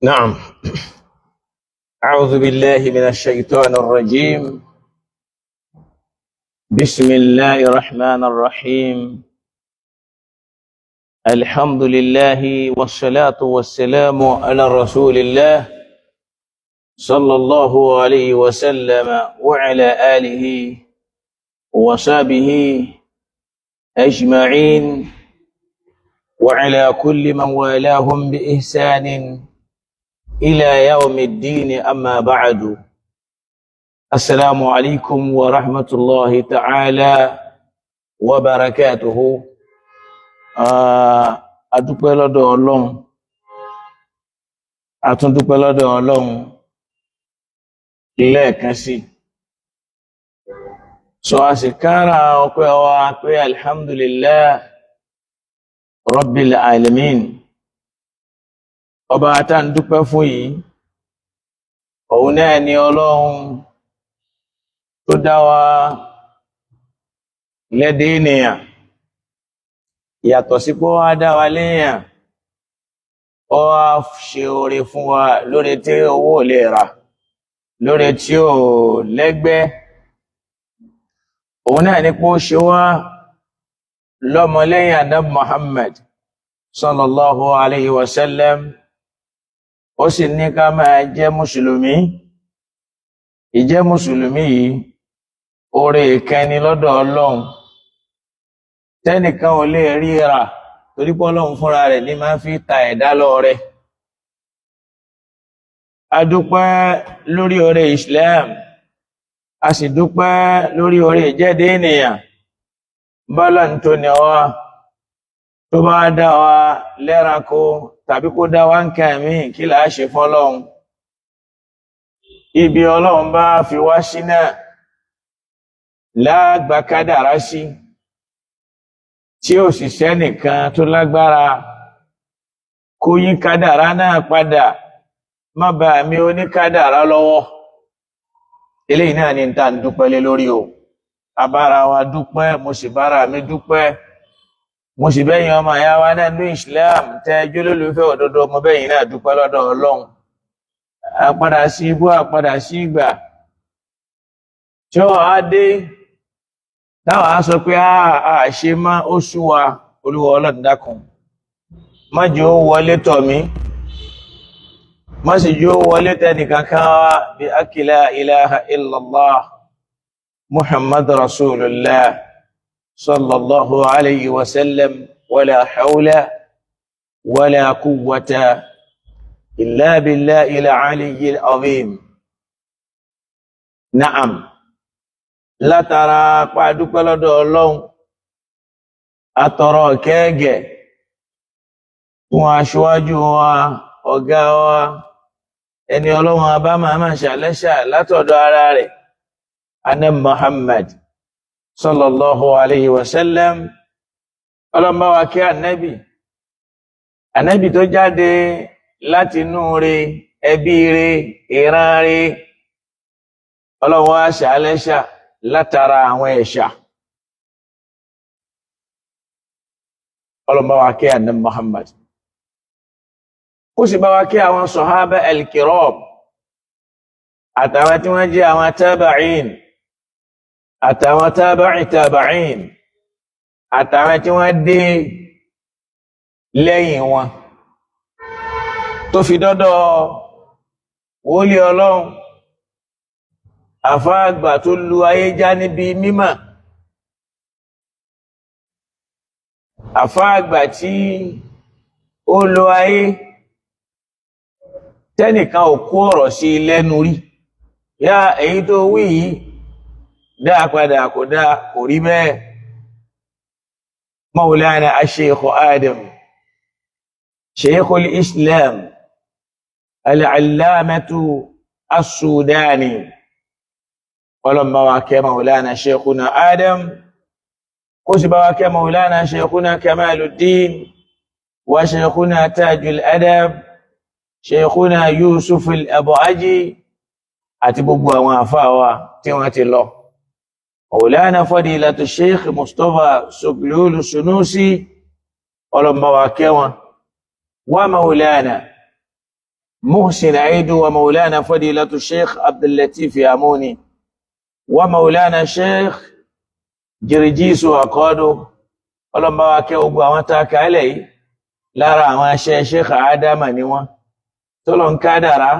نعم. أعوذ بالله من الشيطان الرجيم. بسم الله الرحمن الرحيم. الحمد لله والصلاة والسلام على رسول الله صلى الله عليه وسلم وعلى آله وصحبه أجمعين وعلى كل من والاهم بإحسان إلى يوم الدين. أما بعد، السلام عليكم ورحمة الله تعالى وبركاته. A dúpẹ́ lọ́dọ̀ Ọlọ́run, a tún dúpẹ́ lọ́dọ̀ Ọlọ́run lẹ́ẹ̀kan sí. So a sì kára ọpẹ́ wa pé alhamdulillah rabbil alamin. Ọba tá ń dúpẹ́ fún yìí, òun náà ni Ọlọ́run tó dá wa lẹ́dẹ̀ ènìyàn. Yàtọ̀ sí pé wá dá wa léèyàn, ó wá ṣe oore fún wa lórí tí owó ò lè rà, lórí tí ò lẹ́gbẹ́. Òun náà ni pé ó ṣe wá lọ́mọlẹ́yìn Ànábì Muhammad sallallahu alayhi wa sallam, ó sì ní ká máa jẹ́ mùsùlùmí. Ìjẹ́ mùsùlùmí yìí, oore ìkẹni lọ́dọ̀ Ọlọ́run tẹ́nìkan ò lè rí rà, torí pé Ọlọ́run fúnra rẹ̀ ní máa fi ta ẹ̀dá lọ́rẹ. A dúpẹ́ lórí oore Islam, a sì dúpẹ́ lórí oore ìjẹ́dé ènìyàn. Bọ́lá ń tó ní wa, tó bá dá wa lẹ́ranko tàbí kó dá wa ń kàn mí, kí là á ṣe fọ́lọ́run? Ibi Ọlọ́run bá fi wá sí náà lágbà kádàrá sí, tí ó sì sẹ́nìkan tó lágbára kó yí kádàrá náà padà. Má bà mí oníkádàrá lọ́wọ́. Eléyìí náà ni ta ń dúpẹ́ lé lórí o. Abára wa dúpẹ́, mo sì bára mi dúpẹ́, mo sì bẹ́yìn ọmọ ìyá wa náà ní Islam tẹ́ jólólùfẹ́ òdodo, mo bẹ́yìn náà dúpẹ́ lọ́dọ̀ Ọlọ́run. Àpadà sí ibú, àpadà sí ìgbà tí ó wàá dé táwọn á sọ pé a ṣe má, ó sú wa. Olúwa Ọlọ́run, dákun, má jẹ́ ó wọlé tọ̀ mí, má sì jẹ́ ó wọlé tẹnìkankan wá bí akila ilaha illallah Muhammad rasulullah sallallahu alayhi wa sallam, wala hawla wala quwwata illa billahi al-aliyyil azim. Na'am, látara pàdúpẹ́ lọ́dọ̀ Ọlọ́run, àtọrọ kẹ́gẹ̀ fún aṣíwájú wa, ọ̀gá wa, ẹni Ọlọ́run abá máa máa ṣàlẹ́ṣà látọ̀dọ̀ ara rẹ̀, anẹ́ Muhammad sallallahu alayhi wa sallam. Ọlọ́run bá wa kí ànẹ́bì, ànẹ́bì tó jáde láti inú re, ẹbí re, ìran re. Ọlọ́run wá ṣàlẹ́ṣà látara àwọn ẹ̀ṣà. Ọlọ́run bá wa kí ànẹ́ Muhammad, kó sì bá wa kí àwọn sọ̀hábà al-kiram, àtàwọn tí wọ́n jẹ́ àwọn tábàáìn, àtàwọn tábàáì tábàáìn, àtàwọn tí wọ́n dé lẹ́yìn wọn, tó fi dọ́dọ̀ wòlíì Ọlọ́run, àfáàgbà tó lu ayé já níbi mímọ̀, àfáàgbà tí ó lo ayé tẹ́nìkan ò kó ọ̀rọ̀ sí lẹ́nu rí. Yá èyí tó wí yìí dáa padà, kò dáa, kò rí bẹ́ẹ̀. Maulana Sheikh Adam, Sheikhul Islam Al-Allamatu As-Sudani, ọlọ́mọ wa kẹ́ Maulana Sheikhuna Adam, kó sì bá wa kẹ́ Maulana Sheikhuna Kamaluddin wa Sheikhuna Tajul Adab, Sheikhuna Yusuf al-Abuaji, àti gbogbo àwọn àfáà wa tí wọ́n ti lọ. Maulana Fadilatu Sheikh Mustapha Suglulu Sunusi, ọlọ́mọ wa kẹ́ wọn. Wa Maulana Muhsin Aidu wa Maulana Fadilatu Sheikh Abdullatif Yamuni wa Maulana Sheikh Jirijisu Akọ́dù, ọlọ́mọ wa kẹ́ gbogbo àwọn tá a kálẹ̀ yìí. Lára àwọn aṣẹ́ Sheikh Adama ni wọ́n tọ́lọ̀ ń kádàrá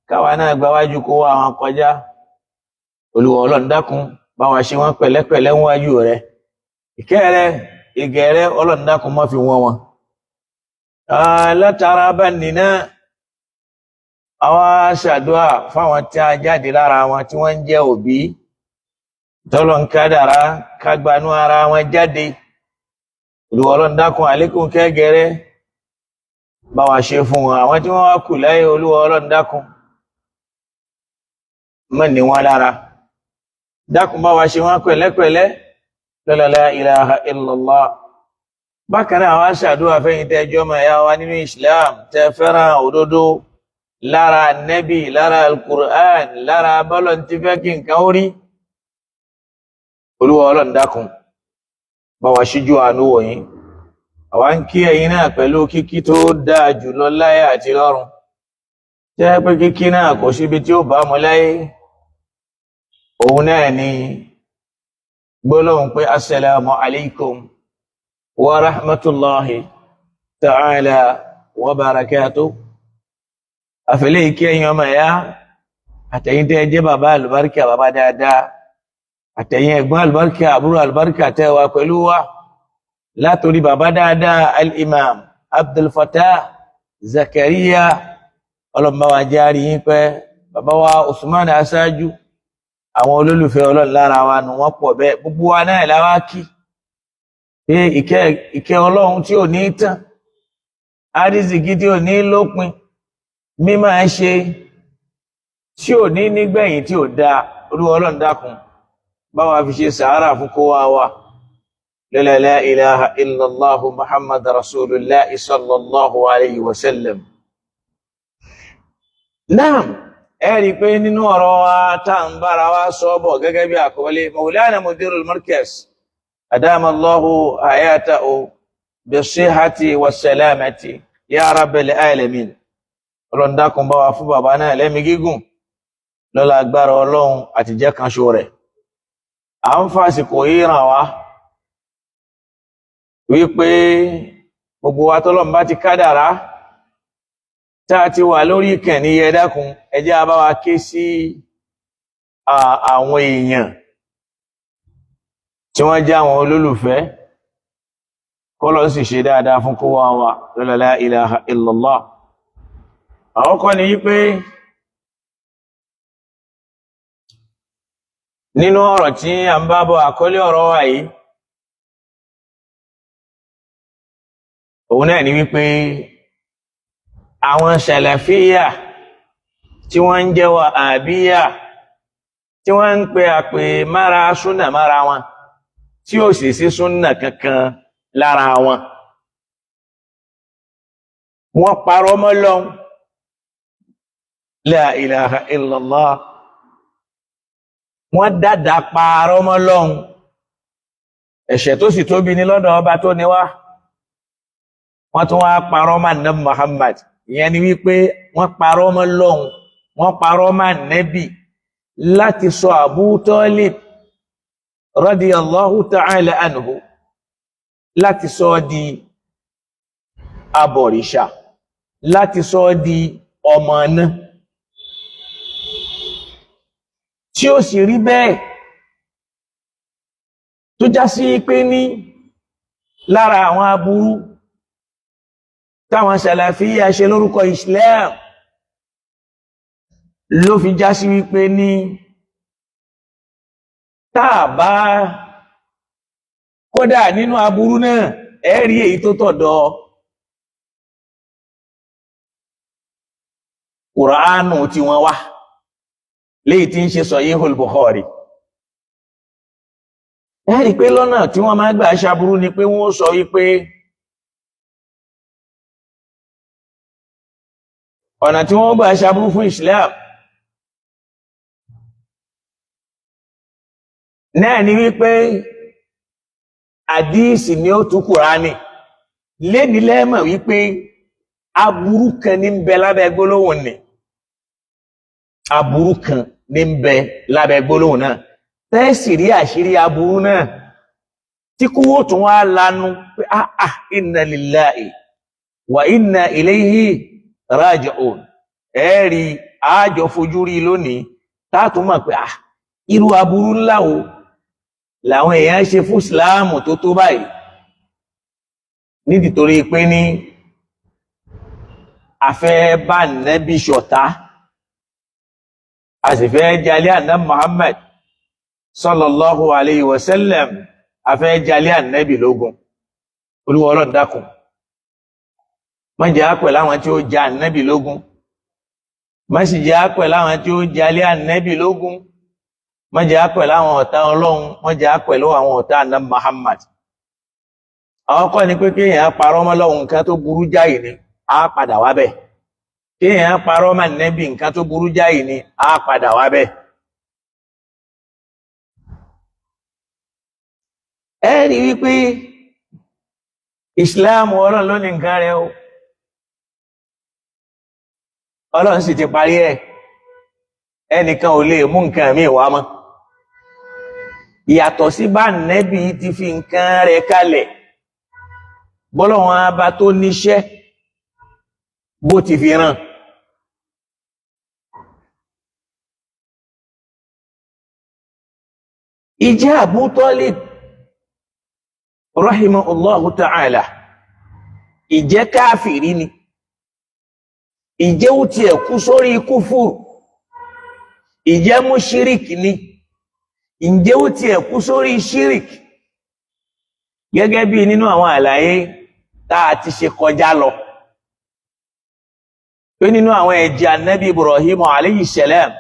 káwa náà gbáwájú kó wá àwọn kọjá. Olúwa Ọlọ́run, dákun, bá wa ṣe wọ́n pẹ̀lẹ́pẹ̀lẹ́ níwájú rẹ̀. Ìkẹ́ rẹ̀, ìgẹ̀ rẹ̀, Ọlọ́run dákun, má fi wọ́n wọn. Látara bá nìna, àwa ṣàdúrà fáwọn tí a jáde lára wọn tí wọ́n ń jẹ́ òbí tọ́lọ̀ ń kádàrá kágbanú ara wọn jáde. Olúwa Ọlọ́run dákun, àlékún kẹ́gẹrẹ́ bá wa ṣe fún wọn. Àwọn tí wọ́n wá kù láyé, Olúwa Ọlọ́run dákun, má ní wọn lára, dákun, bá wa ṣe wọn pẹ̀lẹ́pẹ̀lẹ́, la ilaha illallah. Bákan náà, wá ṣàdúrà fẹ́yìn tẹ́jọ́ ọmọ ẹ̀yà wa nínú Islam, tẹ́ fẹ́ràn òdodo lára nẹ́bì, lára alukur'an, lára bọ́lọ̀ tí fẹ́ kí nǹkan ó rí. Olúwa Ọlọ́run dákun, bá wa ṣíjú àánú wòyìn. Àwa ń kí ẹ̀yin náà pẹ̀lú kíkí tó dáa jùlọ láyé àti lọ́run, jẹ́ pé kíkí náà kò síbi tí ó bá mu láyé. Òun náà ni gbólóhùn pé assalamu alaikum wa rahmatullahi ta'ala wa barakatuh. Àfẹ́lẹ́ ìkí ẹ̀yin ọmọ ẹ̀yà, àtẹ̀yin tẹ́ jẹ́ bàbá àlùbáríkà, bàbá dáadáa, àtẹ̀yin ẹ̀gbọ́n àlùbáríkà, àbúrò àlùbáríkà tẹ́ wa pẹ̀lú wa, látòrí bàbá dáadáa al-imam Abdul Fattah Zakaria, ọlọ́mọba wa járí yín pẹ́, bàbá wa Usman aṣáájú, àwọn olólùfẹ́ Ọlọ́run lára wa nù, wọ́n pọ̀ bẹ́ẹ̀. Gbogbo wa náà la wá kí pé ìkẹ́ Ọlọ́run tí ò ní tán, àrísìkí tí ò ní lópin, mímọ́ ṣe tí ò ní nígbẹ̀yìn tí ò dáa, Olúwa Ọlọ́run dákun, bá wa fi ṣe sàárà fún kó wá wa. La ilaha illallah Muhammad rasulullah sallallahu alayhi wa sallam. Naam, Ẹ rí i pé nínú ọ̀rọ̀ wa tá à ń bára wa sọ bọ̀ gẹ́gẹ́ bí àkọlé Maulana Mudirul Markaz adama Allahu hayatahu bisihati wassalamati ya Rabbil alamin. Ọlọ́run dákun bá wa fún bàbá náà lẹ́mí gígùn lọ́la agbára Ọlọ́run àti jẹ́ kan ṣo rẹ̀. À ń fàsìkò yìí ràn wá wípé gbogbo wa tọ́lọ́run bá ti kádàrá tá a ti wà lórí ìkànnì, ẹ dákun, ẹ jẹ́ á bá wa ké sí àwọn èèyàn tí wọ́n jẹ́ àwọn olólùfẹ́, kọ́lọ́ sì ṣe dáadáa fún kó wá wa lọ́la la ilaha illallah. Àwọn kọ́ ni wípé nínú ọ̀rọ̀ tí a ń bá bọ̀, àkọlé ọ̀rọ̀ wa yìí òun náà ni wípé àwọn sàlàfíyà tí wọ́n ń jẹ́ wàhábíyà, tí wọ́n ń pe àpè mára súnà mára wọn, tí ò sì sí súnà kankan lára wọn, wọ́n parọ́ mọ́ Ọlọ́hun. La ilaha illallah. Wọ́n dàdà parọ́ mọ́ Ọlọ́hun, ẹ̀ṣẹ̀ tó sì tóbi ní lọ́dọ̀ ọba tó ní wá. Wọ́n tún wá parọ́ mọ́ Ànábì Muhammad. Ìyẹn ni wípé wọ́n parọ́ mọ́ Ọlọ́hun, wọ́n parọ́ mọ́ Ànábì láti sọ Abu Talib radiyallahu ta'ala anhu, láti sọ di abọ̀rìṣà, láti sọ di ọmọ náà, tí ó sì rí bẹ́ẹ̀, tó já sí pé ní lára àwọn aburú táwọn sàlàfíà ṣe lórúkọ Islam ló fi já sí wípé ní táà bá kódà nínú aburú náà ẹ rí èyí tó tọ̀dọ̀ Kùránù tí wọ́n wá léyìí tí ń ṣe Sahihul Bukhari. Ẹ rí pé lọ́nà tí wọ́n máa gbà ṣaburú ni pé wọ́n sọ wípé ọ̀nà tí wọ́n gbà ṣaburú fún Islam náà ni wípé àdíìsì ni ó tú Kùránì. Léni lẹ́mọ̀ wípé aburú kan ní ń bẹ lábẹ́ gbólóhùn ni, aburú kan ní ń bẹ lábẹ́ gbólóhùn náà, tẹ́sì rí àṣírí aburú náà tí kúwò tún wá lanu pé ah inna lillahi wa inna ilayhi raji'un. Ẹ̀rí àjọ fojú rí lónìí táàtún mọ̀ pé ah irú aburú ńlá wo làwọn èèyàn ṣe fún ìsìláàmù tó tó báyìí, nítorí pé ní a fẹ́ bá nẹ́bí ṣọ̀tá, a sì fẹ́ jalè àná Muhammad sallallahu alayhi wa sallam, a fẹ́ jalè ànábì lógun. Olúwa Ọlọ́run dákun, má jẹ́ á pẹ̀lú àwọn tí ó ja ànábì lógun, má sì jẹ́ á pẹ̀lú àwọn tí ó jalè ànábì lógun, má jẹ́ á pẹ̀lú àwọn ọ̀tá Ọlọ́run, má jẹ́ á pẹ̀lú àwọn ọ̀tá àná Muhammad. Àwọn kọ́ ni pé kéèyàn parọ́ mọ́ Ọlọ́run nǹkan tó burú jáì ni, á padà wá bẹ̀. Kéèyàn parọ́ mọ́ ànábì nǹkan tó burú jáì ni, á padà wá bẹ̀. Ẹ rí wípé ìsìláàmù Ọlọ́run ló ní nǹkan rẹ̀ o, Ọlọ́run sì ti parí ẹ̀, ẹnìkan ò lè mú nǹkan míì wá mọ́. Ìyàtọ̀ sí bá nẹ́bí ti fi nǹkan rẹ̀ kalẹ̀, bọ́lọ́wọ́n abá tó níṣẹ́ bó ti fi ràn. Ìjẹ́ Abu Talib rahimahullahu ta'ala, ìjẹ́ káfìrí ni, ìjẹ́ ó tiẹ̀ kú sórí kúfùrù, ìjẹ́ múṣíríkì ni, ǹjẹ́ ó tiẹ̀ kú sórí ṣíríkì, gẹ́gẹ́ bí nínú àwọn àlàyé tá a ti ṣe kọjá lọ, pé nínú àwọn ẹ̀jẹ̀ ànábì Ibrahim alayhi salam,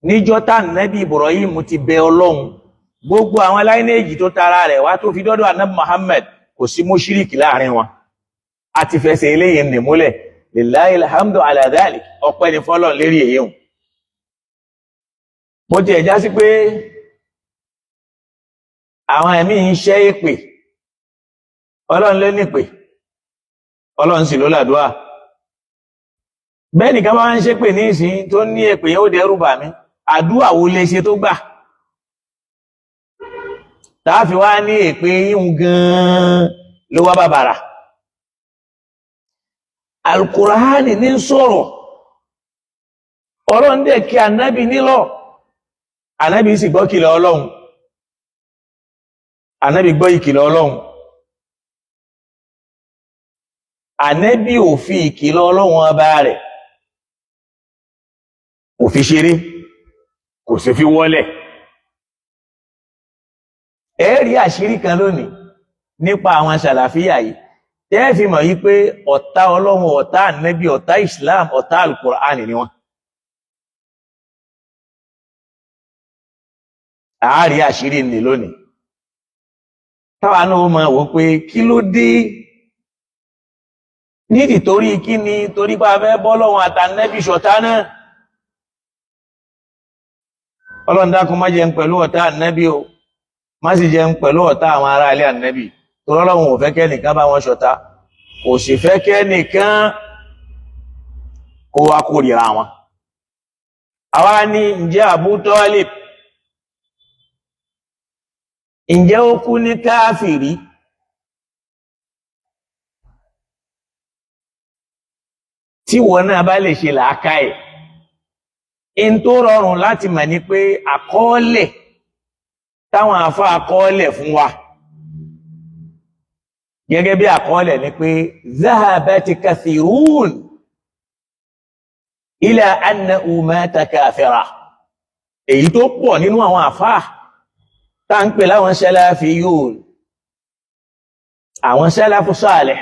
níjọ́ tá ànábì Ibrahim ti bẹ Ọlọ́run, gbogbo àwọn láìnéèjì tó tara rẹ̀ wá tó fi dọ́dọ̀ ànábì Muhammad, kò sí múṣíríkì láàrin wọn. A ti fẹsẹ̀ eléyìí nì múlẹ̀ Lillahi alhamdu ala dhalik, ọpẹ́ ni fọ́lọ́run lérí èyí hùn. Bó ti ẹ̀já sí pé àwọn ẹ̀mí ń ṣẹ́ èpè, Ọlọ́run ló nípè, Ọlọ́run sì ló làdúà. Bẹ́ẹ̀ nìkan bá ń ṣépè ní ìsìn tó ní èpè yóò dẹ́rù bà mí, àdúà wo lè ṣe tó gbà tààfi wá ní èpè yíhun gan-an ló wá bàbàrà. Alukùránì ní sọ̀rọ̀, Ọlọ́run dẹ̀ kí ànábì nílọ̀, ànábì sì gbọ́ kìlọ̀ Ọlọ́run, ànábì gbọ́ ìkìlọ̀ Ọlọ́run, ànábì ò fi ìkìlọ̀ Ọlọ́run ọba rẹ̀ kò fi ṣeré, kò sì fi wọ́lẹ̀. Ẹ rí àṣírí kan lónìí nípa àwọn sàlàfíà yìí tẹ́ fi mọ̀ yí pé ọ̀tá Ọlọ́run, ọ̀tá ànábì, ọ̀tá Islam, ọ̀tá Al-Qur'an ni wọ́n. Àárí àṣírí nì lónìí táwa náà máa wò pé kí ló dé, nídìí torí kí ni, torí bá fẹ́ bọ́ lọ́wọ́ àtànẹ́bì ṣọ̀tá náà. Ọlọ́run dákun má jẹun pẹ̀lú ọ̀tá ànẹ́bì o, má sì jẹun pẹ̀lú ọ̀tá àwọn ará ilé ànẹ́bì, torí Ọlọ́run ò fẹ́ kẹ́nìkan bá wọn ṣọ̀tá, kò sì fẹ́ kẹ́nìkan kó wá kórìíra wọn. Àwa ní ǹjẹ́ Abu Talib ǹjẹ́ ó kú ní káfìrí? Tí wọn náà bá lè ṣe làákàyè, in tó rọrùn láti mọ̀ ní pé àkọọ́lẹ̀ táwọn àfá àkọọ́lẹ̀ fún wa gẹ́gẹ́ bí àkọọ́lẹ̀ ni pé zahabati kathirun ila annahu mata kafira. Èyí tó pọ̀ nínú àwọn àfá tá ń pè láwọn salafiyun, àwọn salafu salih,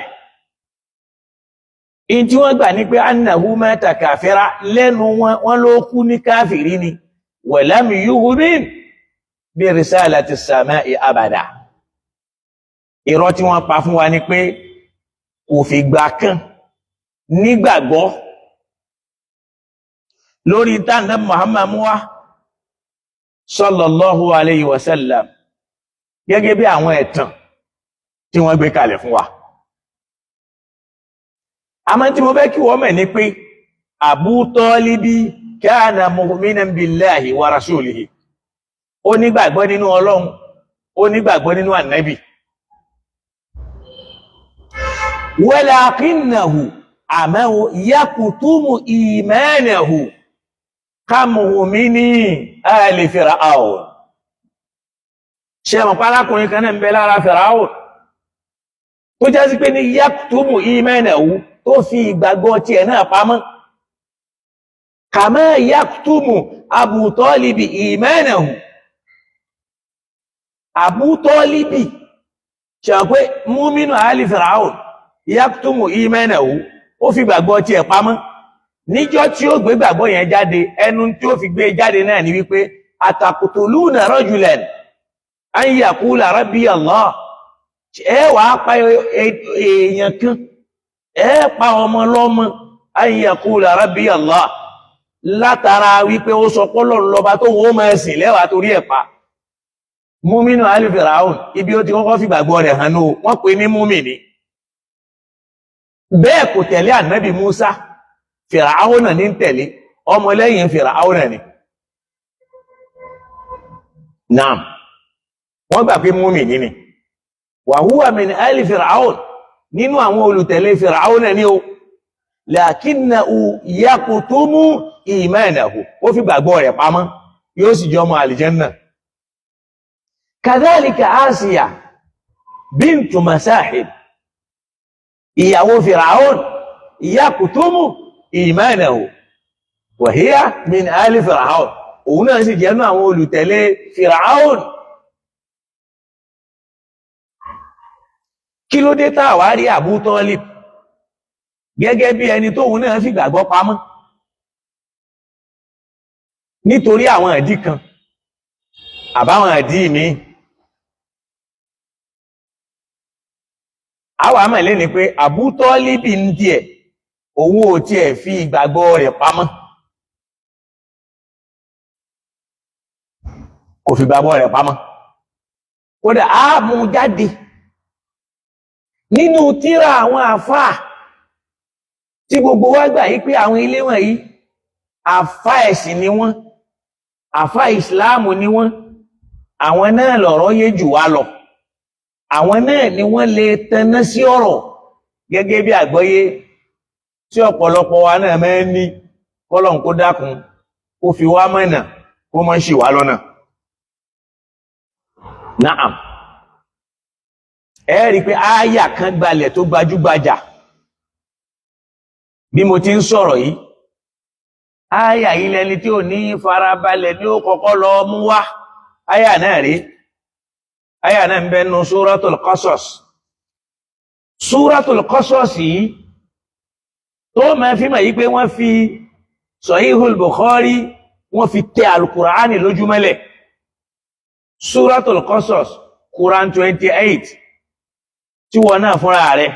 in tí wọ́n gbà ní pé annahu mata kafira lẹ́nu wọn ló kú ní káfìrí ni, wa lam yu'min bí risalati samai abada. Irọ́ tí wọ́n pa fún wa ni pé kò fi gbà kan nígbàgbọ́ lórí tánà Muhammad wa sallallahu alayhi wa sallam, gẹ́gẹ́ bí àwọn ẹ̀tàn tí wọ́n gbé kalẹ̀ fún wa. Àmọ́ tí mo fẹ́ kí wọ́n mọ̀ ní pé Abu Talibi kana mu'minan billahi wa rasulihi, ó nígbàgbọ́ nínú Ọlọ́run, ó nígbàgbọ́ nínú ànábì. Walakinnahu, àmọ́ yakutumu imanahu kamu'mini ali Fir'aun. Ṣe mọ̀ pálákùnrin kan náà ń bẹ lára Fir'aun tó jẹ́ sí pé ní yakutumu imanahu, tó fi ìgbàgbọ́ tiẹ̀ náà pamọ́, kama yakutumu Abu Talibi imanahu. Abu Talibi ṣe pé múmínú ali Fir'aun yakutumu imanahu, ó fi gbàgbọ́ tiẹ̀ pamọ́. Níjọ́ tí ó gbé gbàgbọ́ yẹn jáde, ẹnu tí ó fi gbé jáde náà ni wípé atakutuluna rajulan an yaqula rabbi Allah. Ẹ wàá pa èèyàn kan, ẹ pa ọmọ lọ́mọ, an yaqula rabbi Allah, látara wípé ó sọ pọ́lọ̀ lọ́ba tó wọ́n máa sìn lẹ́wàá torí ẹ̀ pa. Múmínú ali Fir'aun, ibi ó ti kọ́kọ́ fi gbàgbọ́ rẹ̀ hàn ní wọ́n pè ní múmìnì. Bẹ́ẹ̀ kò tẹ̀lé ànábì Musa, Fìràáhùnà ní tẹ̀lé, ọmọlẹ́yìn Fìràáhùnà ni. Naam, wọ́n gbà pé múmìnì ni. Wa huwa min ali Fìràáhùn, nínú àwọn olùtẹ̀lé Fìràáhùnà ni o. Lakinnahu yakutumu imanahu, ó fi gbàgbọ́ rẹ̀ pamọ́, yóò sì jọ ọmọ àlìjẹ́nnà. Kadhalika Asiya bintu Masahib, ìyàwó Fìràún, yakutumu imanahu wa hiya min ali Fìràún, òun náà sì jẹ́nu àwọn olùtẹ̀lé Fìràún. Kí ló dé tá wá rí Abu Talib gẹ́gẹ́ bí ẹni tóun náà fi gbàgbọ́ pamọ́? Nítorí àwọn ìdí kan àbáwọn ìdí mi. Àwọn àmà lè ní pé Abu Talibi ń díẹ̀ Òun ò tiẹ̀ fi ìgbàgbọ́ rẹ̀ pamọ́, kò fi ìgbàgbọ́ rẹ̀ pamọ́. Kódà á mú jáde nínú tírà àwọn àfáà tí gbogbo wa gbà yí pé àwọn ilé wọ̀nyí àfáà ẹ̀sìn ni wọ́n, àfáà ìsìláàmù ni wọ́n, àwọn náà lọ̀rọ̀ yé jù wá lọ, àwọn náà ni wọ́n lè tanná sí ọ̀rọ̀ gẹ́gẹ́ bí àgbọ́yé tí ọ̀pọ̀lọpọ̀ wa náà máa ń ní. Kọ́lọ̀n kó dákun kó fi wá mọ̀nà, kó má ṣì wá lọ́nà. Naam, ẹ rí i pé ááyà kan gbalẹ̀ tó gbajúgbajà bí mo ti ń sọ̀rọ̀ yìí. Ááyà yìí lẹni tí ò ní farabalẹ̀ ní ó kọ́kọ́ lọ mú wá. Ááyà náà rí, ááyà náà ń bẹ nu Suratul Qasas. Suratul Qasas yìí tó máa fi mọ̀ yí pé wọ́n fi Sahihul Bukhari, wọ́n fi tẹ Al-Qur'ani lójúmọ́lẹ̀. Suratul Qasas, Quran 28, tí wọ́n náà fúnra rẹ̀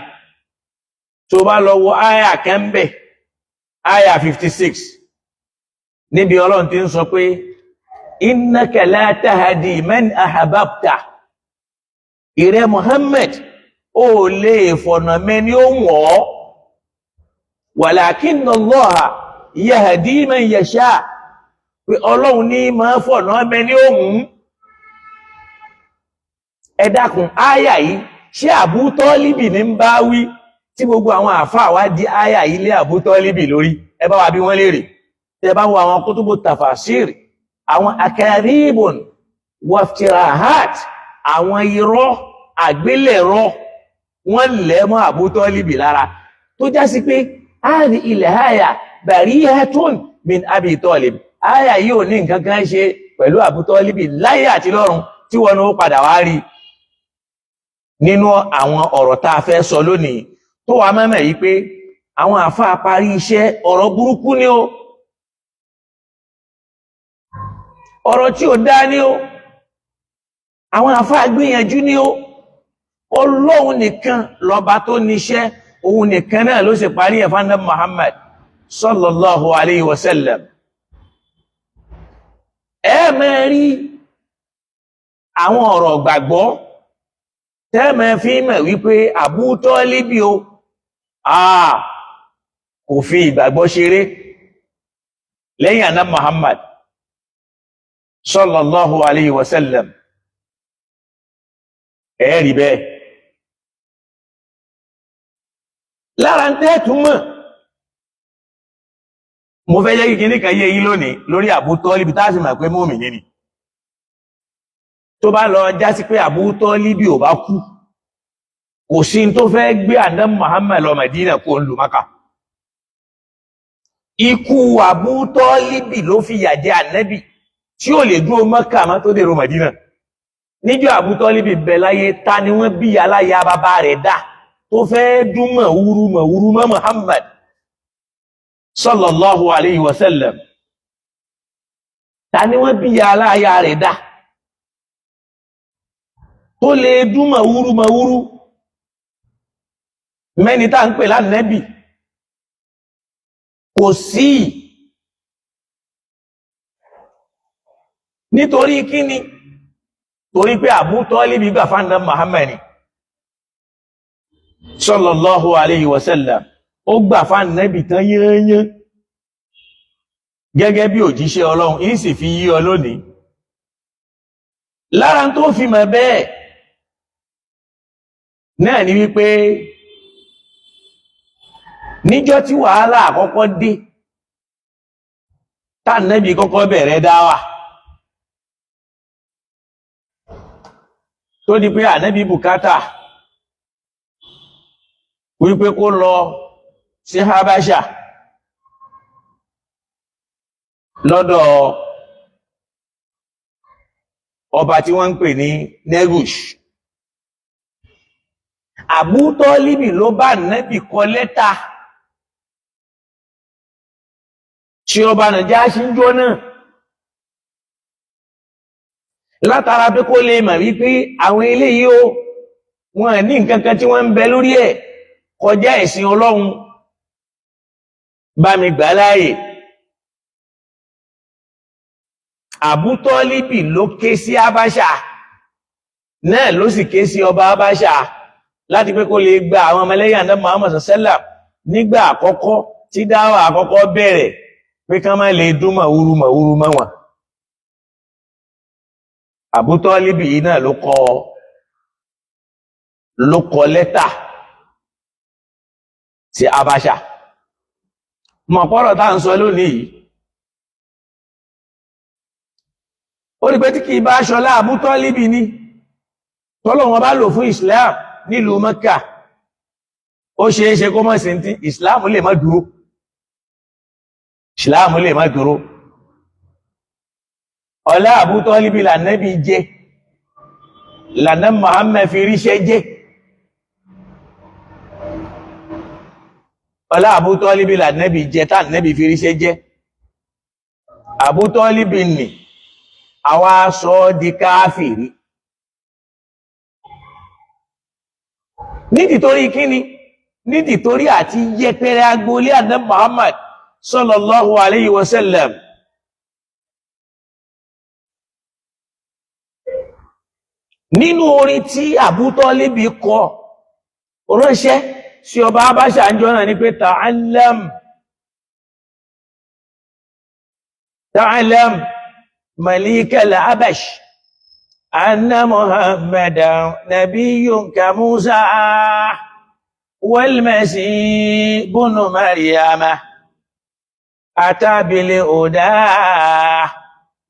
tó bá lọ wo áyà kẹ́ńbẹ̀, áyà 56, níbi Ọlọ́run ti ń sọ pé innaka la tahdi man ahbabta, ìrẹ́ Muhammad, ó lè fọ̀nà mẹ́ni ó wọ̀ ọ́, walakinna Allaha yahdi man yasha, pé Ọlọ́run ní máa fọ̀nà mẹ́ni ó wù ú. Ẹ dákun, áyà yìí, ṣé Abu Tọ́líbì ní ń bá wí tí gbogbo àwọn àáfàá wá di áyà yìí lé Abu Tọ́líbì lórí? Ẹ bá wa bí wọ́n léèrè. Tẹ bá wo àwọn kútùbù tafasir, àwọn akaribun waftirahat, àwọn irọ́ àgbélẹ̀rọ, wọ́n lẹ̀ mọ́ Abu Tọ́líbì lára, tó já sí pé áàrí ilẹ̀ áyà barihatun min Abi Tọ́líb, áyà yìí ò ní nǹkan kan ṣe pẹ̀lú Abu Tọ́líbì láyé àti lọ́run, tí wọn ó padà wá rí nínú àwọn ọ̀rọ̀ tá a fẹ́ sọ lónìí, tó wàá mẹ́mẹ́ yìí pé àwọn àáfàá parí iṣẹ́. Ọ̀rọ̀ burúkú ni ó, ọ̀rọ̀ tí ò dá ní ó, àwọn àáfàá gbìyànjú ní ó. Ọlọ́run nìkan lọ́ba tó níṣẹ́, òun nìkan náà ló sì parí ẹ̀ fún Muhammad sallallahu alayhi wa sallam. Ẹ máa rí àwọn ọ̀rọ̀ gbàgbọ́ tẹ́ẹ̀mẹ́ fi mọ̀ wípé Abu Tọ́líbì o, kò fi ìgbàgbọ́ ṣeré lẹ́yìn àná Muhammad sallallahu alayhi wa sallam. Ẹ̀ẹ́rì bẹ́ẹ̀ lára ń tẹ́ẹ̀tún mọ̀. Mo fẹ́ jẹ́ kí kíní kan yé yín lónìí lórí Abu Tọ́líbì tá a sì mọ̀ pé mùmínì ni. Tó bá lọ já sí pé Abu Tọ́líbì ò bá kú, kò sí tó fẹ́ gbé àná Muhammad lọ Mẹdínà kó ń lu Mákà. Ikú Abu Tọ́líbì ló fi yà jẹ ànábì tí ò lè dúró Mákà má tó dèrò Mẹdínà. Níjọ́ Abu Tọ́líbì bẹ láyé, ta ni wọ́n bí aláya bàbá rẹ̀ dá tó fẹ́ dún mọ̀wúrú mọ̀wúrú mọ́ Muhammad sallallahu alayhi wa sallam? Ta ni wọ́n bí aláya rẹ̀ dá tó lè dún mọ̀wúrú mọ̀wúrú mẹ́ni tá ń pè lánàbì? Kò sí. Nítorí kíni? Torí pé Abu Tọ́líbì gbà fún Muhammad sallallahu alayhi wa sallam, ó gbà fún Ànábì tán yányán gẹ́gẹ́ bí òjíṣẹ́ Ọlọ́run, yìí sì fi yí ọ lónìí. Lára tó fi mọ̀ bẹ́ẹ̀ náà ni wípé níjọ́ tí wàhálà àkọ́kọ́ dé, tánàbí kọ́kọ́ bẹ̀rẹ̀ dáwà, tó di pé ànábì bùkátà wípé kó lọ sí Habasha lọ́dọ̀ ọba tí wọ́n ń pè ní Negush. Abu Tọ́líbì ló bá ànábì kọ lẹ́tà tí ọba Nàjáṣì ń jó náà, látara pé kó lè mọ̀ wípé àwọn eléyìí o, wọn ní nǹkan kan tí wọ́n ń bẹ lórí ẹ̀ kọjá ẹ̀sìn Ọlọ́run. Bá mi gbà láàyè. Abu Tọ́líbì ló ké sí Abáṣà náà, ló sì ké sí ọba Abáṣà láti pé kó lè gba àwọn ọmọlẹ́yìn àná Muhammad sallam nígbà àkọ́kọ́ tí dáwà àkọ́kọ́ bẹ̀rẹ̀, pé kán má lè dún màwúrú màwúrú mọ́ wọn. Abu Tọ́líbì yìí náà ló kọ lẹ́tà sí Abáṣà. Mọ̀pọ̀rọ̀ tá ń sọ lónìí yìí, ó rí pé tí kìí bá ṣọlá Abu Tọ́líbì ní tọ́lọ́wọ́n bá lò fún Islam nílùú Mẹ́kà, ó ṣe é ṣe kó mọ́ sí tí Islam lè má dúró, Islam lè má dúró. Ọlá Abu Tọ́líbì lànàbí jẹ́, lànà Muhammad fi ríṣẹ́ jẹ́. Ọlá Abu Tọ́líbì lànàbí jẹ́ tànàbí fi ríṣẹ́ jẹ́. Abu Tọ́líbì nì àwa sọ di káfìrí nídìtorí kíni? Nídìtorí àti yẹpẹrẹ agboolé àná Muhammad sallallahu alayhi wa sallam. Nínú orin tí Abu Tọ́líbì kọ ránṣẹ́ sí ọba Abáṣà ń jọ náà ní pé ta'allam ta'allam مليك العبش أن محمدا نبي كموسى والمسيح بن مريم أتى بالهدى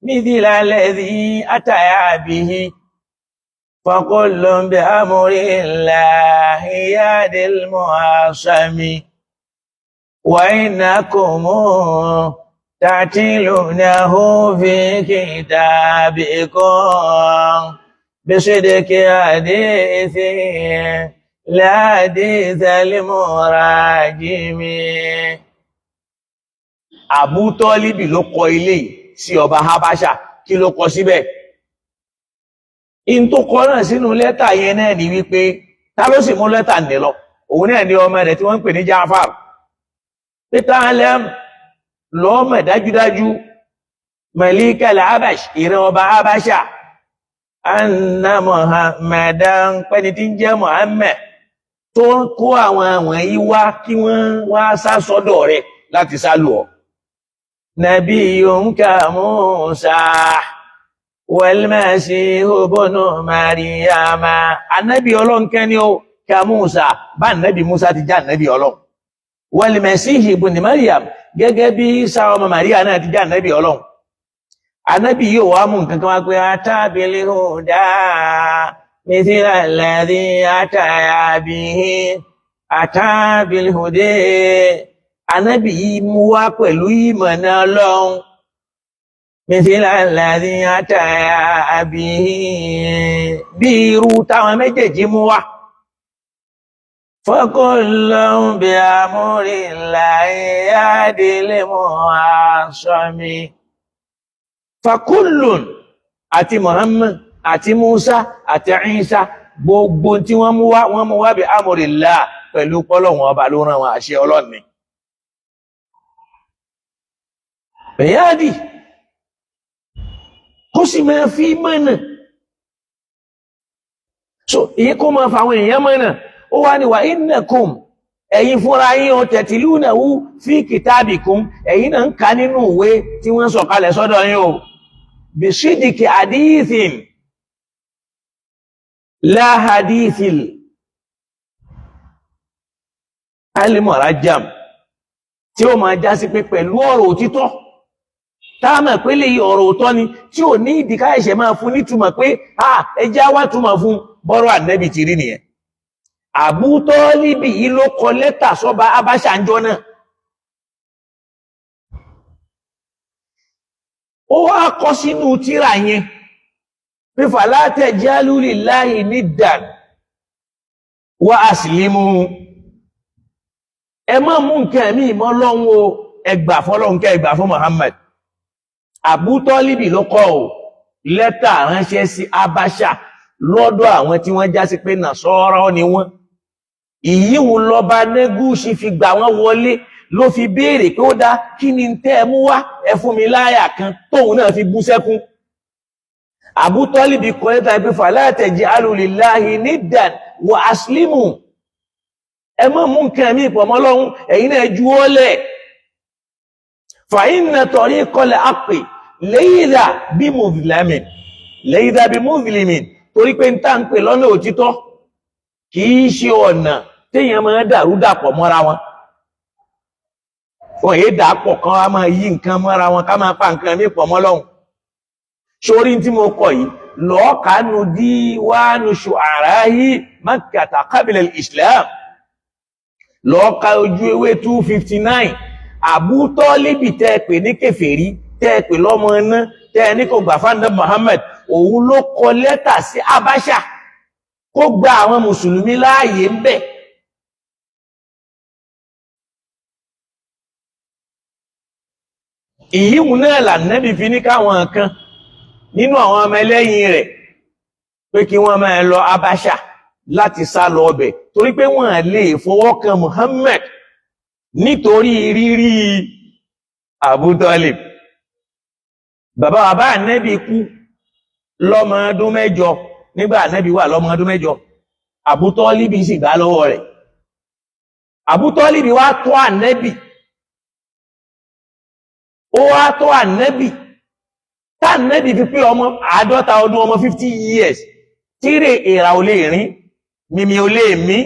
مثل الذي أتى به فكل بأمر الله يهدي المعاصم وإنكم تعتلونه في كتابكم بصدق حديث لا حديث المراجم. Abu Tọ́líbì ló kọ ilé sí ọba Habasha. Kí ló kọ síbẹ̀? In tó kọ náà sínú lẹ́tà yẹn náà ni wípé, ta ló sì mú lẹ́tà ní lọ? Òun náà ni ọmọ rẹ̀ tí wọ́n ń pè ní Jafar. Peter alem lọ́mọ̀ dájúdájú Malikal Abash, ìran ọba Habasha, anna Muhammadan, pẹ́ni tí ń jẹ́ Muhammad tó ń kó àwọn wọ̀nyí wá kí wọ́n wá sá sọ́dọ̀ rẹ̀ láti sálù ọ́. Nabiyyun ka Musa wal Masihu bunu Maryama. Anábì ọlọ́nkẹ́ ni ó ka Musa, bá anábì Musa ti já anábì ọlọ́n. Wal Masihu bunu Maryam, gẹ́gẹ́ bí Isa ọmọ Maria náà ti já anábì ọlọ́n. Anábì yóò wá mú nǹkan kan wá pé atábìlì hùdá mithla alladhi ataya bihi atábìlì hùdé. Anábì yìí mú wá pẹ̀lú ìmọ̀nà ọlọ́run mithla alladhi ataya bihi, bí irú táwọn méjèèjì mú wá. Fakullun bi amrillahi yahdil mu'asami. Fakullun, àti Muhammad àti Musa àti Isa, gbogbo tí wọ́n mú wá, wọ́n mú wá bí amrillah, pẹ̀lú pọ́lọ̀wọ̀n ọba ló rán wọn, àṣẹ ọlọ́ni. Bẹ̀yádì kó sì máa fi mọ́nà, so èyí kó máa fa àwọn èèyàn mọ́nà. Ó wá ní wà innakum, ẹ̀yin fúnra yín o, tẹ̀tìlúnàwó fi kìtàbìkún, ẹ̀yin náà ń ka nínú ìwé tí wọ́n sọ̀kalẹ̀ sọ́dọ̀ yín o, bisidiki hadithin la hadithil alimọ̀rájàm, tí ó máa já sí pé pẹ̀lú ọ̀rọ̀ òtítọ́ táàmà pé lè ọ̀rọ̀ òtọ́ ni, tí ò ní ìdíká ẹ̀ṣẹ̀ máa fún nítumọ̀ pé ẹjá wá túmọ̀ fún bọ́rọ̀ ànẹ́bì ti rí nìyẹn. Abu Tọ́líbì yìí ló kọ lẹ́tà sọ́ba Abáṣà ń jọ náà. Ó wá kọ sínú tírà yẹn pé fala taj'alu lillahi niddan wa aslimu. Ẹ má mú nǹkan ẹ̀mí ìmọ̀ lọ́hun o, ẹ gbà fọ́lọ́hun kẹ́ ẹ gbà fún Muhammad. Abu Tọ́líbì ló kọ o lẹ́tà ránṣẹ́ sí Abáṣà lọ́dọ̀ àwọn tí wọ́n já sí pé Nàsárà ni wọ́n. Ìyíhun lọ́ba Nẹ́gúṣì fi gbà wọ́n wọlé ló fi béèrè pé ó dá kí ni tẹ́ ẹ mú wá, ẹ fún mi láyà kan, tóun náà fi bú sẹ́kún. Abu Talib kọ lẹ́tà pé fala taj'alu lillahi niddan wa aslimu, ẹ má mú nǹkan mi pọ̀ mọ́ Ọlọ́hun, ẹ̀yin náà juwọ́ lẹ̀. Fa inna tariqal haqqi laysa bi muzlamin, laysa bi muzlimin, torí pé ń tá ń pè lọ́nà òtítọ́ kì í ṣe ọ̀nà téèyàn máa dàrú dàpọ̀ mọ́ra wọn. Wọn èé dàpọ̀ kan á máa yí nǹkan mọ́ra wọn, ká máa pa nǹkan mí pọ̀ mọ́ Ọlọ́hun. Sórí tí mo kọ yìí, lọ́ọ̀kánú díwánu ṣùàráyí Makkata qabla al-Islam, lọ́ọ̀ka ojú ewé 259. Abu Tọ́líbì tẹ́ pè ní kèfèrí, tẹ́ pè lọ́mọ iná, tẹ́ ní kò gbà fáńdà Muhammad, òun ló kọ lẹ́tà sí Abáṣà kó gba àwọn mùsùlùmí láàyè ń bẹ̀. Ìyíhun náà lànàbì fi ní káwọn kan nínú àwọn ọmọ ẹlẹ́yìn rẹ̀ pé kí wọ́n máa lọ Abáṣà láti sá lọ ọbẹ̀, torí pé wọ́n lè fọwọ́ kan Muhammad nítorí rírí Abu Talib. Bàbá bàbá ànẹ́bì kú lọ́mọ ọdún mẹ́jọ. Nígbà ànẹ́bì wà lọ́mọ ọdún mẹ́jọ, Abu Talib sì gbà lọ́wọ́ rẹ̀. Abu Talib wá tọ́ ànẹ́bì, ó wá tọ́ ànẹ́bì tá ànẹ́bì fi pé ọmọ 50 ọdún, ọmọ 50 years, tíre èèrà ò lè rìn, mímí ò lè mí,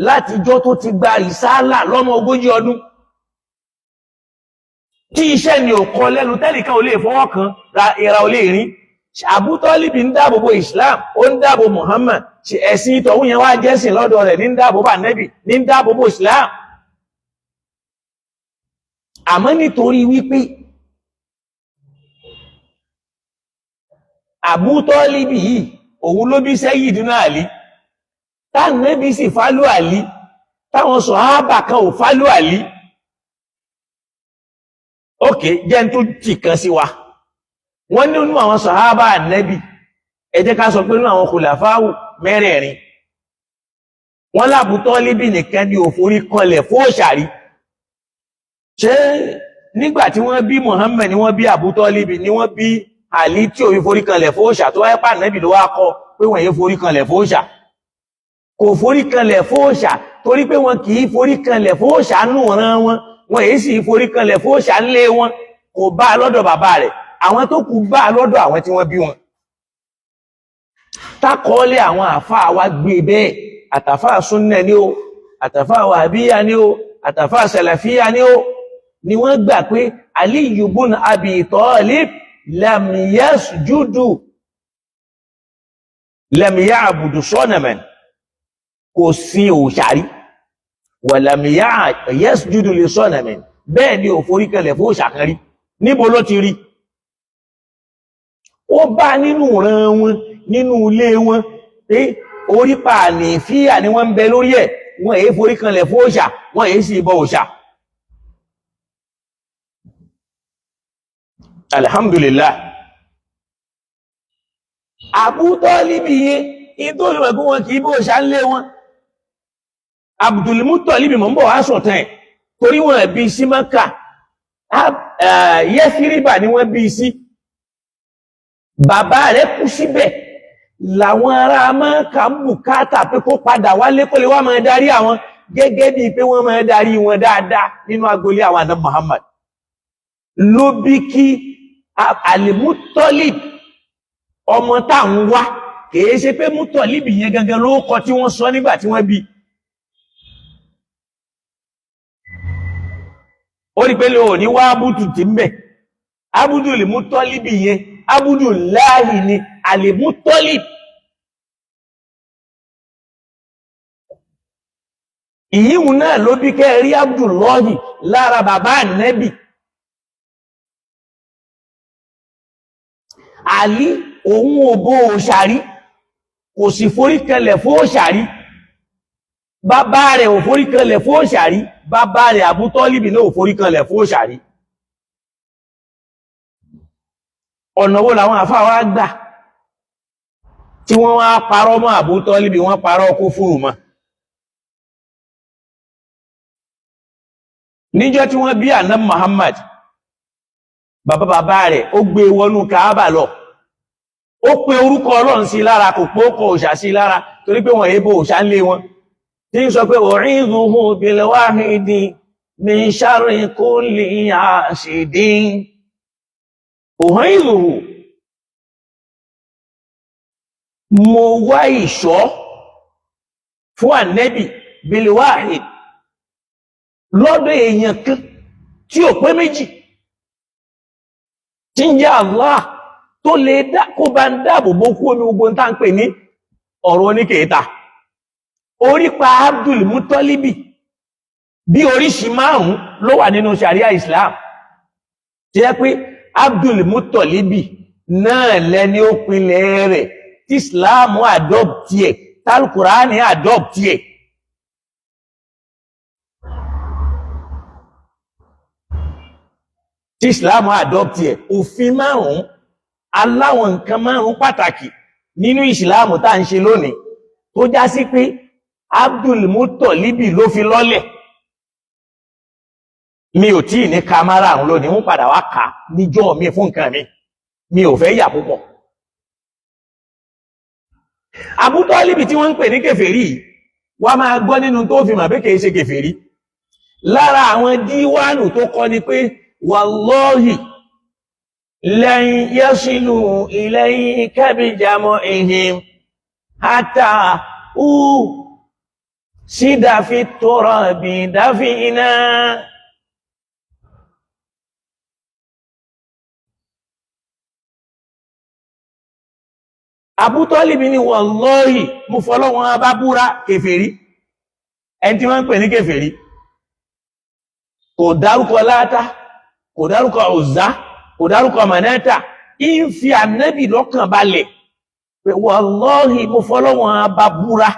látijọ́ tó ti gba ìsáàlà lọ́mọ 40 ọdún, tí iṣẹ́ ni ò kọ lẹ́nu, tẹ́nìkan ò lè fọwọ́ kan, ra èèrà ò lè rìn. Abu Talib ń dáàbò bo Islam, ó ń dáàbò Muhammad, ẹ̀sìn ìtọ̀hún yẹn wá jẹ́sìn lọ́dọ̀ rẹ̀, ní ń dáàbò bá nẹ́bì, ní ń dáàbò bo Islam. Àmọ́ nítorí wípé Abu Talib yìí òun ló bí Sayyidina Ali, táǹnẹ́bí sì fálú Àlí, táwọn sọ̀hábà kan ò fálú Àlí. Ókè, jẹ́ tó tì kan sí wa. Wọ́n nínú àwọn sọ̀hábà ànẹ́bì, ẹ jẹ́ ká sọ pé nínú àwọn kùlàfáwù mẹ́rẹ̀ẹ̀rin, wọ́n l'Abu Tọ́líbì nìkan ni ò forí kanlẹ̀ fún òṣàrí. Ṣé nígbà tí wọ́n bí Muhammad ni wọ́n bí Abu Tọ́líbì, ni wọ́n bí Àlí tí ò fi forí kanlẹ̀ fún òṣà? Tó wáyé pà ànẹ́bì ló wá kọ́ pé wọ́n yé forí kanlẹ̀ fún òṣà. Kò forí kanlẹ̀ fún òòṣà torí pé wọn kì í forí kanlẹ̀ fún òòṣà nù ran wọn, wọn èyí sì forí kanlẹ̀ fún òòṣà ńlé wọn. Kò bá a lọ́dọ̀ bàbá rẹ̀, àwọn tó kù bá a lọ́dọ̀ àwọn tí wọ́n bí wọn. Tákọọ́lẹ̀ àwọn àfáà wa gbé bẹ́ẹ̀, àtàfáà súnnà ni ó, àtàfáà wàhábíyà ni ó, àtàfáà sàlàfíyà ni ó, ni wọ́n gbà pé Aliyu bun Abi Talib lam yasjudu lam ya'budu sanaman, kò sí òṣàrí, wàlàmìyà yasjudu li sanamin, bẹ́ẹ̀ ni ò forí kanlẹ̀ fún òṣà kan rí. Níbo ló ti rí? Ó bá nínú ìran wọn, nínú ilé wọn, pé orípa ànífíà ni wọ́n ń bẹ lórí ẹ̀, wọ́n èé forí kanlẹ̀ fún òṣà, wọ́n èé sì bọ òṣà. Alhamdulillah. Abu Tọ́líbì yẹn in tó fi mọ̀ pé wọn kì í bó òṣà ń lé wọn. Abdul Muttalib mọ̀ ń bọ̀ wá sọ̀tàn ẹ̀, torí wọn bí sí Mákà, Yẹ́síríbà ni wọ́n bí sí. Bàbá rẹ̀ kú síbẹ̀, làwọn ará Mákà ń bùkátà pé kó padà wálé kó lè wá máa darí àwọn gẹ́gẹ́ bíi pé wọ́n máa darí wọn dáadáa nínú agboolé àwọn àná Muhammad. Ló bí kí Al-Muttalib ọmọ tá à ń wá, kìí ṣe pé Muttalib yẹn gangan ló kọ tí wọ́n sọ nígbà tí wọ́n bí. Ó rí pé lè ò ní wá abúdù tí ń bẹ̀. Abúdù lè Muttalib yẹn, abúdù láàyè ni Al-Muttalib. Ìyíhun náà ló bí kẹ́ rí Abdullahi lára bàbá ànẹ́bì. Àlí òun ò bó òṣàrí, kò sì forí kanlẹ̀ fún òṣàrí. Bàbá rẹ̀ ò forí kanlẹ̀ fún òṣàrí, bàbá rẹ̀ Abu Tọ́líbì náà ò forí kanlẹ̀ fún òṣàrí. Ọ̀nà wo làwọn àfáà wá gbà tí wọ́n wá parọ́ mọ́ Abu Tọ́líbì, wọ́n parọ́ kúfúrù mọ́? Níjọ́ tí wọ́n bí àná Muhammad, bàbá bàbá rẹ̀ ó gbé wọnú Kaaba lọ, ó pe orúkọ Ọlọ́run sí lára, kò pé ó kọ òòṣà sí lára, torí pé wọ́n èébò òòṣà ń lé wọn, tí ń sọ pé u'idhuhu bil wahidi min sharri kulli hasidin. U'idhuhu, mo wá ìṣọ́ fún ànẹ́bì, bil wahid, lọ́dọ̀ èèyàn kan tí ò pé méjì, tí ń jẹ́ Allah, tó lè dá kó bá ń dáàbò bó kú omi gbogbo tá ń pè ní ọ̀rọ̀ oníkèéta. Orípa Abdul Mutalibi bí oríṣi márùn-ún ló wà nínú sharia Islam, tí ẹ pé Abdul Mutalibi náà lẹni ó pinlẹ̀ rẹ̀, tí Islam adopt ẹ̀, tálùkùránì adopt ẹ̀. Tí Islam adopt ẹ̀, òfin márùn-ún, aláwọn nǹkan márùn-ún pàtàkì nínú Islam tá ń ṣe lónìí, tó já sí pé Abdul Mutalibi ló fi lọ́lẹ̀. Mi ò tí ì ní ka márààrún lónìí, ń padà wá kà níjọ́ mi fún nǹkan mi, mi ò fẹ́ yà púpọ̀. Abu Talibi tí wọ́n ń pè ní kèfèrí, wá máa gbọ́ nínú tó fi mà pé kìí ṣe kèfèrí. Lára àwọn díwánù tó kọ́ ni pé wallahi lan yasilu ilayka bi jam'ihim hatta u sídà fi turabi dafina. Abu Talibi ni wallahi, mo fọlọ́wọ́n bá búra, kèfèrí, ẹni tí wọ́n ń pè ní kèfèrí, kò dárúkọ Láátá, kò dárúkọ Uzza, kò dárúkọ Manata, ń fi ànábì lọ́kàn balẹ̀ pé wallahi, mo fọlọ́wọ́n bá búra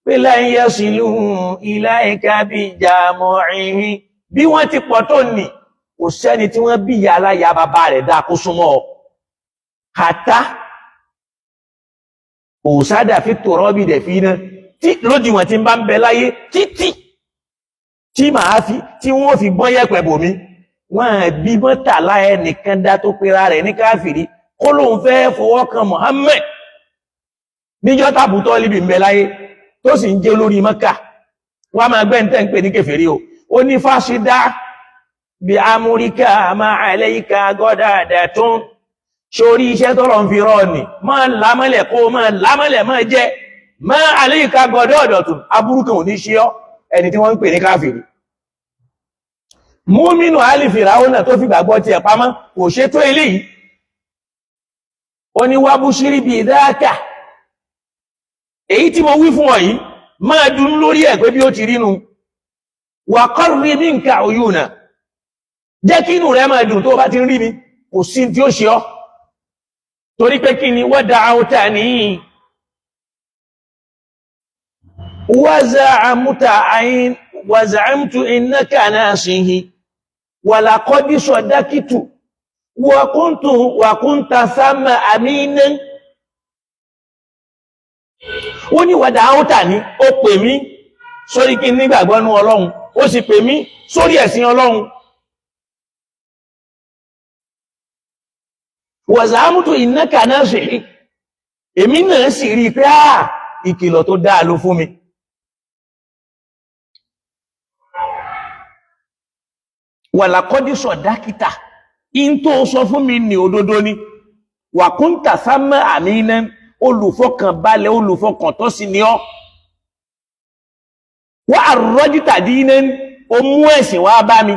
pé lan yasilu ilayka bi jam'ihim, bí wọ́n ti pọ̀ tó nì, kò sẹ́ni tí wọ́n bí ìyá aláya bàbá rẹ̀ dáa kó súnmọ́ ọ. Kàtá òsádà fi tòrọ́ bí dẹ̀ fi iná tí lódiwọ̀n tí ń bá ń bẹ láyé títí tí màá fi tí wọ́n fi gbọ́n yẹ̀pẹ̀ bò mí. Wọ́n bí mọ́tàlá ẹnìkan dá tó pera rẹ̀ ní káfìrí kó lóun fẹ́ fọwọ́ kan Muhammad níjọ́ tàbí Tọ́líbì ń bẹ láyé tó sì ń jẹ́ olórí Mẹ́kà. Wọ́n máa gbẹ́ ń tẹ́ ń pè ní kèfèrí o. Ó ní fásidá bí amúríkà máa àlẹ́yíká gọ́dà dẹ̀tún, sórí iṣẹ́ tọ́lọ̀ ń fi rọ́ ni, máa lámọ́lẹ̀ kó máa lámọ́lẹ̀ máa jẹ́ máa àlẹ́yíká gọ́dà ọ̀dọ̀tún, aburú kan ò ní ṣe ọ́. Ẹni tí wọ́n ń pè ní káfìrí, múmínú alìfìràwọ́nà tó fi gbàgbọ́ tiẹ̀ pamọ́ kò ṣe tó eléyìí. Ó ní wábúṣírí bíi dáàkà, èyí tí mo wí fún ọ yìí, máa dùn lórí ẹ̀ pé bí ó ti rínu. Wà kọ́rí ní nǹkan òyùnà, jẹ́ kí inú rẹ máa dùn tó bá ti ń rí mi, kò sí tí ó ṣe ọ́, torí pé kí ni wọ́n da áwòtá ní wàzàmùtà innaka nasihi wàlàkọ́dí sọ̀dákìtù wàkúntù wàkúntà sámà àmínà. Ó ní wàdà áwòtà ní, ó pè mí sórí kí n nígbàgbọ́ nú Ọlọ́run, ó sì pè mí sórí ẹ̀sìn Ọlọ́run. Wàzàmùtù innaka nasihi, èmi náà sì rí i pé á ìkìlọ̀ tó dáa ló fún mi. Wàlàkọ́dí sọ̀dákìtà, in tó sọ fún mi ní òdodo ni. Wàkúntà sámà àmínà, olùfọkànbalẹ̀ olùfọkàntọ́ sí ni ọ́. Wà àrọ́jítà dínà, ó mú ẹ̀sìn wá bá mi,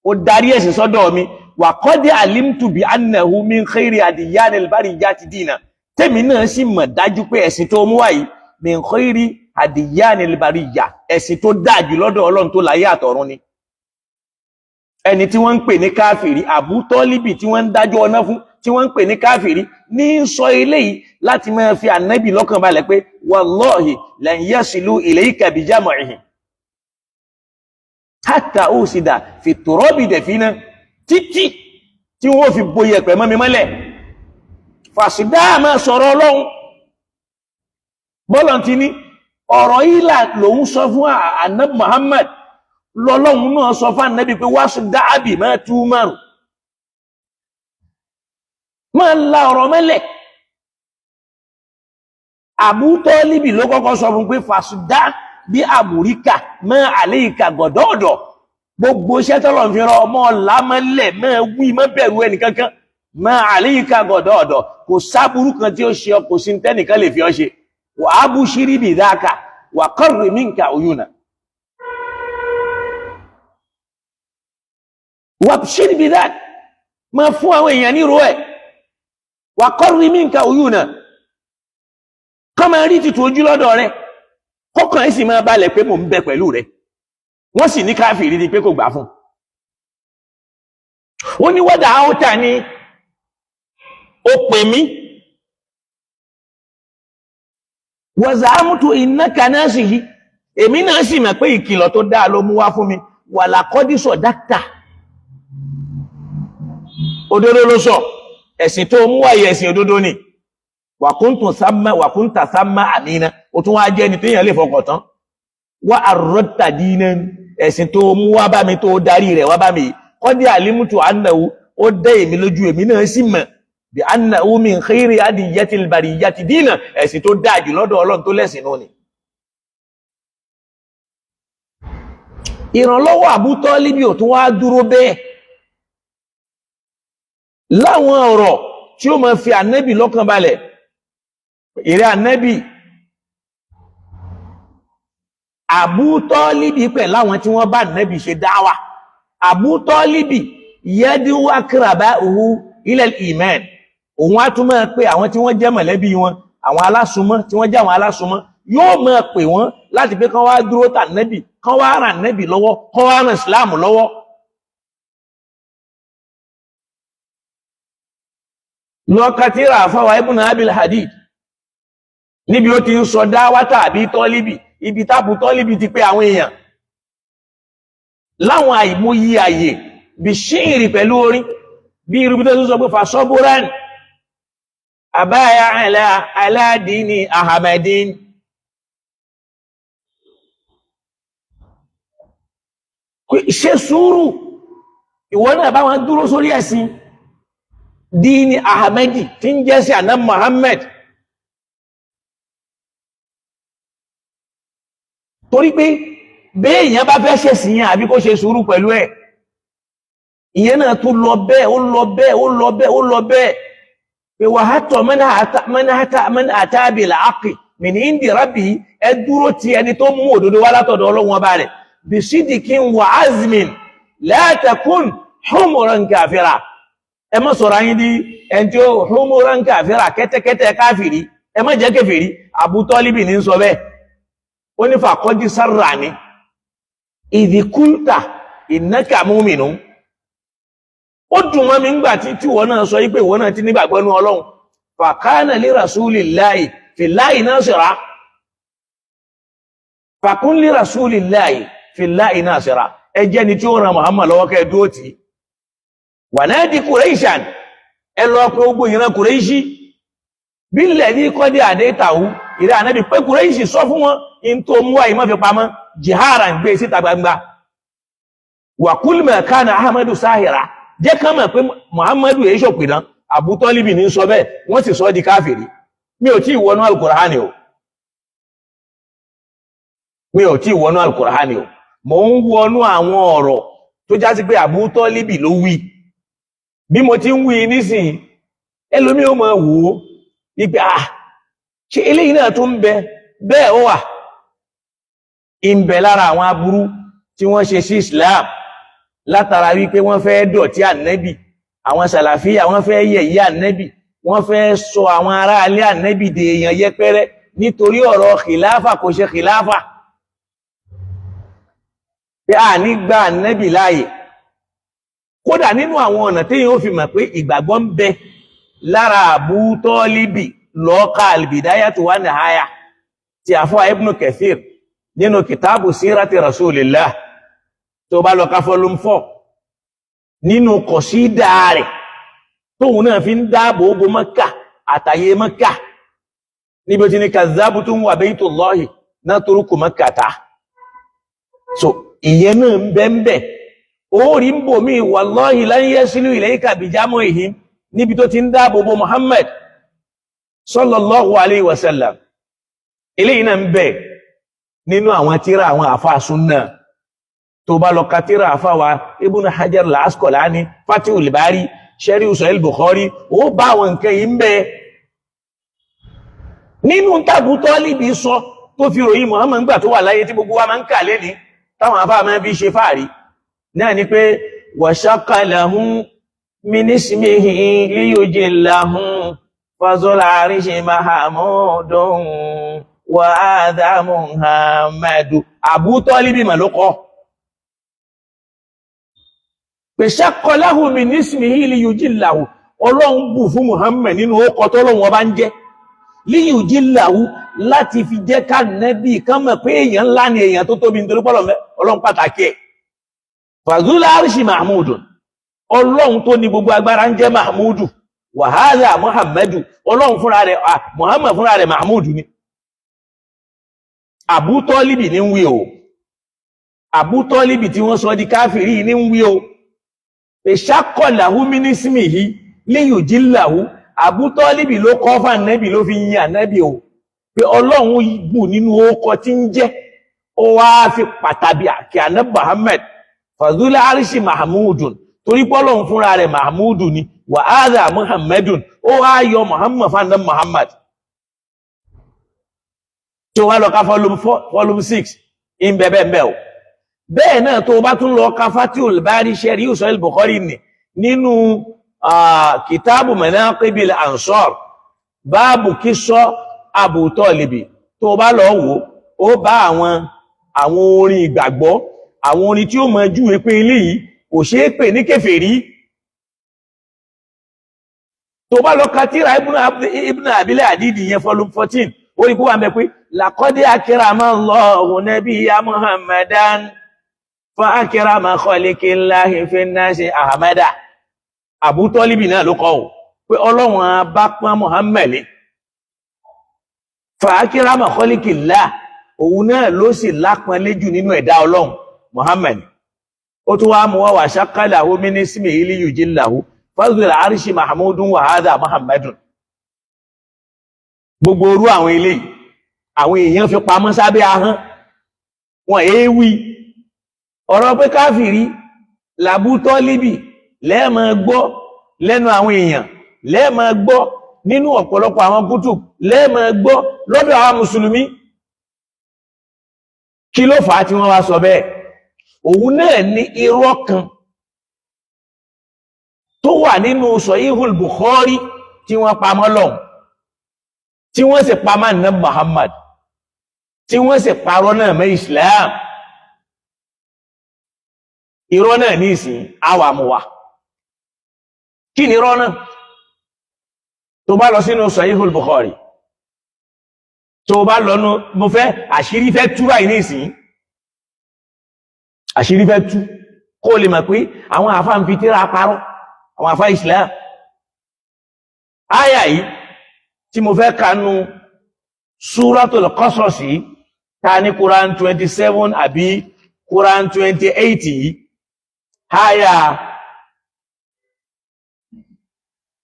ó darí ẹ̀sìn sọ́dọ̀ mi. Wà kọ́dí alimtu bí annahu min khairi adiyani albariyati dínà, tèmi náà sì mọ̀ dájú pé ẹ̀sìn tó mú wáyìí, min khairi adiyani albariya, ẹ̀sìn tó dáa jù lọ́dọ̀ Ọlọ́run tó láyé àtọ̀run ni. Ẹni tí wọ́n ń pè ní káfìrí, Abu Tọ́líbì tí wọ́n ń dájọ́ ọ̀nà fún, tí wọ́n ń pè ní káfìrí, ní ń sọ eléyìí láti máa fi ànábì lọ́kàn balẹ̀ pé wallahi lan yasilu ilayka bi jam'ihim hatta usida fi turabi dafina, títí tí wọ́n fi boyè ẹ̀pẹ̀ mọ́ mi mọ́lẹ̀. Fàṣídá máa sọ̀rọ̀ Ọlọ́run bọ́lọ̀ ti ní ọ̀rọ̀ yìí lòun sọ fún ànábì Muhammad. Lọ́lọ́run náà sọ fún Ànábì pé wáṣù dáàbì máa tú márùn máa la ọ̀rọ̀ mẹ́lẹ̀. Abu Tọ́líbì ló kọ́kọ́ sọ fún pé fàṣùdá bí àmúríkà mọ́ àléìkà gọ̀dọ̀ọ̀dọ̀, gbogbo iṣẹ́ tọ́lọ̀ fi rán ọmọ lámọ́lẹ̀, mọ́ wí, mọ́ bẹ̀rù ẹnìkankan, mọ́ àléìkà gọ̀dọ̀ọ̀dọ̀, kò sáburú kan tí ó ṣe ọ, kò sí tẹ́nìkan lè fi ọ ṣe. Wà á bú ṣírí bì dáka wà kọ́rì mínkà òyùnà wà ṣírí bì dáka, máa fún àwọn èèyàn nírò ẹ̀, wà kọ́rì mínkà òyùnà, kọ́ máa rí tìtù ojú lọ́dọ̀ rẹ̀, kọ́kàn ẹ̀ sì máa balẹ̀ pé mò ń bẹ pẹ̀lú rẹ̀. Wọ́n sì ní káfíìrì ni pé kò gbà fún. Ó ní wọ́dà áwọ́tà ni ó pè mí, wọ̀zà ámútu iná kaná sì yí, èmi náà sì mọ̀ pé ìkìlọ̀ tó dáa ló mú wá fún mi. Wà lákọ́dísọ̀ dáktà, òdodo ló sọ, ẹ̀sìn tó mú wáyé ẹ̀sìn òdodo ni. Wàkúntù sámá, wàkúntà sámá àmìnà, ó tún wá jẹ́ ni téèyàn lè fọkàn tán. Wá àrọ́tà dínà, ẹ̀sìn tó mú wá bá mi, tó darí rẹ̀ wá bá mi, kọ́dí àlímùtù ànáwó, ó dẹ́ èmi lójú, èmi náà sì mọ̀ bí ànáwó min khairi adiyatil bariyati dínà, ẹ̀sìn tó dáa jù lọ́dọ̀ Ọlọ́run tó lẹ́sìn náà ni. Ìrànlọ́wọ́ Abu Tọ́líbì ò tún wá dúró bẹ́ẹ̀. Láwọn ọ̀rọ̀ tí ó máa fi ànẹ́bì lọ́kàn balẹ̀, ìrẹ́ ànẹ́bì, Abu Tọ́líbì pẹ̀ láwọn tí wọ́n bá ànẹ́bì ṣe dáwà. Abu Tọ́líbì yẹ́díwá aqraba'uhu ilal iman, òun á tún máa pé àwọn tí wọ́n jẹ́ mọ̀lẹ́bí wọn, àwọn alásùnmọ́ tí wọ́n jẹ́ àwọn alásùnmọ́, yóò máa pè wọ́n láti pé kán wá dúró tà nẹ́bì, kán wá ràn nẹ́bì lọ́wọ́, kán wá ràn ìsìláàmù lọ́wọ́. Lọ́kàtírà àfáwà Ibn Abil Hadid níbi ó ti ń sọ dáwátà àbí tọ́líbì, ibi tábù tọ́líbì ti pé àwọn èèyàn láwọn àìmọye àyè bí ṣíìrì pẹ̀lú orin, bí irú bí tó sọ pé fasọ́búrán àbáyà aládìní ahamadin. Ṣe sùúrù, ìwọ náà bá wọn dúró sórí ẹ̀sìn dínì ahamadi tí ń jẹ́ sí àná Muhammad, torí pé béèyàn bá fẹ́ ṣẹ̀sìn yẹn àbí kó ṣe sùúrù pẹ̀lú ẹ̀, ìyẹn náà tún lọ bẹ́ẹ̀, ó lọ bẹ́ẹ̀, ó lọ bẹ́ẹ̀, ó lọ bẹ́ẹ̀ pé wà á tọ̀ mẹ́nà àtàbìlà ákì mìíní ìndì rábì, ẹ dúró ti ẹni tó mú òdodo wá látọ̀dọ̀ Ọlọ́run ọba rẹ̀ bisidikin wa azmin la takun humuran kafira. Ẹ má sọ̀rọ̀ ayín di ẹni tí ó humuran kafira, kẹ́tẹ́kẹ́tẹ́ káfìrí, ẹ má jẹ́ kèfèrí. Abu Tọ́líbì ní sọ bẹ́ẹ̀, ó ní fàkọ́jí sára ni ìdíkúntà innaka mu'minun. Ó dùn mọ́ mi ńgbà tí ìwọ náà sọ pé ìwọ náà ti nígbàgbọ́ nú Ọlọ́run. Fàkánà li rasulillahi fillahi nasira, fàkún li rasulillahi fillahi nasira, ẹ jẹ́ ni tí ó ran Muhammad lọ́wọ́ kẹ́ dúró tì í. Wà náà di Quraishan, ẹ lọ pé gbogbo ìran Quraishi bí ilẹ̀ ní kọ́dí àdé tàwú, ìrẹ́ ànábì pé Quraishi sọ fún wọn in tó mú wáyé má fi pamọ́, jihara ń gbé síta gbangba. Wàkúlùmọ̀ kánà Ahmadu sáhìrà, jẹ́ ká mọ̀ pé Muhammadu èyí ṣòpìdán. Abu Tọ́líbì ní sọ bẹ́ẹ̀, wọ́n sì sọ di káfìrí. Mi ò tí ì wọnú Al-Qur'ani o, mi ò tí ì wọnú Al-Qur'ani o, mò ń wọnú àwọn ọ̀rọ̀ tó já sí pé Abu Tọ́líbì ló wí. Bí mo ti ń wí nísìnyí, ẹlòmí ó máa wò ó wípé ah, ṣe eléyìí náà tún ń bẹ bẹ́ẹ̀? Ó wà ń bẹ lára àwọn aburú tí wọ́n ṣe sí Islam látara wípé wọ́n fẹ́ dọ̀tí ànẹ́bì, àwọn sàlàfíà wọ́n fẹ́ yẹ̀yẹ́ ànẹ́bì, wọ́n fẹ́ sọ àwọn aráalé ànẹ́bì di èèyàn yẹpẹrẹ nítorí ọ̀rọ̀ kìláfà kò ṣe kìláfà, pé a ní gba ànẹ́bì láàyè. Kódà nínú àwọn ọ̀nà téèyàn ó fi mọ̀ pé ìgbàgbọ́ ń bẹ lára Abu Tọ́líbì, lọ́ọ̀ka al-Bidayatu wa Nihaya ti àfọ́ Ibn Kathir nínú kìtàbù sírati Rasulillah, tó bá lọ ká volume 4 nínú kọ̀sídà rẹ̀ tóun náà fi ń dáàbò bo Mẹ́kà àtàyè Mẹ́kà, níbi tí ní kazabtum wa baytullahi natruku Makkata. So Ìyẹn náà ń bẹ ń bẹ. Ó rí ń bò mí, wallahi lan yasilu ilayka bijamuhim, níbi tó ti ń dáàbò bo Muhammad sallallahu alayhi wa sallam. Eléyìí náà ń bẹ nínú àwọn tíra àwọn àfáà súnnà. Tó bá lọ ka tíra àfáà wa Ibn Hajar al-Asqalani, Fathul Bari, Sharh Sahih Bukhari, ó bá àwọn nǹkan yìí ń bẹ nínú tàbí Tọ́líbì sọ tó fi ròyìn Muhammad nígbà tó wà láyé, tí gbogbo wa máa ń kà lẹ́ni, táwọn àfáà máa fi ṣe fáàrí náà ni pé wa shaqqa lahu min ismihi liyujillahu fazul arshi mahamudun wa hadha Muhammadu. Abu Tọ́líbì mà ló kọ́ pé shaqqa lahu min ismihi liyujillahu. Ọlọ́run bù fún Muhammad nínú ókọ tọ́lọ́run ọba ń jẹ́, liyujillahu, láti fi jẹ́ ká nẹ́bí kán mọ̀ pé èèyàn ńlá ni, èèyàn tó tóbi, nítorí pọ́lọ̀ ọlọ́run pàtàkì ẹ̀. Fazul arshi mahmudun, ọlọ́run tó ní gbogbo agbára ń jẹ́ Mahmudu. Wa hadha Muhammadu, ọlọ́run fúnra rẹ̀, Muhammad fúnra rẹ̀ Mahmudu ni. Abu Tọ́líbì ní ń wí o. Abu Tọ́líbì tí wọ́n sọ di káfìrí ní ń wí o pé shaqqa lahu min ismihi liyujillahu. Abu Tọ́líbì ló kọ́ fún ànẹ́bì, ló fi yin ànẹ́bì o, pé ọlọ́run bù nínú ókọ tí ń jẹ́, ó wá fi pàtàkì àkí ànẹ́bì Muhammad. Fazul arshi mahmudun, torí pé ọlọ́run fúnra rẹ̀ Mahmudu ni. Wa hadha Muhammadun, ó wá yọ Muhammad fún ànẹ́bì Muhammad. Tó wá lọ ka volume 6 ń bẹ bẹ́ẹ̀ bẹ́ẹ̀ o. Bẹ́ẹ̀ náà, tó bá tún lọ ka Fathul Bari, Sharh Sahih Bukhari ni, nínú kìtàbù Manaqibil Ansar, báàbù kísọ́ Abu Tọ́líbì, tó bá lọ wò ó, bá àwọn orin ìgbàgbọ́, àwọn orin tí ó mọ júwe pé ilé yìí kò ṣeé pè ní kèfèrí. Tó bá lọ ka tírà Ibn Abil Hadid yẹn, volume 14, ó rí kó wà mẹ́ pé laqad akrama Allahu nabiyya Muhammadan fa akrama khaliqillahi fin nasi Ahmada. Abu Tọ́líbì náà ló kọ́ ò pé ọlọ́run bá pọ́n Muhammad, fa akrama khaliqillah, òun náà ló sì lápọ́nlé jù nínú ẹ̀dá ọlọ́run, Muhammad. Ó tún wá mú wá wa shaqqa lahu min ismihi liyujillahu fazul arshi mahmudun wa hadha Muhammadun. Gbogbo orú àwọn eléyìí, àwọn èèyàn fi pamọ́ sábẹ́ ahọ́n wọn. Èéwì ọ̀rọ̀ pé káfìrí làbú Tọ́líbì lẹ́ẹ̀mọ́ gbọ́ lẹ́nu àwọn èèyàn, lẹ́ẹ̀mọ́ gbọ́ nínú ọ̀pọ̀lọpọ̀ àwọn kútù, lẹ́ẹ̀mọ́ gbọ́ lọ́dọ̀ àwọn mùsùlùmí. Kí ló fà á tí wọ́n wá sọ bẹ́ẹ̀? Òun náà ní irọ́ kan tó wà nínú Sahihul Bukhari tí wọ́n pamọ́ lọ́hùn, tí wọ́n sì pamọ́ ní Muhammad, tí wọ́n sì parọ́ náà mẹ́ Islam. Irọ́ náà ní ìsìn àwàmùwà. Kí ni irọ́ náà? Tó bá lọ sínú Sahihul Bukhari, tó bá lọ́nu, mo fẹ́ àṣírí fẹ́ tú báyìí ní ìsìn, àṣírí fẹ́ tú, kó lè mọ̀ pé àwọn àfá ń fi tíra parọ́, àwọn àfá Islam. Áyà yìí tí mo fẹ́ kanu, Suratul Qasas yìí, ta ní Quran 27 àbí Quran 28 yìí, áyà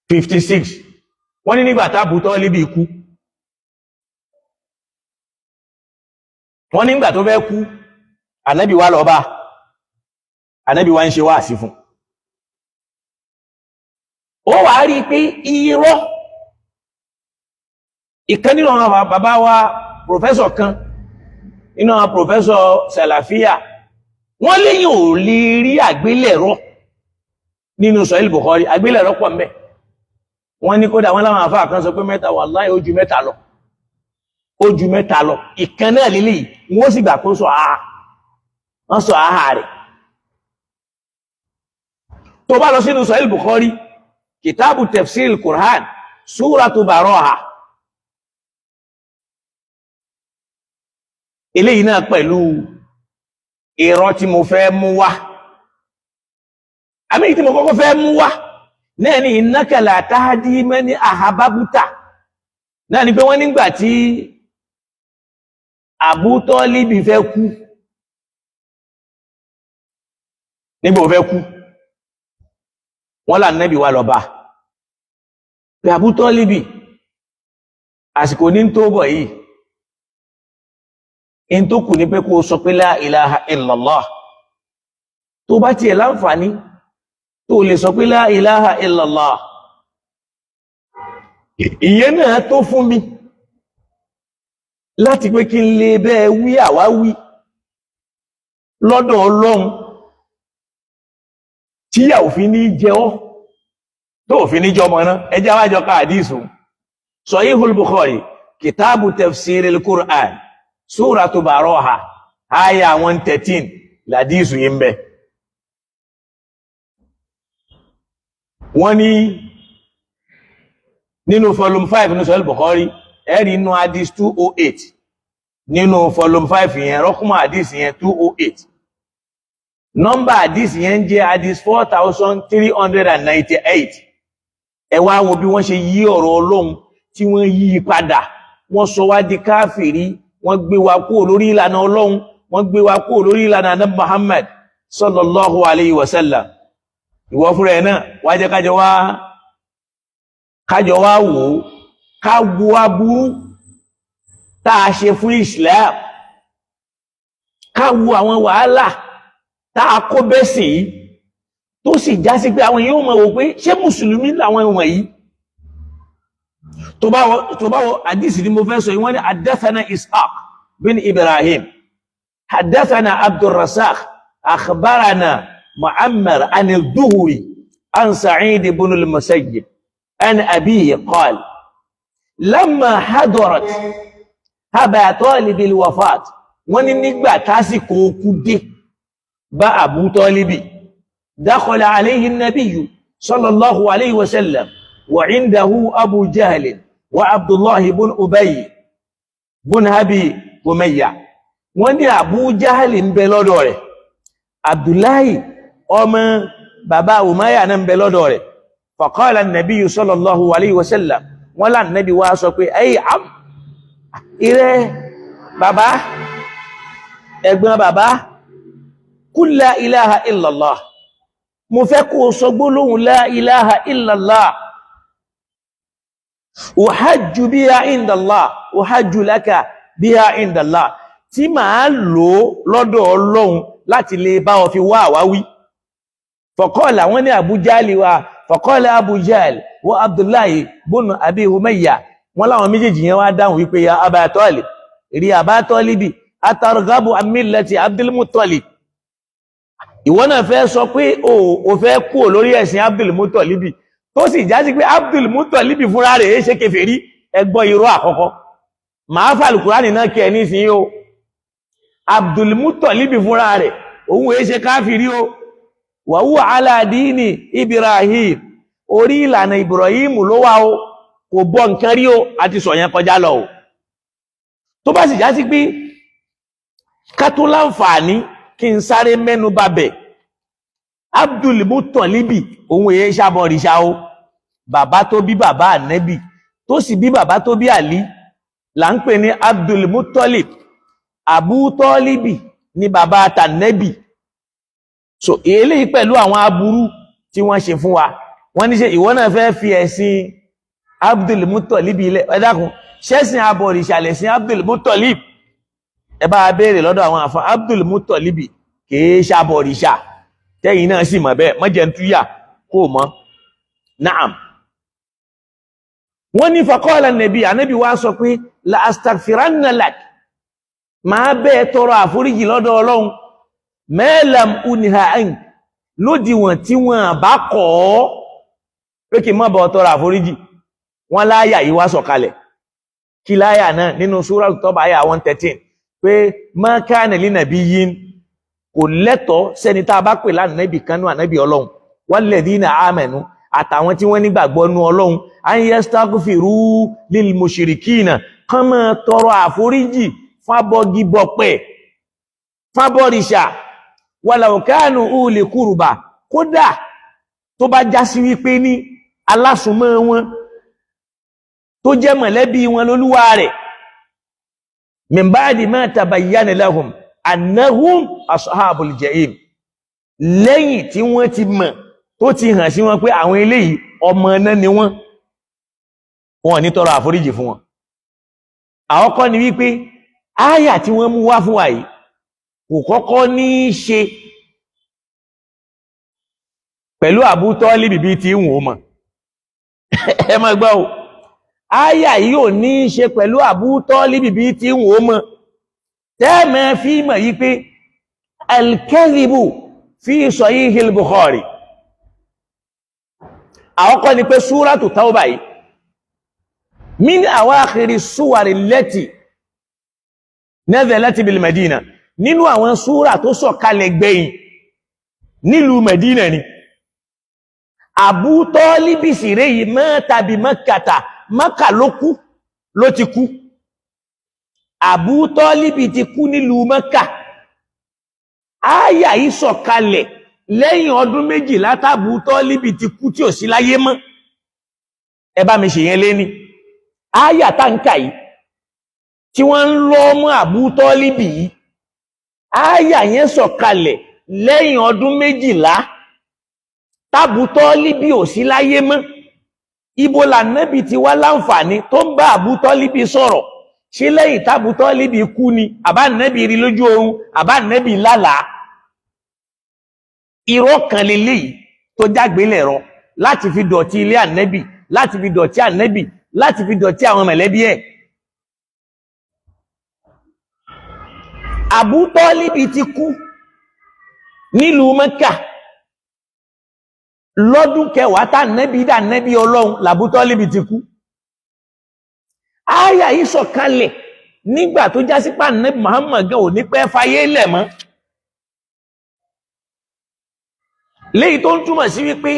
56, wọ́n ní nígbà tábù Tọ́líbì kú, wọ́n nígbà tó fẹ́ kú, ànábì wá lọ bá ànábì, wá ń ṣe wáàsí fún. Ó wà á rí i pé irọ́ ìkan nínú àwọn bàbá wa, professor kan nínú àwọn professor Sàlàfíà, wọ́n léyìn ò lè rí àgbélẹ̀rọ nínú Sahih Bukhari. Àgbélẹ̀rọ pọ̀ mbẹ̀. Wọ́n ní kódà wọ́n láwọn àfáà kan sọ pé mẹ́ta, wàláhì ó ju mẹ́ta lọ, ó ju mẹ́ta lọ. Ìkan náà lélẹ̀ yìí, wọ́n sì gbà kó sọ àhà, wọ́n sọ àhà rẹ̀. Tó bá lọ sínú Sahih Bukhari, kìtàbù tafsir Qur'an, súratu Baraha, eléyìí náà pẹ̀lú irọ́ tí mo fẹ́ mú wá, àmì tí mo kọ́kọ́ fẹ́ mú wá náà ni innaka la tahdi man ahbabta. Náà ni pé wọ́n nígbà tí Abu Tọ́líbì fẹ́ kú. Nígbà ó fẹ́ kú, wọ́n là nẹ́bí wa lọ bá pé, Abu Tọ́líbì, àsìkò ní tó bọ̀ yìí, in tó kù ní pé kó sọ pé la ilaha illallah. Tó bá tiẹ̀ láǹfààní tó lè sọ pé la ilaha illallah, ìyẹn náà tó fún mi láti pé kí n lè bẹ́ẹ̀ wí àwáwí lọ́dọ̀ Ọlọ́run tí yà òfin ní jẹ ọ́, tó òfin ní jọmọ náà. Ẹjẹ́ wájọ ká àdísù Sahihul Bukhari, kìtàbù tafsiril Qur'an, Suratu Baraha, aya 113 làdísù yìí ń bẹ. Wọ́n ní nínú volume 5 ní Sahih Bukhari, ẹ̀rí inú hadith 208 nínú volume 5 yẹn, rọ́kùnmọ̀ hadith yẹn 208, nọ́mbà hadith yẹn jẹ́ hadith 4398. Ẹ wá wo bí wọ́n ṣe yí ọ̀rọ̀ Ọlọ́run, tí wọ́n yí padà. Wọ́n sọ wá di káfìrí, wọ́n gbé wa kúrò lórí ìlànà Ọlọ́run, wọ́n gbé wa kúrò lórí ìlànà Ànábì Muhammad sallallahu alayhi wa sallam. Ìwọ fúnra ẹ̀ náà wá jẹ́ kájọ wá wò ó, ká wo aburú tá a ṣe fún Islam, ká wo àwọn wàhálà tá a kó bẹ́sìn yìí, tó sì já sí pé àwọn èèyàn mọ̀ wò pé ṣé mùsùlùmí làwọn wọ̀nyí. Tó bá wọ àdìsí ni mo fẹ́ sọ yìí, wọ́n ní haddathana Ishaq bin Ibrahim, haddathana Abdulrazak, akhbarana Mu'ammar an al-Duhri an Sa'id ibn al-Musayyib an abihi qala lamma hadarat Aba Talib al-wafat. Wọ́n ní nígbà tásìkò okú dé bá Abu Talibi, dakhala alayhi an-nabiyyu sallallahu alayhi wa sallam wa indahu Abu Jahl wa Abdullah ibn Ubay ibn Abi Umayya. Wọ́n ní Abu Jahl ń bẹ lọ́dọ̀ rẹ̀, Abdullahi ọmọ bàbá Umayya náà ń bẹ lọ́dọ̀ rẹ̀. Faqala an-nabiyyu sallallahu alayhi wa sallam, wọ́n lá nàbí wá sọ pé, ay am, ìrẹ́ bàbá, ẹ̀gbọ́n bàbá, kul la ilaha illallah, mo fẹ́ kó sọ gbólóhùn la ilaha illallah, uhajju biha indallah, uhajju laka biha indallah, tí màá lò lọ́dọ̀ Ọlọ́run láti lè bá ọ fi wá àwáwí. Faqala, wọ́n ní Abu Jahli wa, faqala Abu Jahl wa Abdullahi bunu Abi Umayya, wọ́n láwọn méjèèjì yẹn wá dáhùn wípé, ya Aba Talib, rí Aba Talibi, atarghabu an millati Abdul Muttalib? Ìwọ náà fẹ́ sọ pé o fẹ́ kúrò lórí ẹ̀sìn Abdul Muttalib, tó sì já sí pé Abdul Muttalib fúnra rẹ̀ ṣe kèfèrí. Ẹ gbọ́ irọ́ àkọ́kọ́, màá fà Al-Kùránì náà kí ẹ nísìnyí o. Abdul Muttalib fúnra rẹ̀, òun èé ṣe káfìrí o. Wa huwa ala dini Ibrahim, orí ìlànà Ibrahim ló wà o, kò bọ́ nǹkan rí o, àti sọ yẹn kọjá lọ o. Tó bá sì já sí pé ká tó láǹfààní kí n sáré mẹ́nu bà bẹ̀, Abdul Mutalibi òun èé ṣàbọ̀rìṣà o. Bàbá tó bí bàbá ànẹ́bì, tó sì bí bàbá tó bí Àlí, là ń pè ní Abdul Mutalib. Abu Tọ́líbì ní bàbá tànẹ́bì. So eléyìí pẹ̀lú àwọn aburú tí wọ́n ṣe fún wa, wọ́n ní ṣe ìwọ náà fẹ́ fi ẹ̀sìn Abdul Mutalib ilẹ̀? Ẹ dákun, ṣẹ́sìn abọ̀rìṣà lẹ̀sìn Abdul Mutalib? Ẹ bá béèrè lọ́dọ̀ àwọn àfa. Abdul Mutalib kìí ṣàbọ̀rìṣà, tẹ́yìn náà sì mọ̀ bẹ́ẹ̀. Mọ́jẹ̀ ń túyà kó mọ́. Naam, wọ́n ní faqala nàbí, ànábì wá sọ pé, la astaghfiranna lak, máa bẹ́ẹ̀ tọrọ àforíjì lọ́dọ̀ Ọlọ́run, ma lam unha ank, lódiwọ̀n tí wọ́n bá kọ̀ ọ́ pé kí n má bọ̀ tọrọ àforíjì. Wọ́n láyà yìí wá sọ̀kalẹ̀. Kí láyà náà? Nínú Suratu Tawbah, àyà 113, pé ma kana li nabiyyin, kò lẹ́tọ̀ọ́ sẹ́ni tá a bá pè lánàbì kanú ànábì Ọlọ́run, walladhina amanu, àtàwọn tí wọ́n nígbàgbọ́ nú Ọlọ́run, an yastaghfiru lil mushrikina, kán máa tọrọ àforíjì fábọ́gibọ̀pẹ̀, fábọ́rìṣà, walau kanu uli qurba, kódà tó bá já sí wípé ní alásùnmọ́ wọn tó jẹ́ mọ̀lẹ́bí wọn lólúwa rẹ̀, min ba'di ma tabayyana lahum annahum ashabul jahim. Lẹ́yìn tí wọ́n ti mọ̀, tó ti hàn sí wọn pé àwọn eléyìí ọmọ náà ni wọ́n, wọn ní tọrọ àforíjì fún wọn. Àkọ́kọ́ ni wípé áyà tí wọ́n mú wá fún wa yìí kò kọ́kọ́ ní í ṣe pẹ̀lú Abu Tọ́líbì bíi ti ń wò mọ̀. Ẹ máa gbọ́ o, áyà yìí ò ní í ṣe pẹ̀lú Abu Tọ́líbì bíi ti ń wò mọ̀. Tẹ́ẹ̀mẹ́ fi mọ̀ yí pé al-kadhibu fi Sahihil Bukhari. Àkọ́kọ́ ni pé Súrátù Tawbah yìí min awakhiri súwàrí lẹ́tì nazalat bil Madina, nínú àwọn súrà tó sọ̀kalẹ̀ gbẹ̀yìn nílùú Medina ni. Abu Tọ́líbì sì rẹ̀ yìí mata bi Makkata, Mákà ló kú, ló ti kú. Abu Tọ́líbì ti kú nílùú Mákà. Áyà yìí sọ̀kalẹ̀ lẹ́yìn ọdún 12 t'Abu Tọ́líbì ti kú, tí ò sí láyé mọ́. Ẹ bá mi ṣe yẹn lé ní áyà táǹkà yìí tí wọ́n ń lọ́ mọ́ Abu Tọ́líbì yìí, áyà yẹn sọ̀kalẹ̀ lẹ́yìn ọdún 12 t'Abu Tọ́líbì ò sí láyé mọ́. Ibo lànàbì ti wá láǹfààní tó ń bá Abu Tọ́líbì sọ̀rọ̀? Ṣé lẹ́yìn t'Abu Tọ́líbì kú ni, àbá nẹ́bì rí lójú oorun, àbá nẹ́bì lálàá? Irọ́ kan leléyìí tó jágbélẹ̀rọ láti fi dọ̀tí ilé ànẹ́bì, láti fi dọ̀tí ànẹ́bì, láti fi dọ̀tí àwọn mẹ̀lẹ́bí ẹ̀. Abu Tọ́líbì ti kú nílùú Mẹ́kà lọ́dún kẹwàá tá nẹ́bí dà nẹ́bí Ọlọ́run l'Abu Tọ́líbì ti kú. Áyà yìí sọ̀kalẹ̀ nígbà tó já sí pà nẹ́bí Muhammad gan ò ní pẹ́ fayé lẹ̀ mọ́, léyìí tó ń túmọ̀ sí wípé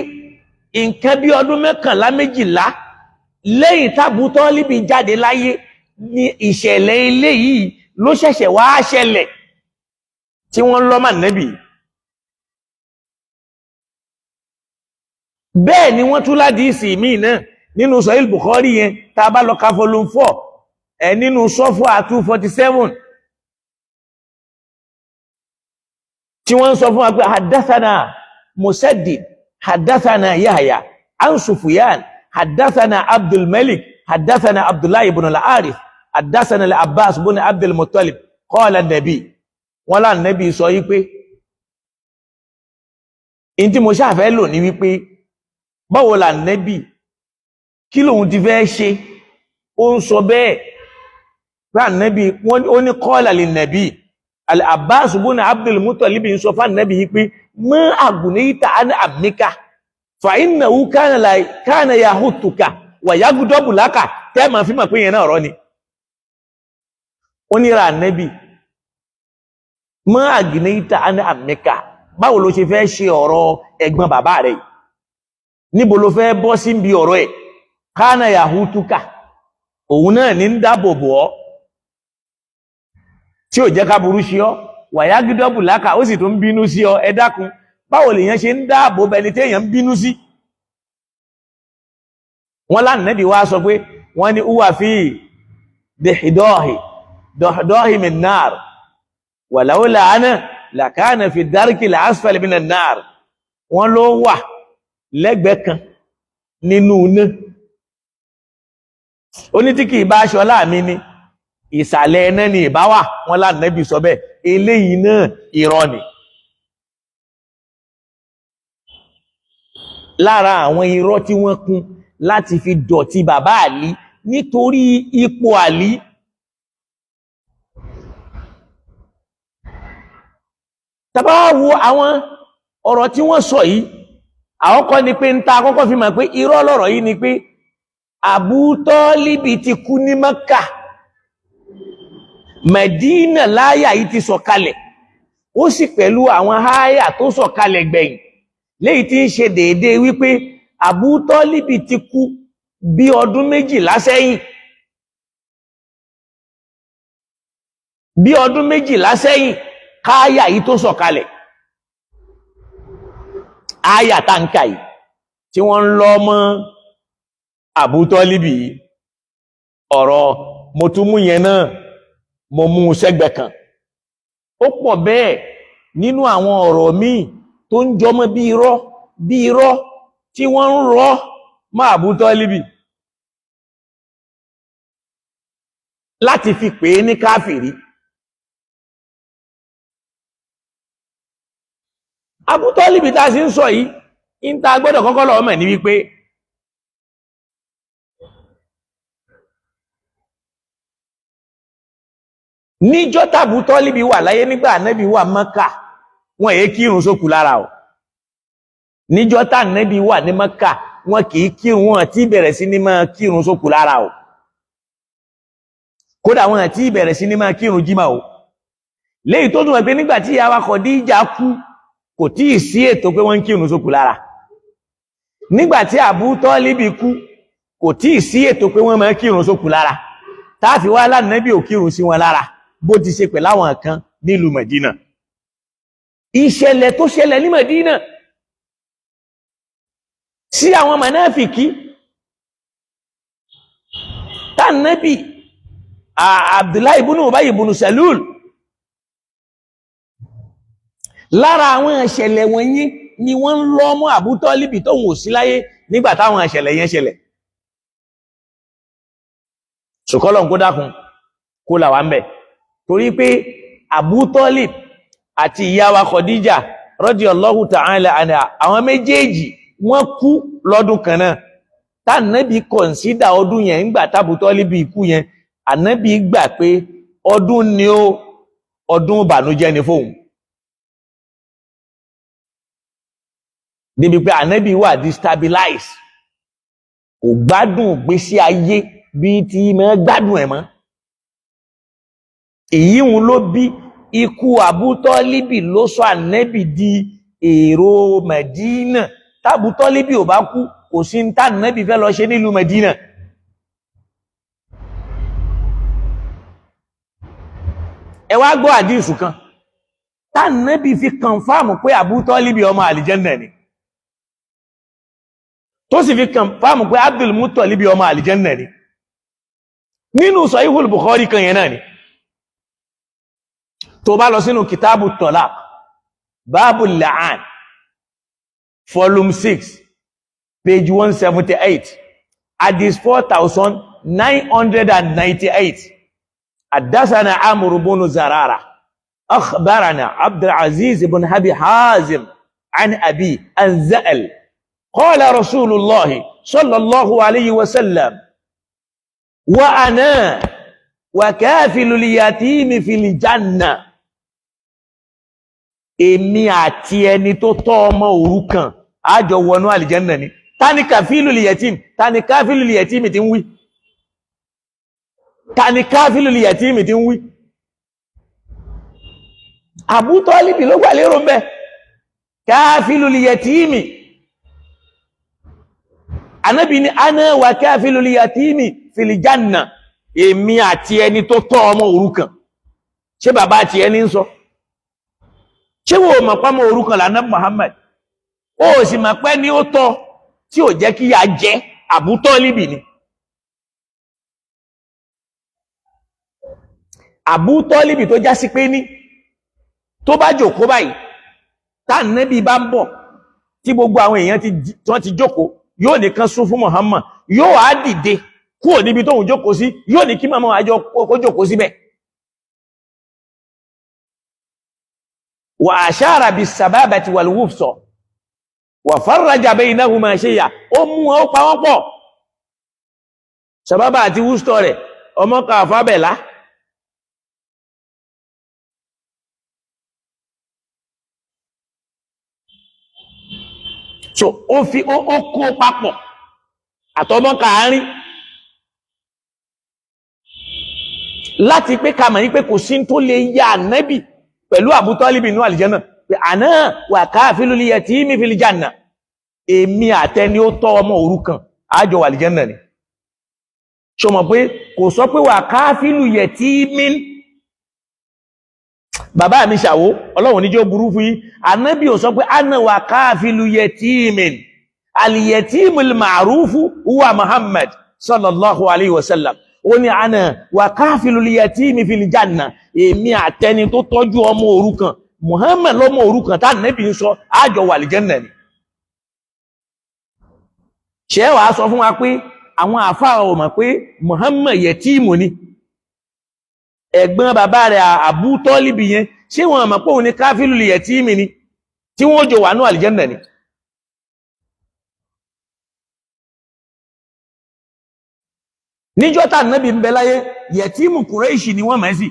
nǹkan bí ọdún 11 12 lẹ́yìn t'Abu Tọ́líbì jáde láyé ní ìṣẹ̀lẹ̀ ilé yìí ló ṣẹ̀ṣẹ̀ wá ṣẹlẹ̀ tí wọ́n lọ́ mà nẹ́bì. Bẹ́ẹ̀ ni wọ́n tún ládìísì míì náà nínú Sahih Bukhari yẹn, tá a bá lọ ka volume 4 ẹ̀ nínú sọ́fọ́ 247, tí wọ́n ń sọ fún wa pé hadathana Musaddid, hadathana Yahya an Sufyan, hadathana Abdul Malik, hadathana Abdullah ibn al-Harith, hadathana al-Abbas ibn Abdul Muttalib, qala an-nabi. Wọ́n lá nabi sọ yí pé in tí mo ṣàfẹ́ lò ní wípé báwo la nabi, kí lòun ti fẹ́ ṣe? Ó ń sọ bẹ́ẹ̀ pé ànábì wọ́n ó ní qala lin-nabi, al-Abbas ibn Abdul Muttalib ń sọ fún ànábì yìí pé ma aghnayta an ammika fa innahu kana yahutuka wa yaghdabu laka. Tẹ́ ma fi mọ̀ pé yẹn náà rọ́ ni. Ó ní ra ànábì, ma aghnayta an ammika, báwo ló ṣe fẹ́ ṣe ọ̀rọ̀ ẹ̀gbọ́n bàbá rẹ̀? Níbo ló fẹ́ bọ́ sí bí ọ̀rọ̀ ẹ̀? Kana yahutuka, òun náà ní ń dáàbò bò ọ́ tí ò jẹ́ ká burú sí ọ́, wàyágídọ́bù láka, ó sì tún ń bínú sí ọ. Ẹ dákun, báwo lèèyàn ṣe ń dáàbò bẹni téèyàn ń bínú sí? Wọ́n lánàbí wá sọ pé wọ́n ní uwa fi dìhdọ́hì dọ̀hdọ́hì min nar, wàláwùlà ana làkánà fi dárkì làásfàlì min nar. Wọ́n ló wà lẹ́gbẹ̀ẹ́ kan nínú iná. Ó ní tí kìí bá aṣọ láàmì ni ìsàlẹ̀ ẹ̀nà ni ìbá wà. Wọ́n lánàbí sọ bẹ́ẹ̀. Eléyìí náà irọ́ ni. Lára àwọn irọ́ tí wọ́n kún láti fi dọ̀tí bàbá Àlí nítorí ipò Àlí. Tàbá wo àwọn ọ̀rọ̀ tí wọ́n sọ yìí, àkọ́kọ́ ni pé ń ta àkọ́kọ́ fi mọ̀ pé irọ́ lọ̀rọ̀ yìí ni pé Abu Tọ́líbì ti kú ní Mẹ́kà, Mẹ̀dínà láyà yìí ti sọ̀kalẹ̀, ó sì pẹ̀lú àwọn háyà tó sọ̀kalẹ̀ gbẹ̀yìn, léyìí tí ń ṣe déédéé wípé Abu Tọ́líbì ti kú bí ọdún 12 sẹ́yìn, bí ọdún 12 sẹ́yìn káyà yìí tó sọ̀kalẹ̀. Áyà táǹkà yìí tí wọ́n ń lọ mọ́ Abu Tọ́líbì yìí, ọ̀rọ̀ mo tún mú yẹn náà, mo mú sẹ́gbẹ̀ kan. Ó pọ̀ bẹ́ẹ̀ nínú àwọn ọ̀rọ̀ míì tó tó ń jọmọ́ bí irọ́ bí irọ́ tí wọ́n ń rọ́ mọ́ Abu Tọ́líbì láti fi pè é ní káfìrí. Abu Tọ́líbì tá a sì ń sọ yìí, ń ta gbọ́dọ̀ kọ́kọ́ lọ́wọ́ mọ̀ ní wípé níjọ́ tàbú Tọ́líbì wà láyé nígbà Ànábì wà Mọ́kà, wọn èé kírun sókù lára o. Níjọ́ tá Ànábì wà ní Mọ́kà, wọn kì í kírun, wọn tí bẹ̀rẹ̀ sí ní máa kírun sókù lára o. Kódà wọn tí bẹ̀rẹ̀ sí ní máa kírun jímà o. Léyìí tó dùn pé nígbà tí ìyá wa Khadija kú, kò tí ì sí ètò pé wọ́n ń kírun sókù lára. Nígbà tí Abu Tọ́líbì kú, kò tí ì sí ètò pé wọ́n máa kírun sókù lára. Táàfi wá lánàbì ò kírun sí wọn lára, bó ti ṣe pẹ̀lú àwọn kan nílùú Mẹ̀dínà. Ìṣẹ̀lẹ̀ tó ṣẹlẹ̀ ní Mẹ̀dínà sí àwọn mọ̀náfìkí tánàbì Abdullahi ibn Ubay ibn Salul, lára àwọn ìṣẹ̀lẹ̀ wọ̀nyí ni wọ́n ń lọ mọ́ Abu Tọ́líbì tó wò sí láyé nígbà táwọn ìṣẹ̀lẹ̀ yẹn ṣẹlẹ̀. Ṣùkọ́lọ̀ ń kó dákun kó là wá ń bẹ̀, torí pé Abu Tọ́líb àti ìyá wa Khadija radiyallahu ta'ala anha, àwọn méjèèjì wọ́n kú lọ́dún kan náà. Tánàbí kọ̀nsídà ọdún yẹn ńgbà tábù Tọ́líbì ikú yẹn, ànábì gbà pé ọdún ni ó ọdún ìbànújẹ́ ni fóun, débi pé ànábì wà destabilize, kò gbádùn ìgbésí ayé bí ti mọ́ gbádùn ẹ̀ mọ́. Èyí ń ló bí ikú Abu Tọ́líbì ló sọ ànábì di èrò Mẹ̀dínà. Tábù Tọ́líbì ò bá kú, kò sí ń tá ànábì fẹ́ lọ ṣe nílùú Mẹ̀dínà. Ẹ wá gbọ́ àdísù kan tánàbì fi kànfàmù pé Abu Tọ́líbì ọmọ àlìjẹ́nà ni, tó sì fi kànfàmù pé Abdul Muttalibi ọmọ àlìjẹ́nà ni, nínú Sahihul Bukhari kan yẹn náà ni. Tó bá lọ sínú kìtàbù Talaq, báàbù la'an, volume 6 page 178, hadith 4998. حدثنا عمرو بن زرارة أخبرنا عبد العزيز بن أبي حازم عن أبي عن زأل قال رسول الله صلى الله عليه وسلم وأنا وكافل اليتيم في الجنة. Èmi àti ẹni tó tọ́ ọmọ òrukàn a jọ wọnú àlìjẹ́nà ni. Tani kafilul yatim? Tani kafilul yatim tí ń wí? Tani káfílù yẹtíìmì tí ń wí? Abu Tọ́líbì ló gbà lérò ń bẹ káfílù yẹtíìmì. Anábì ní aná wà káfílù yẹtíìmì fil janna, èmi àti ẹni tó tọ́ ọmọ òrukàn. Ṣé bàbá àti ẹni ń sọ? Ṣé wo mọ̀ pé ọmọ òrukàn lànà Muhammad? Ó sì mọ̀ pé ní ó tọ́ tí ò jẹ́ kí ya jẹ́ Abu Tọ́líbì ni. Abu Tọ́líbì tó já sí pé ní tó bá jókòó báyìí, tánàbí bá ń bọ̀ tí gbogbo àwọn èèyàn tí wọ́n ti jókòó, yóò ní kán sún fún Muhammad, yóò wá dìde kúrò níbi tóun jókòó sí, yóò ní kí màmá àjọ kó jókòó síbẹ̀. Wa ashara bis sababati wal wusta wa farraja baynahuma shay'a, ó mú wọn, ó pa wọ́n pọ̀, sàbábà àti wústọ̀ rẹ̀, ọmọ kàfábẹ̀lá. So ó fi ó kó papọ̀ àtọmọ́ kàárín láti pé ká mọ̀ ní pé kò sí tó lè ya ànábì pẹ̀lú Abu Tọ́líbì inú àlìjẹ́nà, pé àná wà kafilul yatimi fil janna, èmi àtẹni ó tọ́ ọmọ òrukàn àjọ wà àlìjẹ́nà ni. Ṣo mọ̀ pé kò sọ pé wà kafilu yatimi? Bàbá mi ṣàwó, ọlọ́run níjó burú fún yín. Ànábì ò sọ pé ana wà káfílù yẹtíìmìn, alìyẹtíìmù ma'rufu huwa Muhammad sallallahu alayhi wa sallam. Ó ní ana wà káfílù yẹtíìmì fil janna, èmi àtẹni tó tọ́jú ọmọ òrukàn Muhammad lọ́mọ òrukàn tá nẹ́bí ń sọ àjọ wà lìjẹ́nà ni. Ṣé wàá sọ fún wa pé àwọn àfáà ò mọ̀ pé Muhammad yẹtíìmù ni, ẹ̀gbọ́n bàbá rẹ̀ Abu Tọ́líbì yẹn, ṣé wọn mọ̀ pé òun ni káfílù yẹtíìmù ni tí wọ́n jọ wà ní àlìjẹ́nà ni? Níjọ́ tá nẹ́bí ń bẹ láyé, yẹtíìmù Kùrẹ́ṣì ni wọ́n mọ̀ sí.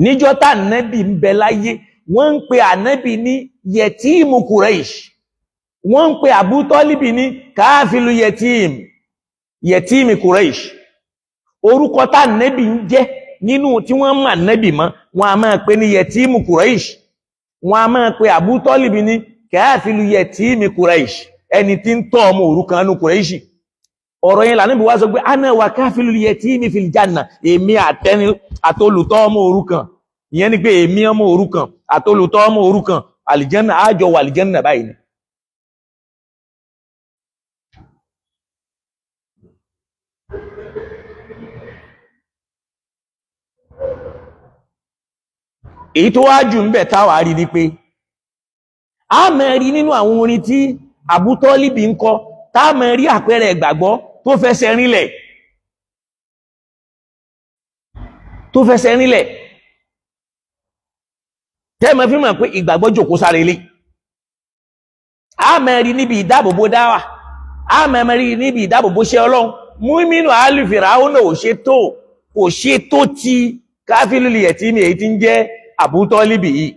Níjọ́ tá nẹ́bí ń bẹ láyé, wọ́n ń pe ànẹ́bí ní yẹtíìmù Kùrẹ́ṣì, wọ́n ń pe Abu Tọ́líbì ní káfílù yẹtíìmù Kùrẹ́ṣì. Orúkọ tá nẹ́bí ń jẹ́ nínú tí wọ́n mọ̀ nẹ́bí mọ́, wọ́n a máa pe ní yẹtíìmù Kùrẹ́ṣì, wọ́n a máa pe Abu Tọ́líbì ní káfílù yẹtíìmù Kùrẹ́ṣì, ẹni tí ń tọ́ ọmọ òrukàn nínú Kùrẹ́ṣì. Ọ̀rọ̀ yẹn lànà bí wá sọ pé ana wa káfílù yẹtíìmì fil janna, èmi àtẹni àtolùtọ́ ọmọ òrukàn, ìyẹn ni pé èmi ọmọ òrukàn àtolùtọ́ ọmọ òrukàn àlìjẹ́nà, àjọ wà àlìjẹ́nà báyìí ni. Èyí tó wá jù ń bẹ̀ táwa rí ni pé a máa rí nínú àwọn orin tí Abu Tọ́líbì ń kọ, tá a máa rí àpẹẹrẹ ìgbàgbọ́ tó fẹsẹ̀ rinlẹ̀, tó fẹsẹ̀ rinlẹ̀, tẹ́mọ̀ fi mọ̀ pé ìgbàgbọ́ jòkó sáré ilé. A máa rí níbi ìdáàbòbò dáwà, a máa rí níbi ìdáàbòbò ṣe Ọlọ́run. Múmínú àlùfìrà ó náà ò ṣe tó, kò ṣe tó ti káfílù yẹtíìmì èyí tí ń jẹ́ Abu Tọ́líbì yìí.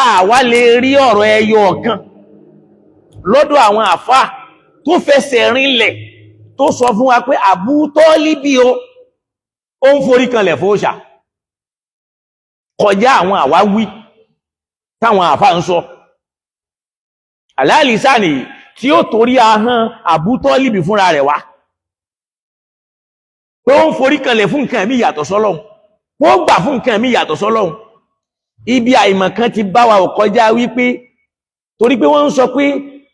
Àwa lè rí ọ̀rọ̀ ẹyọ ọ̀kan lọ́dọ̀ àwọn àfá tó fẹsẹ̀ rinlẹ̀ tó sọ fún wa pé Abu Tọ́líbì ó ń forí kanlẹ̀ fóòṣà, kọjá àwọn àwáwí táwọn àfá ń sọ. Àláàlìsáàni tí ó torí ahọ́n Abu Tọ́líbì fúnra rẹ̀ wá pé ó ń forí kanlẹ̀ fún nǹkan mi yàtọ̀ sọ́lọ́hun, ó gbà fún nǹkan mi yàtọ̀ sọ́lọ́hun. Ibi àìmọ̀ kan ti bá wa ò kọjá wípé torí pé wọ́n ń sọ pé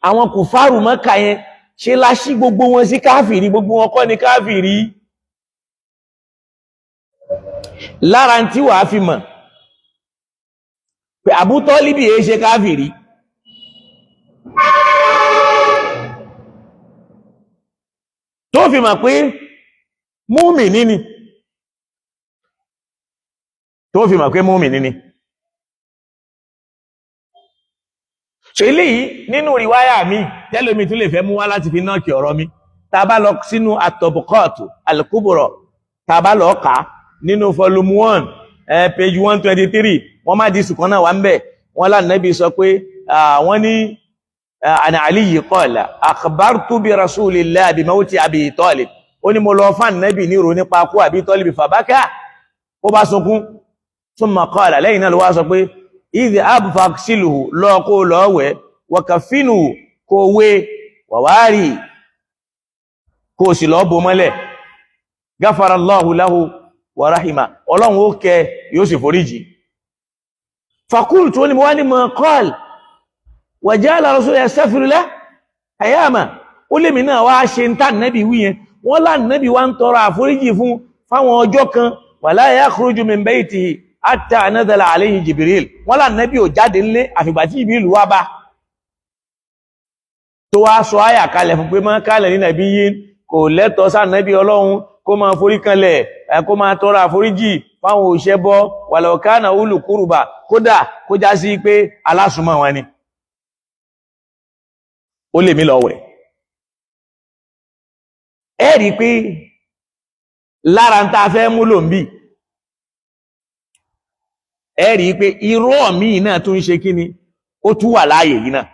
àwọn kùfárù Mọ́kà yẹn ṣe láṣí gbogbo wọn sí káfìrí, gbogbo wọn kọ́ ni káfìrí. Lára tí wàá fi mọ̀ pé Abu Tọ́líbì yìí ṣe káfìrí, tó fi mọ̀ pé múmìnì ni, tó fi mọ̀ pé múmìnì ni. Ṣe eléyìí nínú ìwáyà mi tẹ́lómi tún lè fẹ́ mú wá láti fi náà kí ọ̀rọ̀ mi. Tá bá lọ sínú at-Tabaqat al-Kubra, tá bá lọ kà nínú volume 1 page 123, wọ́n má di sùkán náà wá ń bẹ̀. Wọ́n lánàbí sọ pé wọ́n ní ana Aliyi qala akhbartu bi rasulillahi bi mawti Abi Talib. Ó ní mo lọ fún ànábì ní ìrò nípa kú Abi Talib, fàbákà, ó bá sunkún. Thumma qala, lẹ́yìn náà ló wá sọ pé ìdí abfaksiluhu, lọ kó lọ́wẹ́, wàkàfínù kó wé, wàwárì kó sì lọ bò mọ́lẹ̀. Gáfarallahu lahu wa rahima, ọlọ́run ó kẹ́ yóò sì foríjì. Fakultu, ní mo wá ní mọ̀ qal wa ja'ala rasul yastaghfiru lahu ayama. Ó lèmi náà wá ṣe ń tà nẹ́bí wí yẹn, wọ́n lá nẹ́bí wá ń tọrọ àforíjì fún fáwọn ọjọ́ kan, wala yakhruju min baytihi hatta nazala alayhi Jibril. Wọ́n lá nẹ́bí ò jáde ńlé àfìgbà tí Jibril wá bá tó wá sọ àyà kalẹ̀ fún pé máa kalẹ̀ ní nàbí yín, kò lẹ́tọ̀ọ́ sànẹ́bí ọlọ́run kó máa forí kanlẹ̀, kó máa tọrọ àforíjì fáwọn òṣèbọ, walau kana ulu qurba, kódà kó já sí pé alásùnmọ́ wọn ni. Ó lè mí lọ wẹ̀. Ẹ rí pé lára ń ta fẹ́ múlò ń bì, ẹ rí pé irọ́ míì náà tún ń ṣe kí ni, ó tún wà láàyè yìí náà.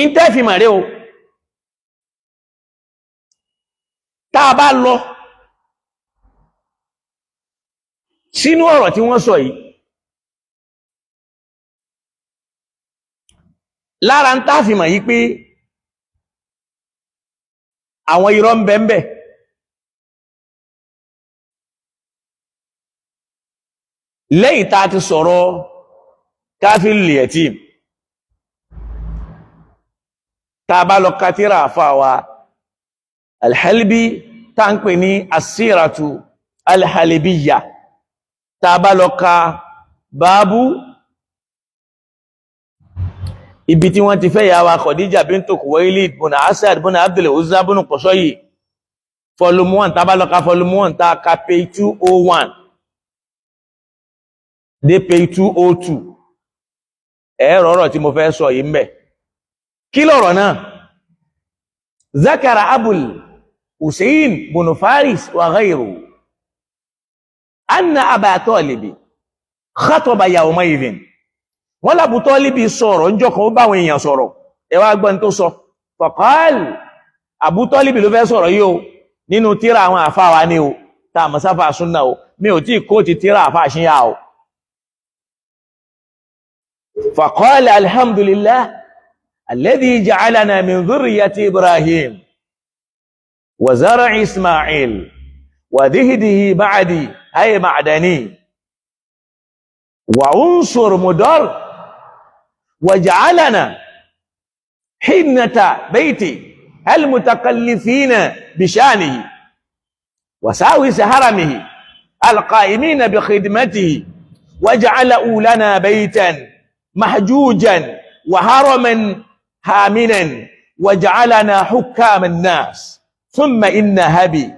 Ìtẹ́fìmọ̀ rẹ o, tá a bá lọ sínú ọ̀rọ̀ tí wọ́n sọ yìí, lára ń táfìmọ̀ yìí pé àwọn irọ́ ń bẹ ń bẹ. Lẹ́yìn tá a ti sọ̀rọ̀ káfíìlì ẹ̀tìm, tá a bá lọ katira àfáà wa Alhalbi tá ń pè ní asíratu alhalibiyya. Tá bá lọ ka báábú ibi tí wọ́n ti fẹ́ yàwá Khadija bintu Khuwailid bùnà Asad bùnà Abdul Uzza bùnà Qusayyi, volume 1, tá bá lọ ka volume 1, tá ka page 201 dé page 202, ẹ̀rọ ọ̀rọ̀ tí mo fẹ́ sọ yìí ń bẹ. Kí lọ̀rọ̀ náà? Zakara Abul Hussein bùnú Faris wa ghayru anna Aba Talibi khataba yawma idhin. Wọ́n l'Abu Talibi sọ̀rọ̀ ńjọ́ kan, ó bá àwọn èèyàn sọ̀rọ̀. Ẹ wá gbọ́n tó sọ. Faqal, Abu Talibi ló fẹ́ sọ̀rọ̀ yìí o, nínú tíra àwọn àfáà wa ní o, tá a mọ̀sáfà súnà o. Mi ò tí kó ti tíra àfáà ṣíyà o. Faqal, alhamdulillah alladhi ja'alana min dhurriyyati Ibrahim wa zar'i Ismail wa dhihdihi ba'di ay ma'dani wa unsur mudar wa ja'alana hinnata bayti المتكلفين بشانه وساوس هرمه القائمين بخدمته وجعله لنا بيتا محجوجا وهرما هامنا وجعلنا حكام الناس. ثم إن هبي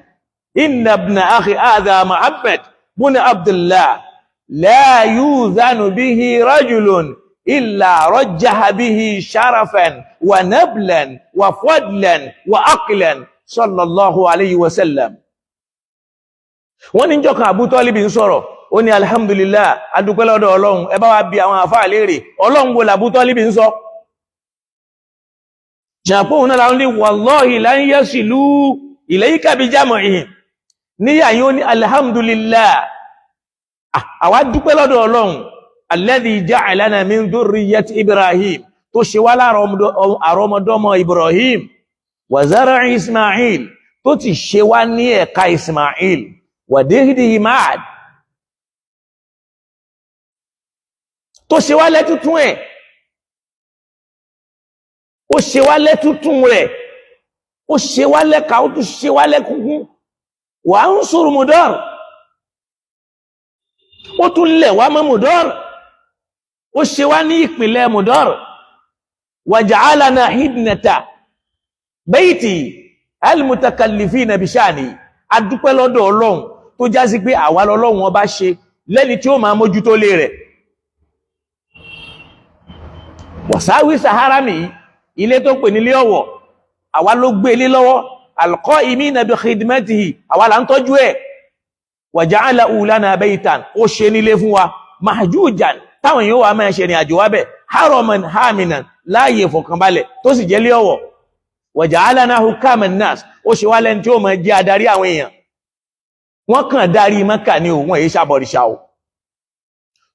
إن ابن أخي هذا محمد بن عبد الله لا يوزن به رجل إلا رجح به شرفا ونبلا وفضلا وعقلا، صلى الله عليه وسلم. Wọ́n ní jọ́kan Abu Tọ́líbì ń sọ̀rọ̀, ó ní alhamdulillah, adúpẹ́ lọ́dọ̀ Ọlọ́run. Ẹ bá wa bi àwọn àfáà léèrè, Ọlọ́run wo l'Abu Tọ́líbì ń sọ? Ṣàpóhùn náà láwọn ní wallahi lan yasilu ilayka bi jam'ihim níyà yóò ní alhamdulillah, àwa dúpẹ́ lọ́dọ̀ Ọlọ́run, alladhi ja'alana min dhurriyyati Ibrahim, tó ṣe wá lára àrọmọdọ́mọ Ibrahim, wa zar'i Ismail, tó ti ṣe wá ní ẹ̀ka Ismail, wa dihdihi Ma'ad, tó ṣe wá lẹ́tútún ẹ̀, ó ṣe wá lẹ́tútún rẹ̀, ó ṣe wá lẹ́ka, ó tún ṣe wá lẹ́kúnkún, wa unsur Mudar, ó tún lẹ̀ wá mọ́ Mudar, ó ṣe wá ní ìpìlẹ̀ Mudar, wa ja'alana hidnata bayti al-mutakallifina bishani. Adúpẹ́ lọ́dọ̀ Ọlọ́run tó já sí pé àwa lọ́lọ́run ọba ṣe lẹ́ni tí ó máa mójútó lé rẹ̀, wàsáwí sahara mi, ilé tó pè nílé ọ̀wọ̀, àwa ló gbé ilé lọ́wọ́, alqa'imina bi khidmatihi, àwa là ń tọ́jú ẹ̀, wa ja'alahu lana baytan, ó ṣe nílé fún wa, mahjujan, táwọn èèyàn wà máa ṣe ìrìn àjò wábẹ̀, haraman haminan, láàyè ìfọ̀kànbalẹ̀ tó sì jẹ́ lé ọ̀wọ̀, wa ja'alana hukaman nas, ó ṣe wá lẹ́ni tí ó máa jẹ́ adarí àwọn èèyàn. Wọ́n kàn darí Mẹ́kà ní òun èyí ṣàbọ̀rìṣà o.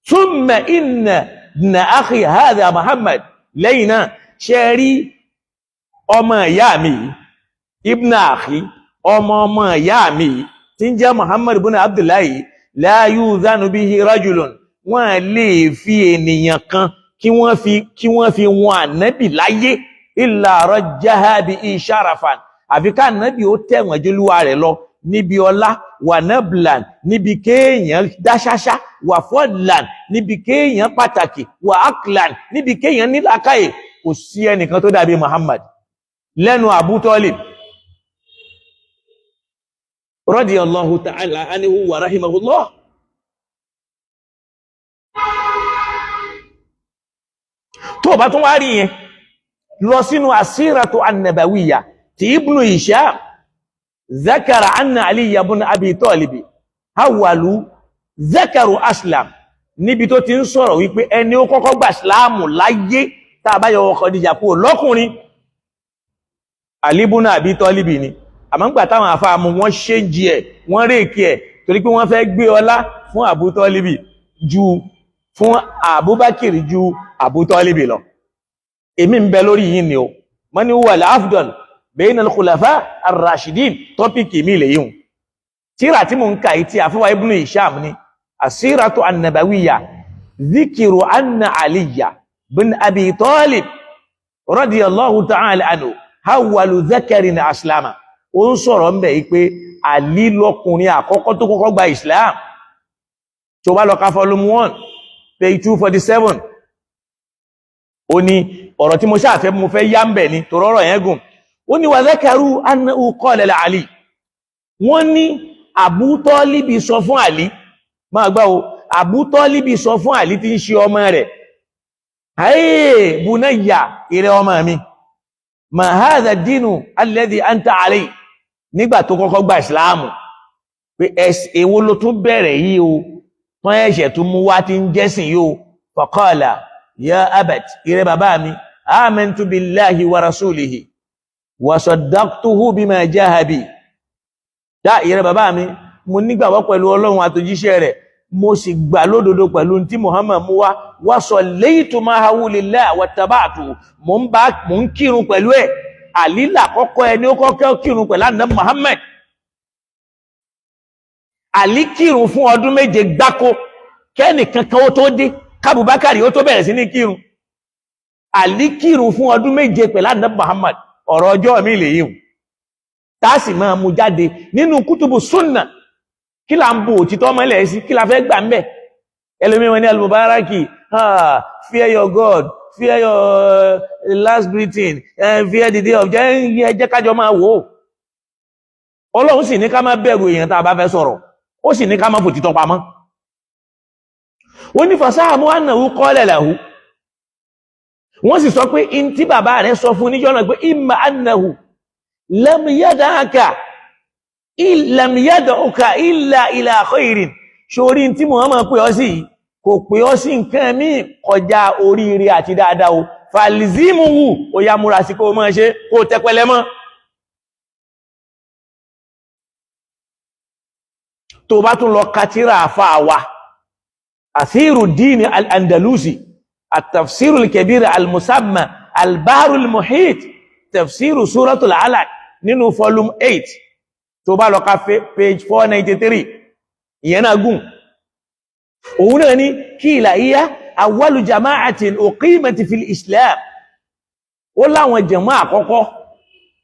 Thumma inna ibna akhi hadha Muhammad, lẹ́yìn náà ṣe rí ọmọ ìyá mi, ibna akhi, ọmọ ọmọ ìyá mi tí ń jẹ́ Muhammad ibn Abdullahi, la yuzanu bihi rajulun, wọ́n lè fi ènìyàn kan kí wọ́n fi wọn ànábì láyé, illa rajjaha bihi sharafan, àfi ká ànábì ó tẹ̀wọ̀n jólúwa rẹ̀ lọ níbi ọlá, wà nablan, níbi kéèyàn dáṣáṣá, wà fọ́dlan, níbi kéèyàn pàtàkì, wà aklan, níbi kéèyàn nílàkàyè. Kò sí ẹnìkan tó dàbí Muhammad lẹ́nu Abu Talib radiyallahu ta'ala anhu wa rahimahullah. Tó bá tún wá rí yẹn, lọ sínú asíratu annabawiyya ti Ibnu Hisham, zakara anna Ali ibn Abi Talib hawalu zakaru aslam, níbi tó ti ń sọ̀rọ̀ wípé ẹni ó kọ́kọ́ gbà síláàmù láyé, tá a bá yọ Khadija kúrò lọ́kùnrin, Ali ibn Abi Talib ni. Àmọ́ ńgbà táwọn afáàmù wọ́n ṣéǹjì ẹ̀, wọ́n rèékì ẹ̀, torí pé wọ́n fẹ́ gbé ọlá fún Abu Talib ju fún Abubakar ju Abu Talib lọ. Èmi ń bẹ lórí yìí ni o, mọ́ ní huwa al-afdal bayna al-khulafa ar-rashidin, tọ́pìkì mi lè yíhun. Tíra tí mo ń ka yìí tí àfọwà Ibn Hisham ni asíratu annabawiyya, zikiru anna Aliyya bin Abi Talib radiyallahu ta'ala anhu hawalu zakarin aslama. Ó ń sọ̀rọ̀ ń bẹ̀ yìí pé Àlí lọkùnrin àkọ́kọ́ tó kọ́kọ́ gba Islam. Tó bá lọ ka volume 1 page 247, ó ní ọ̀rọ̀ tí mo ṣáàfẹ́ mo fẹ́ yá ń bẹ̀ ni, tó rọ́rọ̀ yẹn gùn. Ó ní wa dhakaru annahu qala li Ali, wọ́n ní Abu Tọ́líbi sọ fún Àlí, máa gbá o, Abu Tọ́líbi sọ fún Àlí tí ń ṣe ọmọ rẹ̀, "Hey bunayya, ìrẹ ọmọ mi, ma hadha dinu alladhi anta alayhi," nígbà tó kọ́kọ́ gba ìsìláàmù, pé èwo ló tún bẹ̀rẹ̀ yìí o, tán ẹ̀ṣẹ̀ tó mú wá tí ń jẹ́sìn yìí o? Faqala ya abat, ìrẹ bàbá mi, amantu billahi wa rasulihi wa saddaqtuhu bima jaha bi. Dá ìrẹ bàbá mi, mo nígbàgbọ́ pẹ̀lú Ọlọ́run àtòjíṣẹ́ rẹ̀, mo sì gbà lódodo pẹ̀lú tí Muhammad mú wá. Wa sallaytu ma'ahu lillahi wattaba'tu, mo ń bá mo ń kírun pẹ̀lú ẹ̀. Àlílà kọ́kọ́ ẹni ó kọ́kọ́ kírun pẹ̀lú àná Muhammad. Àlí kírun fún ọdún 7 gbáko kẹ́nì kankan ó tó dé, kábùbákàrí ó tó bẹ̀rẹ̀ sí ní kírun. Àlí kírun fún ọdún 7 pẹ̀lú àná Muhammad. Ọ̀rọ̀ ọjọ́ mi lè yíò tá a sì máa mú jáde nínú kútùbù súnà. Kí là ń bo òtítọ́ mọ́lẹ̀ sí? Kí la fẹ́ gbà ń bẹ̀? Ẹlòmí wọn ní Al-Mubaraki, ah, fear your God, fear your last greeting, fear the day of jẹ́. Jẹ́ kájọ máa wò ó. Ọlọ́run sì ní ká má bẹ̀rù èèyàn tá a bá fẹ́ sọ̀rọ̀, ó sì ní ká má fòtítọ́ pamọ́. Ó ní fasáàmù annahu qala lahu, wọ́n sì sọ pé in tí bàbá rẹ̀ sọ fún níjọ́ náà pé imma annahu lam yad'aka, lam yad'uka illa ila khairin, sórí tí Muhammad pè ọ́ sí, kò pè ọ́ sí nǹkan míì kọjá oríire àti dáadáa o. Falzimuhu, ó yá, múra sí kó máa ṣe, kó tẹpẹlẹ mọ́. Tó bá tún lọ katira àfa wa Athiru Dini al-Andalusi, at-Tafsiru al-Kabir al-Musamma al-Bahru al-Muhit, tafsiru Suratul Alaq, nínú volume 8, tó bá lọ ka page 493, ìyẹn náà gùn. Òun náà ní kí ìlà iya awwalu jama'atin uqimat fil Islam, ó láwọn jama'a àkọ́kọ́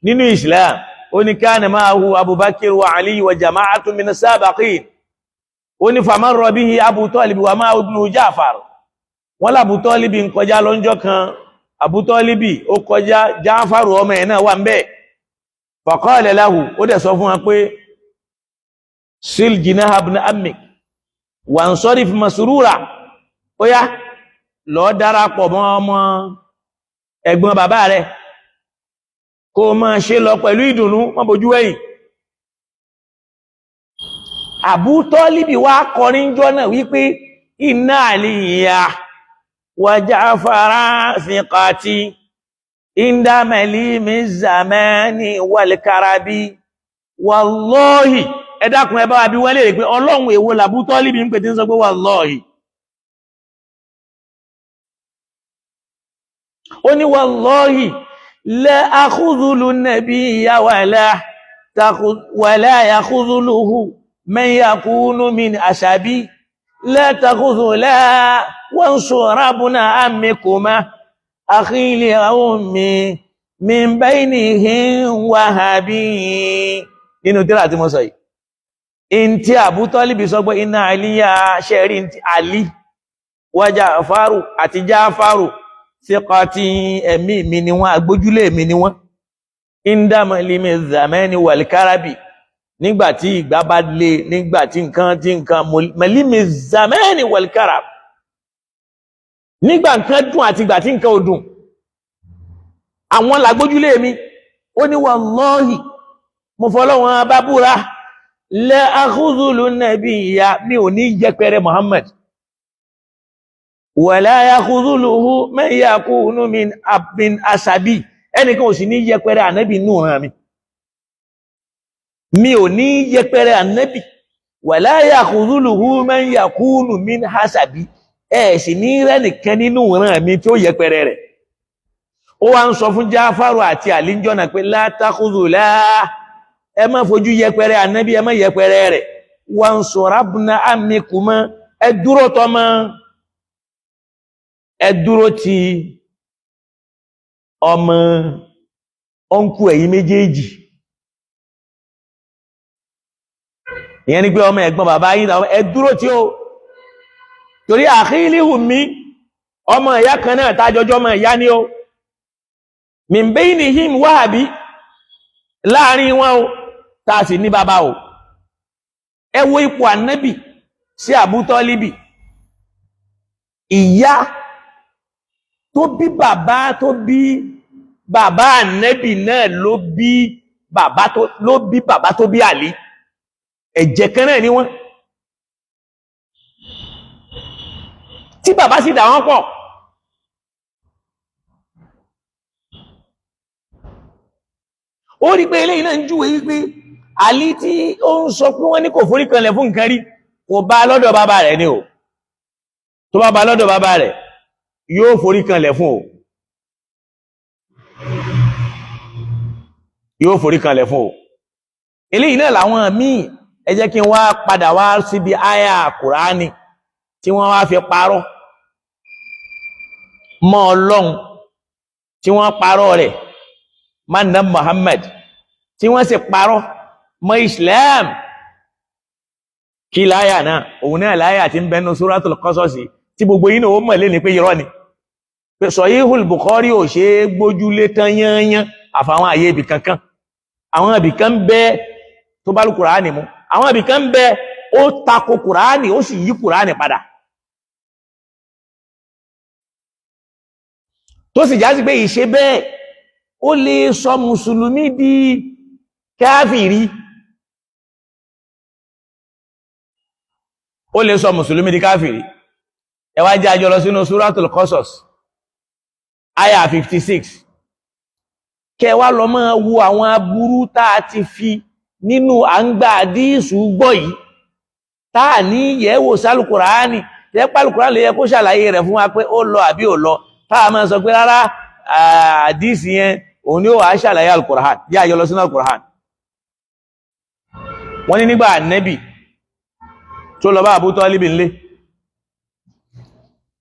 nínú Islam. Ó ní kana ma'ahu Abubakar wa Ali wa jama'atun min as-sabiqin. Ó ní famarra bihi Abu Talib wa ma'ahu ibnu Ja'far. Wọ́n l'Abu Talib ń kọjá lọ́njọ́ kan. Abu Talib ó kọjá, Ja'far ọmọ ẹ̀ náà wà ń bẹ̀. Faqala lahu, ó dẹ̀ sọ fún wọn pé sil jinaha ibn ammik wansarif masrura, ó yá, lọ darapọ̀ mọ́ ọmọ ẹ̀gbọ́n bàbá rẹ̀, kó máa ṣe lọ pẹ̀lú ìdùnnú, má bojú wẹ̀yìn. Abu Tọ́líbì wá kọrin jọ náà wípé inna Aliya wa Ja'fara thiqati inda malimi zamani wal karabi. Wallahi, ẹ dákun, ẹ bá wa bí wọ́n lè rí pé Ọlọ́run èwo l'Abu Tọ́líbì ń pè tí ń sọ pé wallahi? Ó ní wallahi la akhudhulu nabiyya wala yakhudhuluhu man yakunu min asabi la takhudhula wansur abna ammikuma akhi li ummi min baynihim wahabi. Nínú tírà tí mo sọ yìí, in tí Abu Tọ́líbì sọ pé inna Aliya ṣẹ́rí Ali wa Ja'faru àti Ja'faru síkọtí, ẹ̀mí mi ni wọ́n, agbójúlé mi ni wọ́n. Indamalimi zamani wal karabi, nígbàtí ìgbà bá lé, nígbàtí nǹkan tí nǹkan malimi zamani wal karab, nígbà nǹkan dùn àti ìgbà tí nǹkan ò dùn, àwọn làgbójúlé mi. Ó ní wallahi, mo fọlọ́wọ́n bá búra, la akhudhulu nabiyya, mi ò ní yẹpẹrẹ Muhammad, wala yakhudhuluhu man yakunu min asabi, ẹnìkan ò sì ní yẹpẹrẹ ànábì nù hàn mi, mi ò ní yẹpẹrẹ ànábì, wala yakhudhuluhu man yakunu min hasabi, ẹ sì ní rẹ́nìkan nínú ìran mi tí ó yẹpẹrẹ rẹ̀. Ó wá ń sọ fún Jáfárù àti àlíjọ́nà pé la takhudhula, ẹ má fojú yẹpẹrẹ ànábì, ẹ má yẹpẹrẹ rẹ̀, wansurabna amikuma, ẹ dúró tọmọ, ẹ dúró ti ọmọ ọ̀nkú ẹ̀yin méjèèjì. Ìyẹn ni pé ọmọ ẹ̀gbọ́n bàbá yín ẹ dúró tí ó, torí àkílíhù mi, ọmọ ìyá kan náà tájọjọ́ ọmọ ìyá ni ó, min baynihim wáàbí, láàrin wọn o, tá a sì ní bàbá o. Ẹ wo ipò ànábì sí Abu Tọ́líbì, ìyá tó bí bàbá tó bí bàbá ànábì náà ló bí bàbá tó ló bí bàbá tó bí Àlí, ẹ̀jẹ̀ kan náà ni wọ́n, tí bàbá sì dà wọ́n pọ̀. Ó rí pé eléyìí náà ń júwe wípé Àlí tí ó ń sọ pé wọ́n ní kò forí kanlẹ̀ fún nǹkan rí, kò bá lọ́dọ̀ bàbá rẹ̀ ni o. Tó bá bá lọ́dọ̀ bàbá rẹ̀, yóò forí kanlẹ̀ fún o, yóò forí kanlẹ̀ fún o. Eléyìí náà làwọn míì. Ẹ jẹ́ kí n wá padà wá síbi àyà Kùránì tí wọ́n wá fi parọ́ mọ́ Ọlọ́run, tí wọ́n parọ́ rẹ̀ mọ́ nà Muhammad, tí wọ́n sì parọ́ mọ́ Islam. Kí láyà náà? Òun náà láyà tí ń bẹnu Suratul Qasas, tí gbogbo yín náà ó mọ̀ lé ní pé irọ́ ni, pé Sahihul Bukhari ò ṣe é gbójúlé tán yányán, àfàwọn àyè ibì kankan. Àwọn ibì kan bẹ tó bá lù Kùránì mu, àwọn ibì kan bẹ ó tako Kùránì, ó sì yí Kùránì padà, tó sì jásí pé ìṣe bẹ́ẹ̀ ó lè sọ mùsùlùmí di káfìrí, ó lè sọ mùsùlùmí di káfìrí. Ẹ wá jẹ́ àjọ lọ sínú Suratul Qasas aya 56, kẹ wá lọ máa wo àwọn aburú tá a ti fi nínú à ń gba àdíìsù gbọ́ yìí, tá a ní yẹ̀wò sálùkùránì, tẹ́ pálùkùránì lè yẹ kó ṣàlàyé rẹ̀ fún wa pé ó lọ àbí ò lọ, tá a máa sọ pé rárá, àdíìsì yẹn òun ni ó wàá ṣàlàyé alukùránì. Yá àjọ lọ sínú alukùránì. Wọ́n ní nígbà ànẹ́bì tó lọ bá Abu Tọ́líbì ńlé,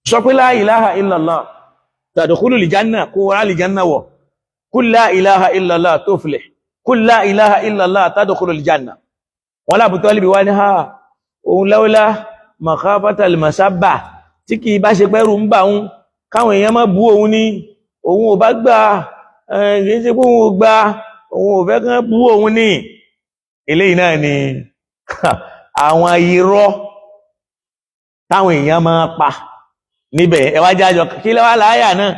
sọ pé la ilaha illallah tadkhulu lìjánà, kó wọ́n lìjánà wọ̀, kul la ilaha illallah tuflih, kul la ilaha illallah tadkhulu lìjánà. Wọ́n lá Abu Tọ́líbì wá ní ha òun lawla makhafatal masabba, tí kì í bá ṣe pẹ́rù ń bà òun káwọn èèyàn má bú òun ní, òun ò bá gbà, kì í ṣe pé òun ò gbà, òun ò fẹ́ kán bú òun ní. Eléyìí náà ni àwọn irọ́ táwọn èèyàn máa pa níbẹ̀. Ẹ wá jájọ kí lọ́wọ́ láyà náà,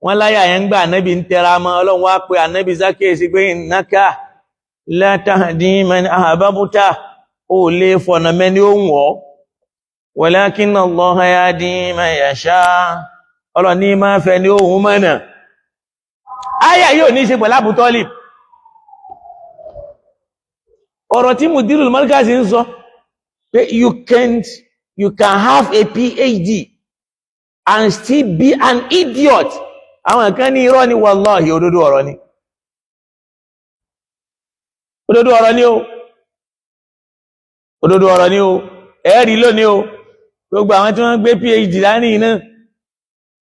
wọ́n láyà yẹn ń gbà ànábì ń tẹra mọ́. Ọlọ́run wá pé ànábì sákèésí pé innaka la tahdi man ahbabta, ó lè fọ̀nà mẹ́ni ó wọ̀ ọ́, walakinna Allaha yahdi man yasha, Ọlọ́run ní máa fẹ́ ní òun mọ̀nà. Áyà yóò ní í ṣe pẹ̀lú Abu Talib. Ọ̀rọ̀ tí Mudirul Markaz ń sọ pé you can have a PhD and still be an idiot. Àwọn kan ní irọ́ ni, wallahi òdodo ọ̀rọ̀ ni, òdodo ọ̀rọ̀ ni o, òdodo ọ̀rọ̀ ni o. Ẹ̀ẹ́rì lónìí o, gbogbo àwọn tí wọ́n gbé PhD dání náà,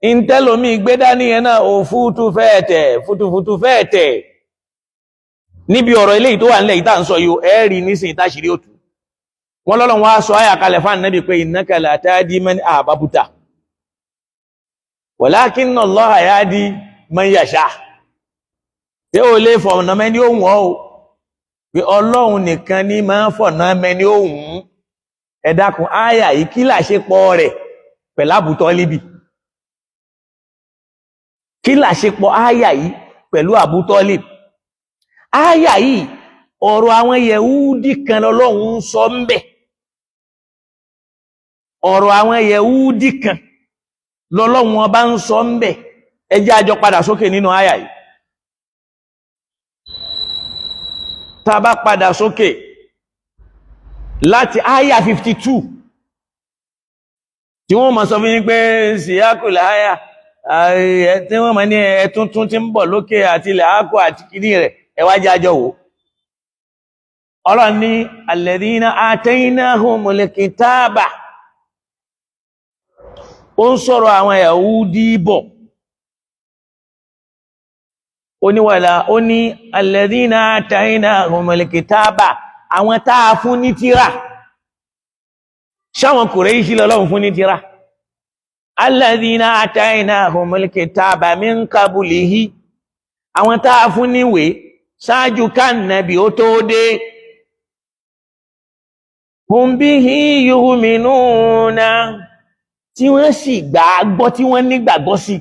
intelomi gbé dání yẹn náà, òfútu fẹ́ẹ̀ tẹ̀, fútufútu fẹ́ẹ̀ tẹ̀ níbi ọ̀rọ̀ eléyìí tó wà nílẹ̀ yìí tá ń sọ yìí, ẹ̀ẹ́rì nísìnyí táṣìírí òtù. Wọ́n lọ́lọ́ wọn á sọ àyà kalẹ̀ fún Ànábì pé innaka la tahdi man ahbabta walakinna Allaha yahdi man yasha. Tí ó lè fọ̀nà mẹ́ni ó wọ́n o, pé Ọlọ́run nìkan ní máa ń fọ̀nà mẹ́ni ó wùn. Ẹ dákun, àyà yìí kí làṣepọ̀ rẹ̀ pẹ̀lú Abu Tọ́líbì? Kí làṣepọ̀ àyà yìí pẹ̀lú Abu Tọ́líbì? Àyà yìí ọ̀rọ̀ àwọn Yẹ̀húdì kan lọ́lọ́run ń sọ ń bẹ̀. Ọ̀rọ̀ àwọn Yẹ̀húdì kan lọ́lọ́run ọba ń sọ ń bẹ̀. Ẹ jẹ́ a jọ padà sókè nínú àyà yìí. Tá a bá padà sókè láti àyà 52 tí wọ́n máa sọ fún yín pé síyákùlẹ̀ àyà tí wọ́n máa ní ẹ tuntun tí ń bọ̀ lókè àti ilẹ̀ ákò àti kìíní rẹ̀, ẹ wá jẹ́ àjọ wò. Ọlọ́run ní alladhina ataynahumul kitaba, ó ń sọ̀rọ̀ àwọn Yahudi bọ̀, ó ní wàlá, ó ní alladhina ataynahumul kitaba, Àwọn tá a fún ní tírà, ṣáwọn Kùrẹ́ṣì lọ́lọ́run fún ní tírà? Alladhina ataynahumul kitaba min qablihi, àwọn tá a fún níwèé ṣáájú kánàbì ó tó dé. Hum bihi yu'minuna, tí wọ́n sì gbàgbọ́, tí wọ́n nígbàgbọ́ sí.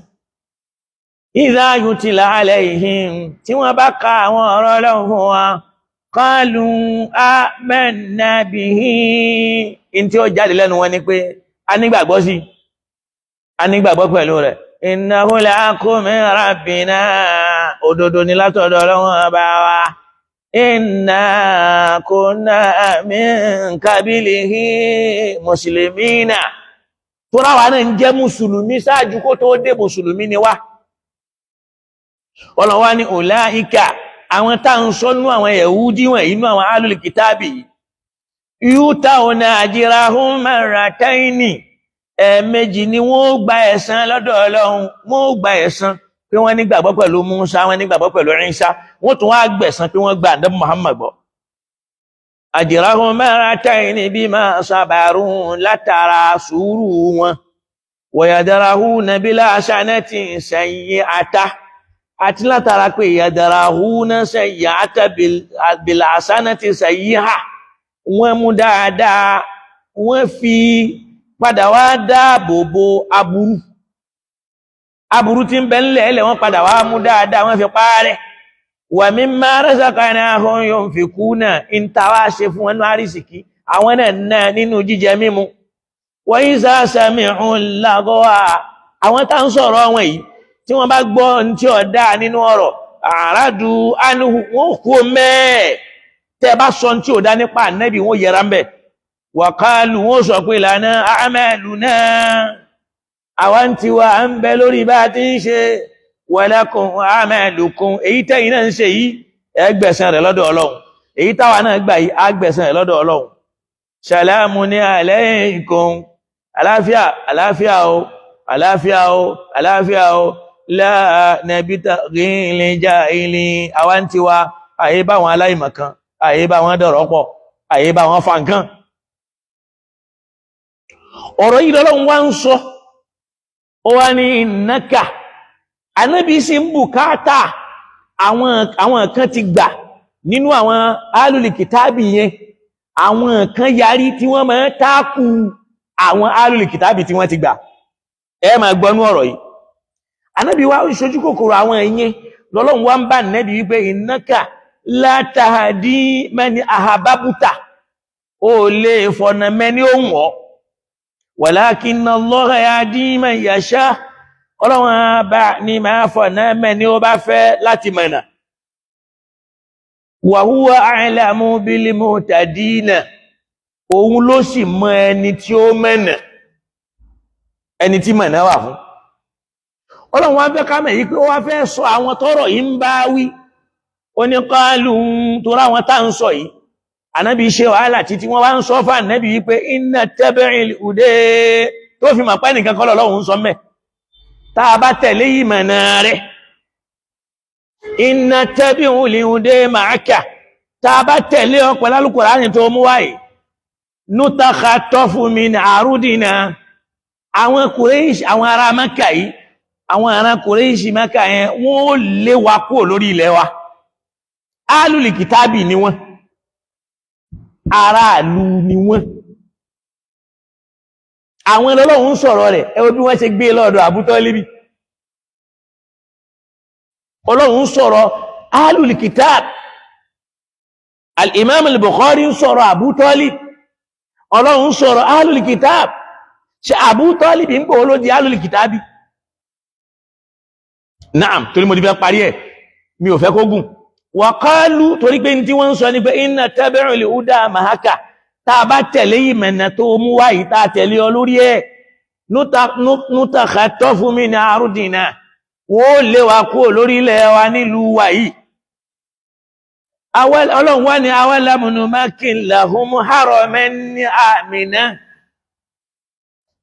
Idha yutla alayhim, tí wọ́n bá ka àwọn ọ̀rọ̀ Ọlọ́run fún wa, qalu amanna bihi, in tí ó jáde lẹ́nu wọn ni pé a nígbàgbọ́ sí, a nígbàgbọ́ pẹ̀lú rẹ̀. Innahu lahaqqun min rabbina, òdodo ni látọ̀dọ̀ Ọlọ́run ọba wa. Inna kunna min qablihi muslimina, tó ráwa náà ń jẹ́ mùsùlùmí ṣáájú kó tó dé, mùsùlùmí ni wá. Ọlọ́wà ní ulaika, àwọn tá ń sọ́nú àwọn Yahudi wọ̀nyí, inú àwọn alul kitabi yìí, yutawna ajrahum marrataini, ẹ̀ẹ̀mejì ni wọ́n gba ẹ̀san lọ́dọ̀ Ọlọ́run. Wọ́n gba ẹ̀san pé wọ́n nígbàgbọ́ pẹ̀lú Musa, wọ́n nígbàgbọ́ pẹ̀lú Isa, wọ́n tún wá gbẹ̀san pé wọ́n gba ànábì Muhammad gbọ́. Ajrahum marrataini bima sabaru, látara sùúrù wọn. Wa yadrahuna bil hasanati sayyi'ata, àti látara pé yadrahuna sayyi'ata bil hasanati sayyi'a, wọ́n mú dáadáa, wọ́n fi padà wá dáàbò bo aburú. Aburú tí ń bẹ ńlẹ̀ ẹlẹ̀, wọ́n padà wá mú dáadáa, wọ́n fi parẹ́. Wa mimma razaqnahum yunfikuna, ń ta wá ṣe fún wọn ní àrísìkí, àwọn náà náà nínú jíjẹ mímu. Wa iza sami'u lagwa, àwọn tá ń sọ̀rọ̀ wọn yìí, tí wọ́n bá gbọ́ ní tí ó dá nínú ọ̀rọ̀, a'radu anhu, wọ́n kú mẹ́ẹ̀. Tẹ́ bá sọ tí ó dá nípa Ànábì, wọ́n yẹra ń bẹ̀. Wàkálù, wọ́n sọ pé lana a'maluna, àwa ń tiwa à ń bẹ lórí bá a ti ń ṣe. Walakum a'malukum, èyí tẹ́yìn náà ń ṣe yìí, ẹ gbẹ̀san rẹ̀ lọ́dọ̀ Ọlọ́run. Èyí táwa náà gbà yìí, á gbẹ̀san rẹ̀ lọ́dọ̀ Ọlọ́run. Salamun alaykum, àláfíà, àláfíà o, àláfíà o, àláfíà o. La nabtaghil jahilin, àwa ń tiwa àyè bá wọn aláìmọ̀kan, àyè bá wọn dọ̀rọ̀ pọ̀, àyè bá wọn fa nǹkan. Ọ̀rọ̀ yìí lọ́lọ́run wá ń sọ. Ó wá ní innaka, Ànábì sì ń bùkátà. Àwọn kan ti gbà nínú àwọn alùlì kìtàbì yẹn, àwọn kan yarí tí wọ́n máa ń tákù àwọn alùlì kìtàbì tí wọ́n ti gbà. Ẹ máa gbọ́nú ọ̀rọ̀ yìí. Ànábì wá ń ṣojú kòkòrò àwọn ẹ̀yẹn. Lọ́lọ́run wá ń bá Ànábì wípé innaka la tahdi man ahbabta, ó lè fọ̀nà mẹ́ni ó wọ̀, walakinna Allaha yahdi man yasha, Ọlọ́run bá ní máa fọ̀nà mẹ́ni ó bá fẹ́ láti mọ̀nà. Wa huwa a'lamu bil muhtadina, òun ló sì mọ ẹni tí ó mọ̀nà, ẹni tí mọ̀nà wà fún. Ọlọ́run wá fẹ́ ká mọ̀ yí pé ó wá fẹ́ sọ àwọn tọ́rọ̀ yìí ń bá wí. Ó ní qalu, tó ráwọn tá ń sọ yìí, Ànábì ṣe wàhálà títí, wọ́n wá ń sọ fún Ànábì yìí pé inna tabi'il huda, tó fi mọ̀ pé nìkan kọ́ lọ́lọ́run ń sọ mẹ́, tá a bá tẹ̀lé ìmọ̀nà rẹ̀, inna tabi'il huda ma'aka, tá a bá tẹ̀lé ọ pẹ̀lú Al-Qur'ani tó mú wáyé, nutakhatafu min arudina, àwọn Kùrẹ́ṣì, àwọn ará Mákà yìí, àwọn ará Kùrẹ́ṣì Mákà yẹn, wọ́n ó lé wa kúrò lórí ilẹ̀ wa. Alùlì kìtàbì ni wọ́n, aráàlú ni wọ́n. Àwọn Ọlọ́run ń sọ̀rọ̀ rẹ̀. Ẹ wo bí wọ́n ṣe gbé lọ́dọ̀ Abu Tọ́líbì. Ọlọ́run ń sọ̀rọ̀ alùlì kìtàbì. Al-Imam al-Bukhari ń sọ̀rọ̀ Abu Talib, Ọlọ́run ń sọ̀rọ̀ alùlì kìtàbì. Ṣe Abu Talib ń gbòó ló di alùlì kìtàbì? Naam, torí mo ti fẹ́ parí ẹ̀, mi ò fẹ́ kó gùn. Wàkálù, torí pé tí wọ́n ń sọ ní pé inna tabi'ul huda mahaka, tá a bá tẹ̀lé ìmọ̀nà tó mú wáyìí, tá a tẹ̀lé ọ lórí ẹ̀, nutakhatafu min ardina, wọ́n ó lé wa kúrò lórí ilẹ̀ wa nílùú wa yìí. Ọlọ́run wá ní awalam numakkin lahum haraman amina,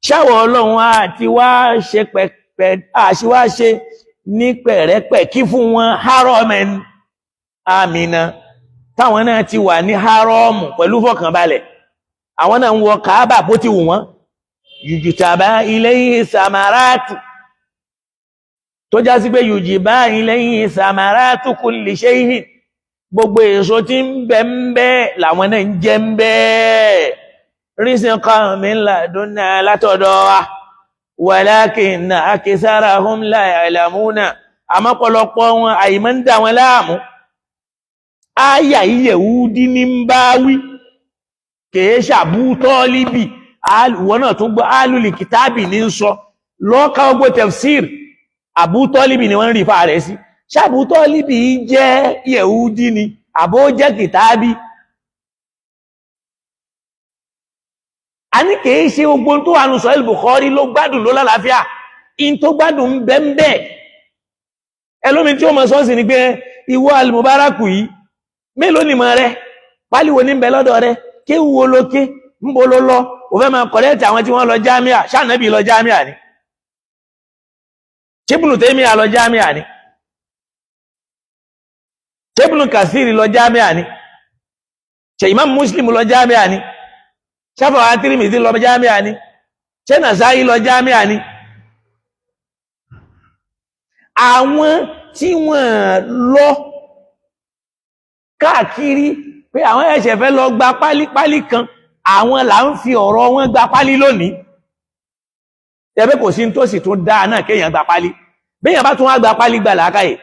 ṣáwọ̀ Ọlọ́run àti wá ṣe pẹ̀pẹ̀ àṣíwá ṣe ní pẹ̀rẹ́pẹ̀ kí fún wọn haraman amina. Táwọn náà ti wà ní hárọ́ọ̀mù pẹ̀lú fọkànbalẹ̀, àwọn náà ń wọ Kàábà bó ti wù wọ́n. Yùjùtàbá ilayhi samaratu, tó já sí pé yùjìbá ilayhi samaratu kulli shay'in, gbogbo èso tí ń bẹ ń bẹ làwọn náà ń jẹ ń bẹ. Rizqan min ladunna, látọ̀dọ̀ wa. Walakinna aktharahum la ya'lamuna, àmọ́ pọ̀lọpọ̀ wọn àìmọ́ ń dà wọn láàmú. Áyà Yẹ̀húdí ní ń bá wí, kèé ṣàbú tọ́líbì. Ìwọ náà tún gbọ́, alùlì kìtàbì ní ń sọ lọ́ọ́ká ogbó tafsir. Àbú tọ́líbì ni wọ́n ń rí fa rẹ̀ sí. Ṣàbú tọ́líbì jẹ́ Yẹ̀húdí ni àbó jẹ́ kìtàbì? A ní kèé ṣe gbogbo tó wà nù Sahih Bukhari ló gbádùn, ló lálàáfíà. In tó gbádùn ń bẹ ń bẹ. Ẹlómi tí ó mọ̀ sọ́ọ̀sì ni pé ìwọ alìmùbárakù yìí, mélòó ni mọ̀ rẹ? Pálíwo ní bẹ lọ́dọ̀ rẹ? Kéwú wo ló ké? Ń bo ló lọ? Ò fẹ́ máa kọ̀rẹ́tì àwọn tí wọ́n lọ jámíà. Ṣáànábì lọ jámíà ni? Ṣébùnù tẹ́míà lọ jámíà ni? Ṣébùnù kàsírì lọ jámíà ni? Ṣe Imam Muslim lọ jámíà ni? Ṣáfàwá Tirmidhi lọ jámíà ni? Ṣé Nàsáyí lọ jámíà ni? Àwọn tí wọ́n lọ káàkiri pé àwọn ẹ̀ṣẹ̀ fẹ́ lọ gba pálípálí kan, àwọn là ń fi ọ̀rọ̀ wọn gba pálí lónìí. Tẹ́bẹ́ kò sí tó sì tún dáa náà kéèyàn gba pálí. Béèyàn bá tún wá gba pálí, gbà làákàyè.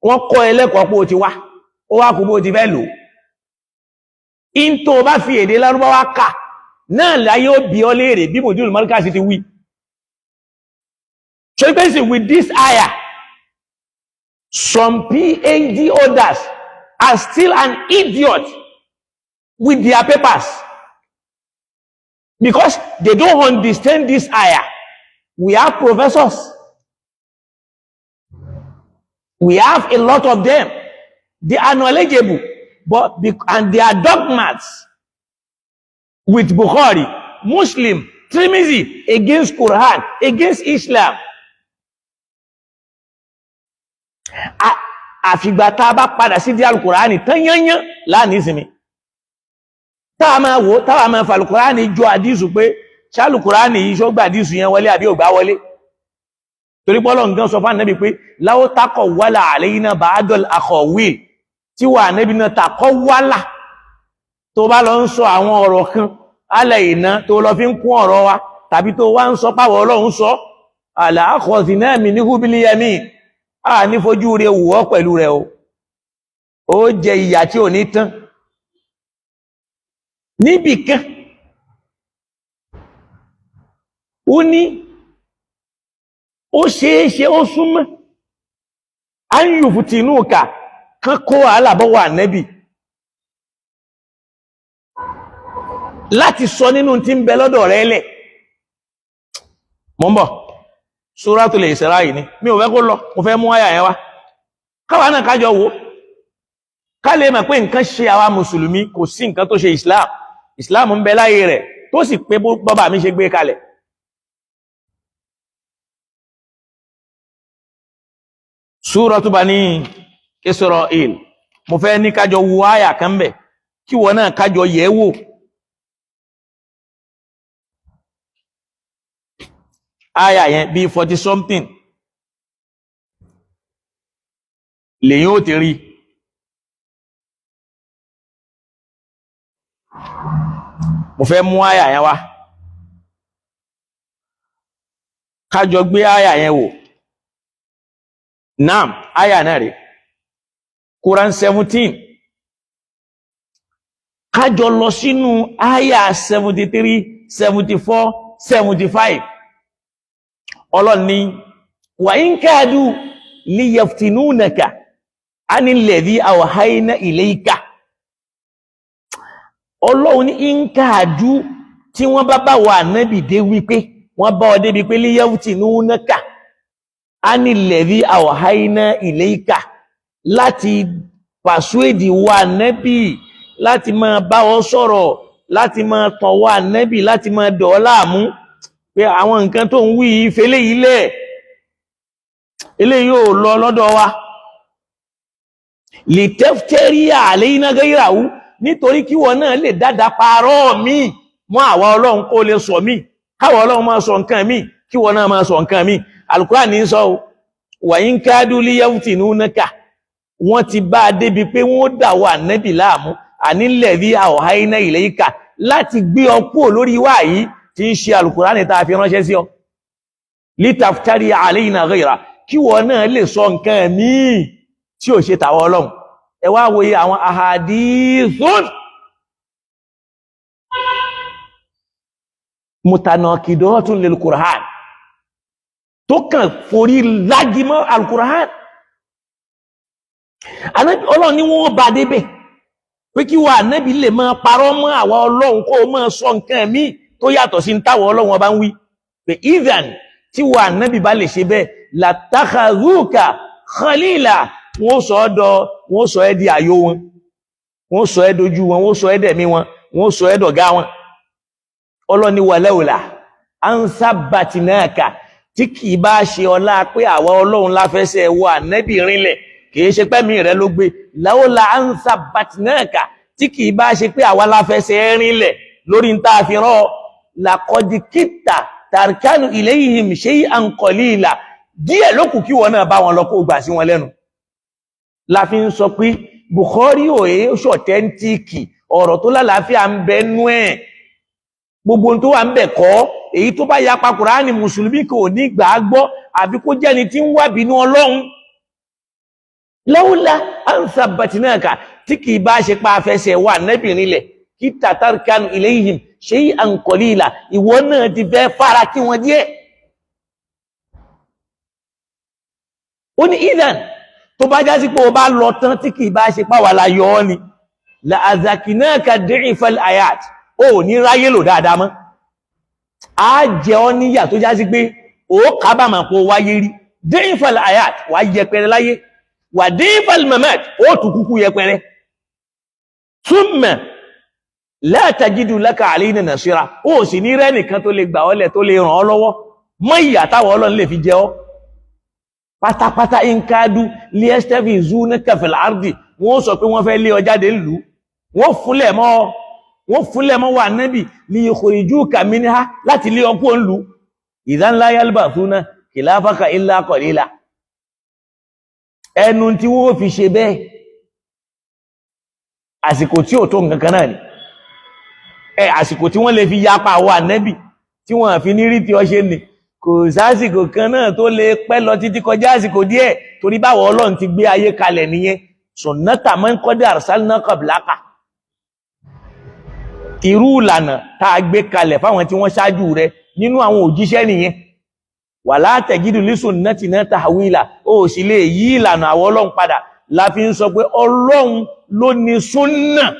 Wọ́n kọ́ ẹlẹ́kọ̀ọ́ pé o ti wá, ó wá kú bó ti fẹ́ lò. In tó bá fi èdè Lárúbáwá kà náà láyé ó bi ọ́ léèrè bí Mùdírù Mọ́ríkàsì ti wí. So basically, with this ayah, some PhD holders are still an idiot with their papers because they don't understand this ayah. We have professors. We have a lot of them. They are knowledgeable, and they are dogmats with Bukhari, Muslim, Tirmizi, against Quran, against Islam. Àfìgbà tá a bá padà sí di Alukurani tán yányán láàní ìsinmi, táwa máa wò, táwa máa fa Alukurani jọ àdísù pé ṣálùkùránì yìí ṣó gbà àdísù yẹn wọlé àbí ò gbà wọlé? Torí pọ́lọ̀ nǹkan sọ fún ànábì pé láwọ́ takọ̀ wálà àlẹ́yìnà ba'dal aqawil, tí wà ànábì náà takọ̀ wálà, tó bá lọ ń sọ àwọn ọ̀rọ̀ kan alẹ́ ìná tó lọ fi ń kún ọ̀rọ̀ wa, tàbí tó wá ń sọ páwọ̀ Ọlọ́run sọ àlà akhadhna minhu bil yamin, a ní fojú rẹ̀ wù ọ́ pẹ̀lú rẹ̀ o, ó jẹ ìyà tí ò ní tán níbìkan. Ó ní ó ṣeéṣe, ó súnmọ́ áyùfùtínúkà kan kó wàhálà bọ́ wà nẹ́bì láti sọ nínú tí ń bẹ lọ́dọ̀ rẹ̀ lẹ̀. Mọ́ ń bọ̀, Suratul Isra yìí ni mi ò fẹ́ kó lọ, mo fẹ́ mú àyà yẹn wá káwa náà kájọ wò, ká lè mọ̀ pé nǹkan ṣe àwa mùsùlùmí, kò sí nǹkan tó ṣe Islam. Islam ń bẹ láyé rẹ̀ tó sì pé bọ́bá mi ṣe gbé kalẹ̀. Suratu Bani Israel, mo fẹ́ ní kájọ wo àyà kan bẹ̀ kí wọ́n náà kájọ yẹ̀ wò. Àyà yẹn bí 40 something lèyìn ó ti rí. Mo fẹ́ mú àyà yẹn wá kájọ gbé àyà yẹn wò. Naam, àyà náà rí Quran 17, kájọ lọ sínú àyà 73, 74, 75. Ọlọ́run ní wa in kadu liyaftinunaka anil ladhi awhayna ilayka. Ọlọ́run ní in kadu, tí wọ́n bá bá wà nábì dé wípé wọ́n bá ọ débi pé liyaftinunaka anil ladhi awhayna ilayka, láti pàṣúèdì wà nábì, láti máa bá ọ sọ̀rọ̀, láti máa tàn wà nábì, láti máa dọ̀ ọ́ láàmú pé àwọn nǹkan tó ń wí ìfẹ́lẹ̀ ilẹ̀ eléyìí ò lọ lọ́dọ̀ wa. Lè tẹ́fẹ́rí àlẹ́ iná gẹ́yìràwú, nítorí kí wọn náà lè dáadáa parọ́ mi mọ́ àwa Ọlọ́run, kó lè sọ mí, káwa Ọlọ́run máa sọ nǹkan mi, kí wọn náà máa sọ nǹkan mi. Al-Qur'an ní sọ o, wàyí ń kádú líyàwùtìnúnàkà, wọ́n ti bá a débi pé wọ́n dà wọ ànábì láàmú ànílẹ̀ bí àwọ̀háiná ilayka, láti gbé ọ kúrò lórí wáyí tí ń ṣe Al-Qur'ani tá a fi ránṣẹ́ sí ọ. Litaftari alayna ghayra, kí wọ́n náà lè sọ nǹkan míì tí ò ṣe tàwọn Ọlọ́run. Ẹ wá wòye àwọn ahadithun mutanakidatun lil Qur'an tó kàn forí lágímọ́ Al-Qur'an. Ọlọ́run ní wọ́n bá débẹ̀ pé kí wà ànábì lè máa parọ́ mọ́ àwa Ọlọ́run, kó máa sọ nǹkan míì tó yàtọ̀ sí táwọn Ọlọ́run ọba ń wí. Pé ìdàn tí wà ànábì bá lè ṣe bẹ́ẹ̀, làtàkàrúkà khalila, wọ́n sọ ọ́ dọ, wọ́n sọ ẹ́ di àyò wọn, wọ́n sọ ẹ́ dojú wọn, wọ́n sọ ẹ́ dẹ̀mí wọn, wọ́n sọ ẹ́ dọ̀gá wọn. Ọlọ́ni wàlẹ́wòlà ansábàtìnáàkà, tí kì í bá ṣe ọlá pé àwa Ọlọ́run láfẹsẹ̀ wọ ànábì rinlẹ̀, kìí ṣe pẹ́mí rẹ ló gbé. Láwọ́lá ansábàtìnáàkà, tí kì í bá ṣe pé àwa láfẹsẹ̀ rinlẹ̀ lórí ń tá a fi rán ọ, làkọ́díkìtà tàrkánù ilayhim shay'an qalila, díẹ̀ ló kù kí wọn náà bá wọn lọ kó gbà sí wọn lẹ́nu. La fi ń sọ pé Bukhari òye ṣọ̀tẹ́ntíìkì, ọ̀rọ̀ tó lálàáfíà ń bẹ nú ẹ̀, gbogbo tó wà ń bẹ̀ kọ́. Èyí tó bá yapa Kùránì, mùsùlùmí kò ní gbà á gbọ́, àfi kó jẹ́ni tí ń wá bínú Ọlọ́run. Lawla ansabbatinaka, tí kì í bá ṣe pa afẹsẹ̀ wà nẹ́bìnrin lẹ̀ kí tatarkanu ilayhim shay'an qalila, ìwọ náà ti fẹ́ fara kí wọ́n díẹ̀. Ó ní idan tó bá já sí pé o bá lọ tán, tí kì í bá ṣe páwà la yọ ọ́ ni, la azakinaka di'fal ayat, ó ní ráyé lò dáadáa mọ́, á jẹ ọ́ níyà tó já sí pé ó kábàámà pé ó wáyé rí. Di'fal ayat, wà yẹpẹrẹ láyé, wà di'fal mamat, ó tún kúkú yẹpẹrẹ. Thumma la tajidu laka alayna nasira, ó sì ní rẹ́nìkan tó lè gbà ọ́ lẹ̀, tó lè ràn ọ́ lọ́wọ́ mọ́ ìyà táwọn Ọlọ́run lè fi jẹ ọ́ pátápátá. Inkadu liestẹ́fì zúnà kẹfẹ̀lá ardi, wọ́n sọ pé wọ́n fẹ́ lé ọ jáde ńlú, wọ́n fúnlẹ̀ mọ́, wọ́n fúnlẹ̀ mọ́ wà nábì li yukhrijuka minha, láti lé ọkú ńlú. Idhan la yalbathuna khilafaka illa qalila, ẹnu tí wọ́n fi ṣe bẹ́ẹ̀ àsìkò tí ò tó nǹkan kan náà ni ẹ, àsìkò tí wọ́n lè fi yapa wà nábì tí wọ́n fi ní rí tí ọ ṣe ni, kò sásìkò kan náà tó lè pẹ́ lọ títí kọjá àsìkò díẹ̀, torí báwo Ọlọ́run ti gbé ayé kalẹ̀ nìyẹn. Sunnata man qad arsalna qablaka, irú ìlànà tá a gbé kalẹ̀ fáwọn tí wọ́n ṣáájú rẹ nínú àwọn òjíṣẹ́ nìyẹn. Wala tajidu li sunnatina tahwila, ó sì lè yí ìlànà àwọn Ọlọ́run padà. La fi ń sọ pé Ọlọ́run ló ní súnnà,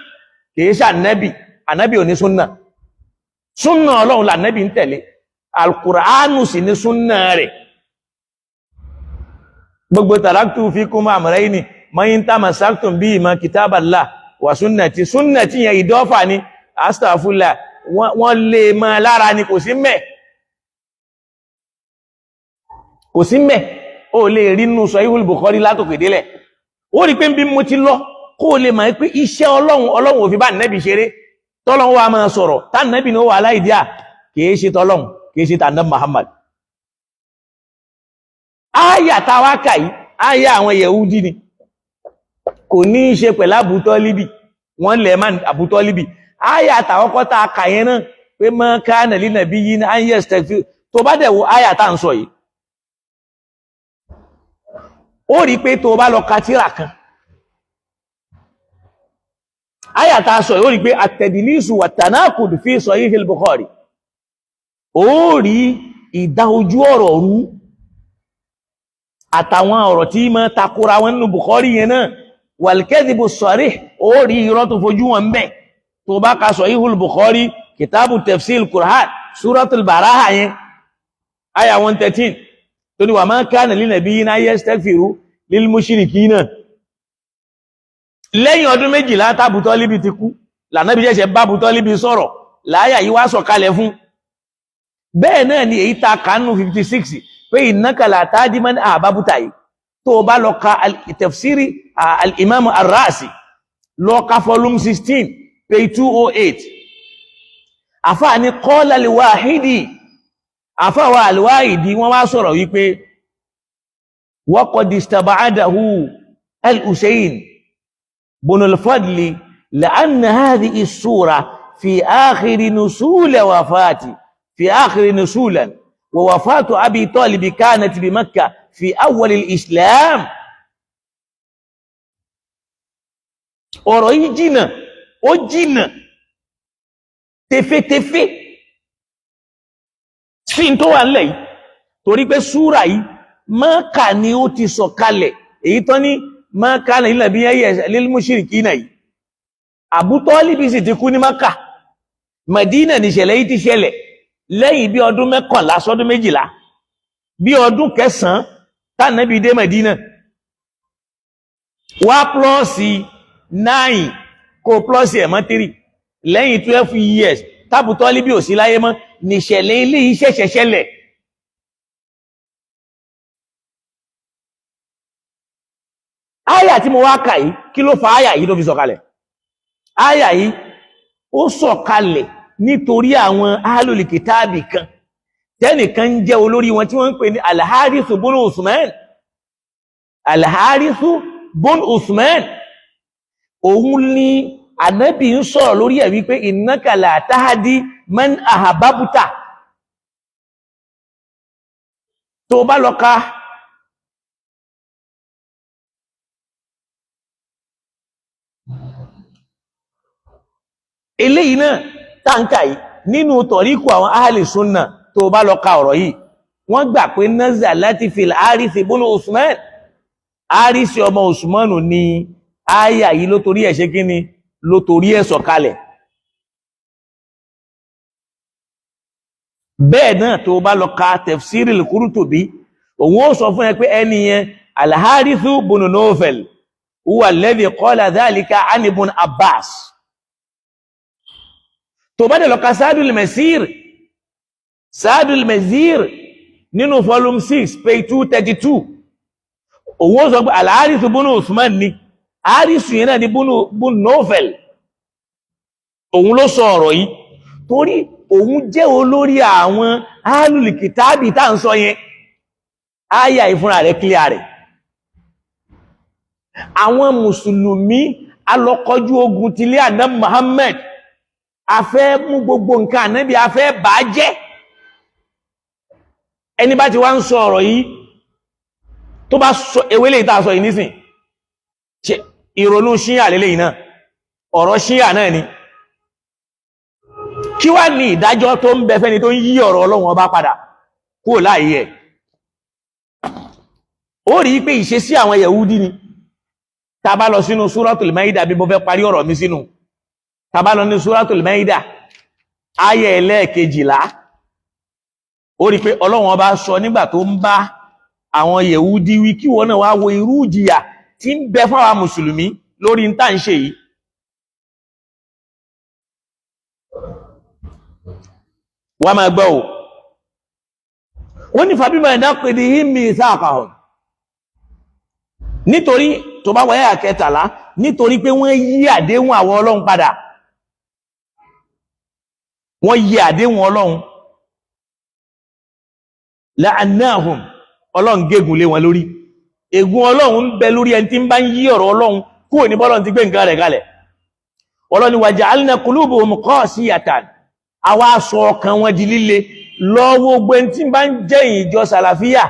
kìí ṣe ànábì. Ànábì ò ní súnnà, súnnà Ọlọ́run lànábì ń tẹ̀lé, alkùránù sì ní súnnà rẹ̀. Gbogbo taraktu fikum amrayni ma in tamassaktum bihima kitaballah wa sunnati, sunnati yẹn ìdọ́fà ni, astaghfirullah, wọ́n lè mọ́ lára ni, kò sí mẹ́, kò sí mẹ́. Ó lè rí nínú Sahihul Bukhari látòkè délẹ̀. Ó rí pé bí mo ti lọ, kó lè mọ̀ pé iṣẹ́ Ọlọ́run, Ọlọ́run ò fi bá nẹ́bì ṣeré. Tọ́lọ́run wa máa sọ̀rọ̀ tá nẹ́bì ní ó wà láìdíà, kìí ṣe tọ́lọ́run, kìí ṣe tàndán Muhammad. Áyà táwa kà yìí, áyà àwọn Yẹ̀húdí ni, kò ní í ṣe pẹ̀lú Àbútọ́líbì, wọ́n lẹ̀ má Àbútọ́líbì. Áyà tàwọ́kọ́ tá a kà yẹn náà pé mọ́ kana li nabiyyin an yastaghfir, tó bá dẹ̀ wo áyà tá à ń sọ yìí, ó rí pé tó bá lọ ka tírà kan, áyà tá a sọ yìí, ó rí pé at-tadlisu wat-tanaqud fi Sahih al-Bukhari, ó rí ìdá ojú ọ̀rọ̀ rú àtàwọn ọ̀rọ̀ tí ma takora wọn nínú Bukhari yẹn náà, wal-kadhibu as-sarih, ó rí irọ́ tó fojú wọn bẹ́. Tó bá ka Sahihul Bukhari, kitabu tafsir Qur'an, suratul Baraha yẹn, aya 113, tó ní wa ma kana li nabiyyin an yastaghfiru lil mushrikina. Lẹ́yìn ọdún 12 tábùtọ́líbi ti kú, lànàbí jẹ́sẹ̀ bábùtọ́líbi sọ̀rọ̀, láyà yìí wá sọ̀kalẹ̀ fún. Bẹ́ẹ̀ náà ni èyí ta kánú 56 pé innaka la tahdi man ahbabta yìí, tó bá lọ ka tafsiri Al-Imam Ar-Razi, lọ ka volume 16 page 208. Àfáà ní qala al-Wahidi, àfáà wa al-Wahidi wọ́n wá sọ̀rọ̀ wípé wa qad istab'adahu al-Husayn bun al-Fadli la'anna hadhihi as-sura fi akhir nusul wafati fi akhir nusulan wa wafatu Abi Talib kanat bi Makkah fi awwal al-Islam. Ọ̀rọ̀ yìí jìnà, ó jìnà tefetefe sí tó wà nílẹ̀ yìí, torí pé súrà yìí Mákà ni ó ti sọ̀kalẹ̀. Èyí tán ní Mákà ní ilẹ̀ bí ẹyẹ lil mushrikina yìí, Abu Talib sì ti kú ní Mákà. Mẹdínà nìṣẹ̀lẹ̀ yìí ti ṣẹlẹ̀ lẹ́yìn bí ọdún 11 sọ́dún 12, bí ọdún 9 tánàbí dé Mẹdínà. Wá plọ́ọ̀sì 9 kó plọ́ọ̀sì ẹ̀mọ́ 3, lẹ́yìn 12 years tábù Tọ́líbì ò sí láyé mọ́ nìṣẹ̀lẹ̀ ilé yìí ṣẹ̀ṣẹ̀ ṣẹlẹ̀. Áyà tí mo wá kà yìí, kí ló fa áyà yìí tó fi sọ̀kalẹ̀? Áyà yìí ó sọ̀kalẹ̀ nítorí àwọn ahlul kìtáàbì kan tẹ́nìkan ń jẹ́ olórí wọn tí wọ́n ń pè ní Al-Harithu bun Uthman. Al-Harithu bun Uthman, òun ni ànábì ń sọ̀rọ̀ lórí ẹ̀ wípé innaka la tahdi man ahabbta. Tó bá lọ ka eléyìí náà táǹkà yìí nínú tọ̀ríkù àwọn ahli sunna, tó bá lọ ka ọ̀rọ̀ yìí, wọ́n gbà pé nazalati fil Harith ibn Uthman, Harith ọmọ Usmanu ni áyà yìí ló torí ẹ̀ ṣe kí ni, ló torí ẹ̀ sọ̀kalẹ̀. Bẹ́ẹ̀ náà tó bá lọ ka Tafsiril Qurtubi, òun ó sọ fún ẹ pé ẹni yẹn Al-Harithu ibn Nawfal huwa alladhi qala dhalika an ibn Abbas. Tó bá dẹ̀ lọ ka Sadul Masir, Sadul Masir nínú volume 6 page 232, òun ó sọ pé Al-Harithu ibn Uthman ni, Harithu yẹn náà ni ibn Nawfal, òun ló sọ ọ̀rọ̀ yìí torí òun jẹ́ olórí àwọn ahlul kìtàbì tá ń sọ yẹn. Áyà ìfúnra rẹ̀ clear rẹ̀. Àwọn mùsùlùmí alọ́kọjú ogun tilé àná Muhammad, a fẹ́ mú gbogbo nǹkan ànábì, a fẹ́ bà á jẹ́. Ẹni bá ti wá ń sọ ọ̀rọ̀ yìí, tó bá sọ ewé lè tá a sọ yìí nísìn, ṣe ìrònú ṣíyà lélẹ̀ yìí náà, ọ̀rọ̀ ṣíyà náà ni. Kí wá ní ìdájọ́ tó ń bẹ fẹ́ni tó ń yí ọ̀rọ̀ Ọlọ́run ọba padà kúrò láàyè ẹ̀? Ó rí pé ìṣesí àwọn Yẹ̀húdí ni. Tá bá lọ sínú Súratul Maida, bí mo fẹ́ parí ọ̀rọ̀ mi sínú, tá bá lọ ní Súratul Maida ayẹ ẹlẹ́ẹ̀kejìlá, ó rí pé Ọlọ́run ọba sọ nígbà tó ń bá àwọn Yẹ̀húdí wí, kí wọ́n náà wá wo irú ìjìyà tí ń bẹ fún àwọn mùsùlùmí lórí ń tà ń ṣe yìí. Wọ́n máa gbọ́ o. Wọ́n ní fàbímọ̀ ẹ̀dá pèdè hímì ìsáàkàhùn, nítorí tó bá wáyà kẹtàlá, nítorí pé wọ́n yí àdéhùn àwọn Ọlọ́run padà, wọ́n yí àdéhùn Ọlọ́run, la'annahum, Ọlọ́run gégùn lé wọn lórí. Ègún Ọlọ́run ń bẹ lórí ẹni tí ń bá ń yí ọ̀rọ̀ Ọlọ́run kúrò ní bọ́lọ́run ti gbé nǹkan rẹ̀ kalẹ̀. Ọlọ́run waja'alna qulubuhum qasiyatan, àwa sọ ọkàn wọn di líle. Lọ́wọ́ gbogbo ẹni tí bá ń jẹ́ ìjọ sàlàfíà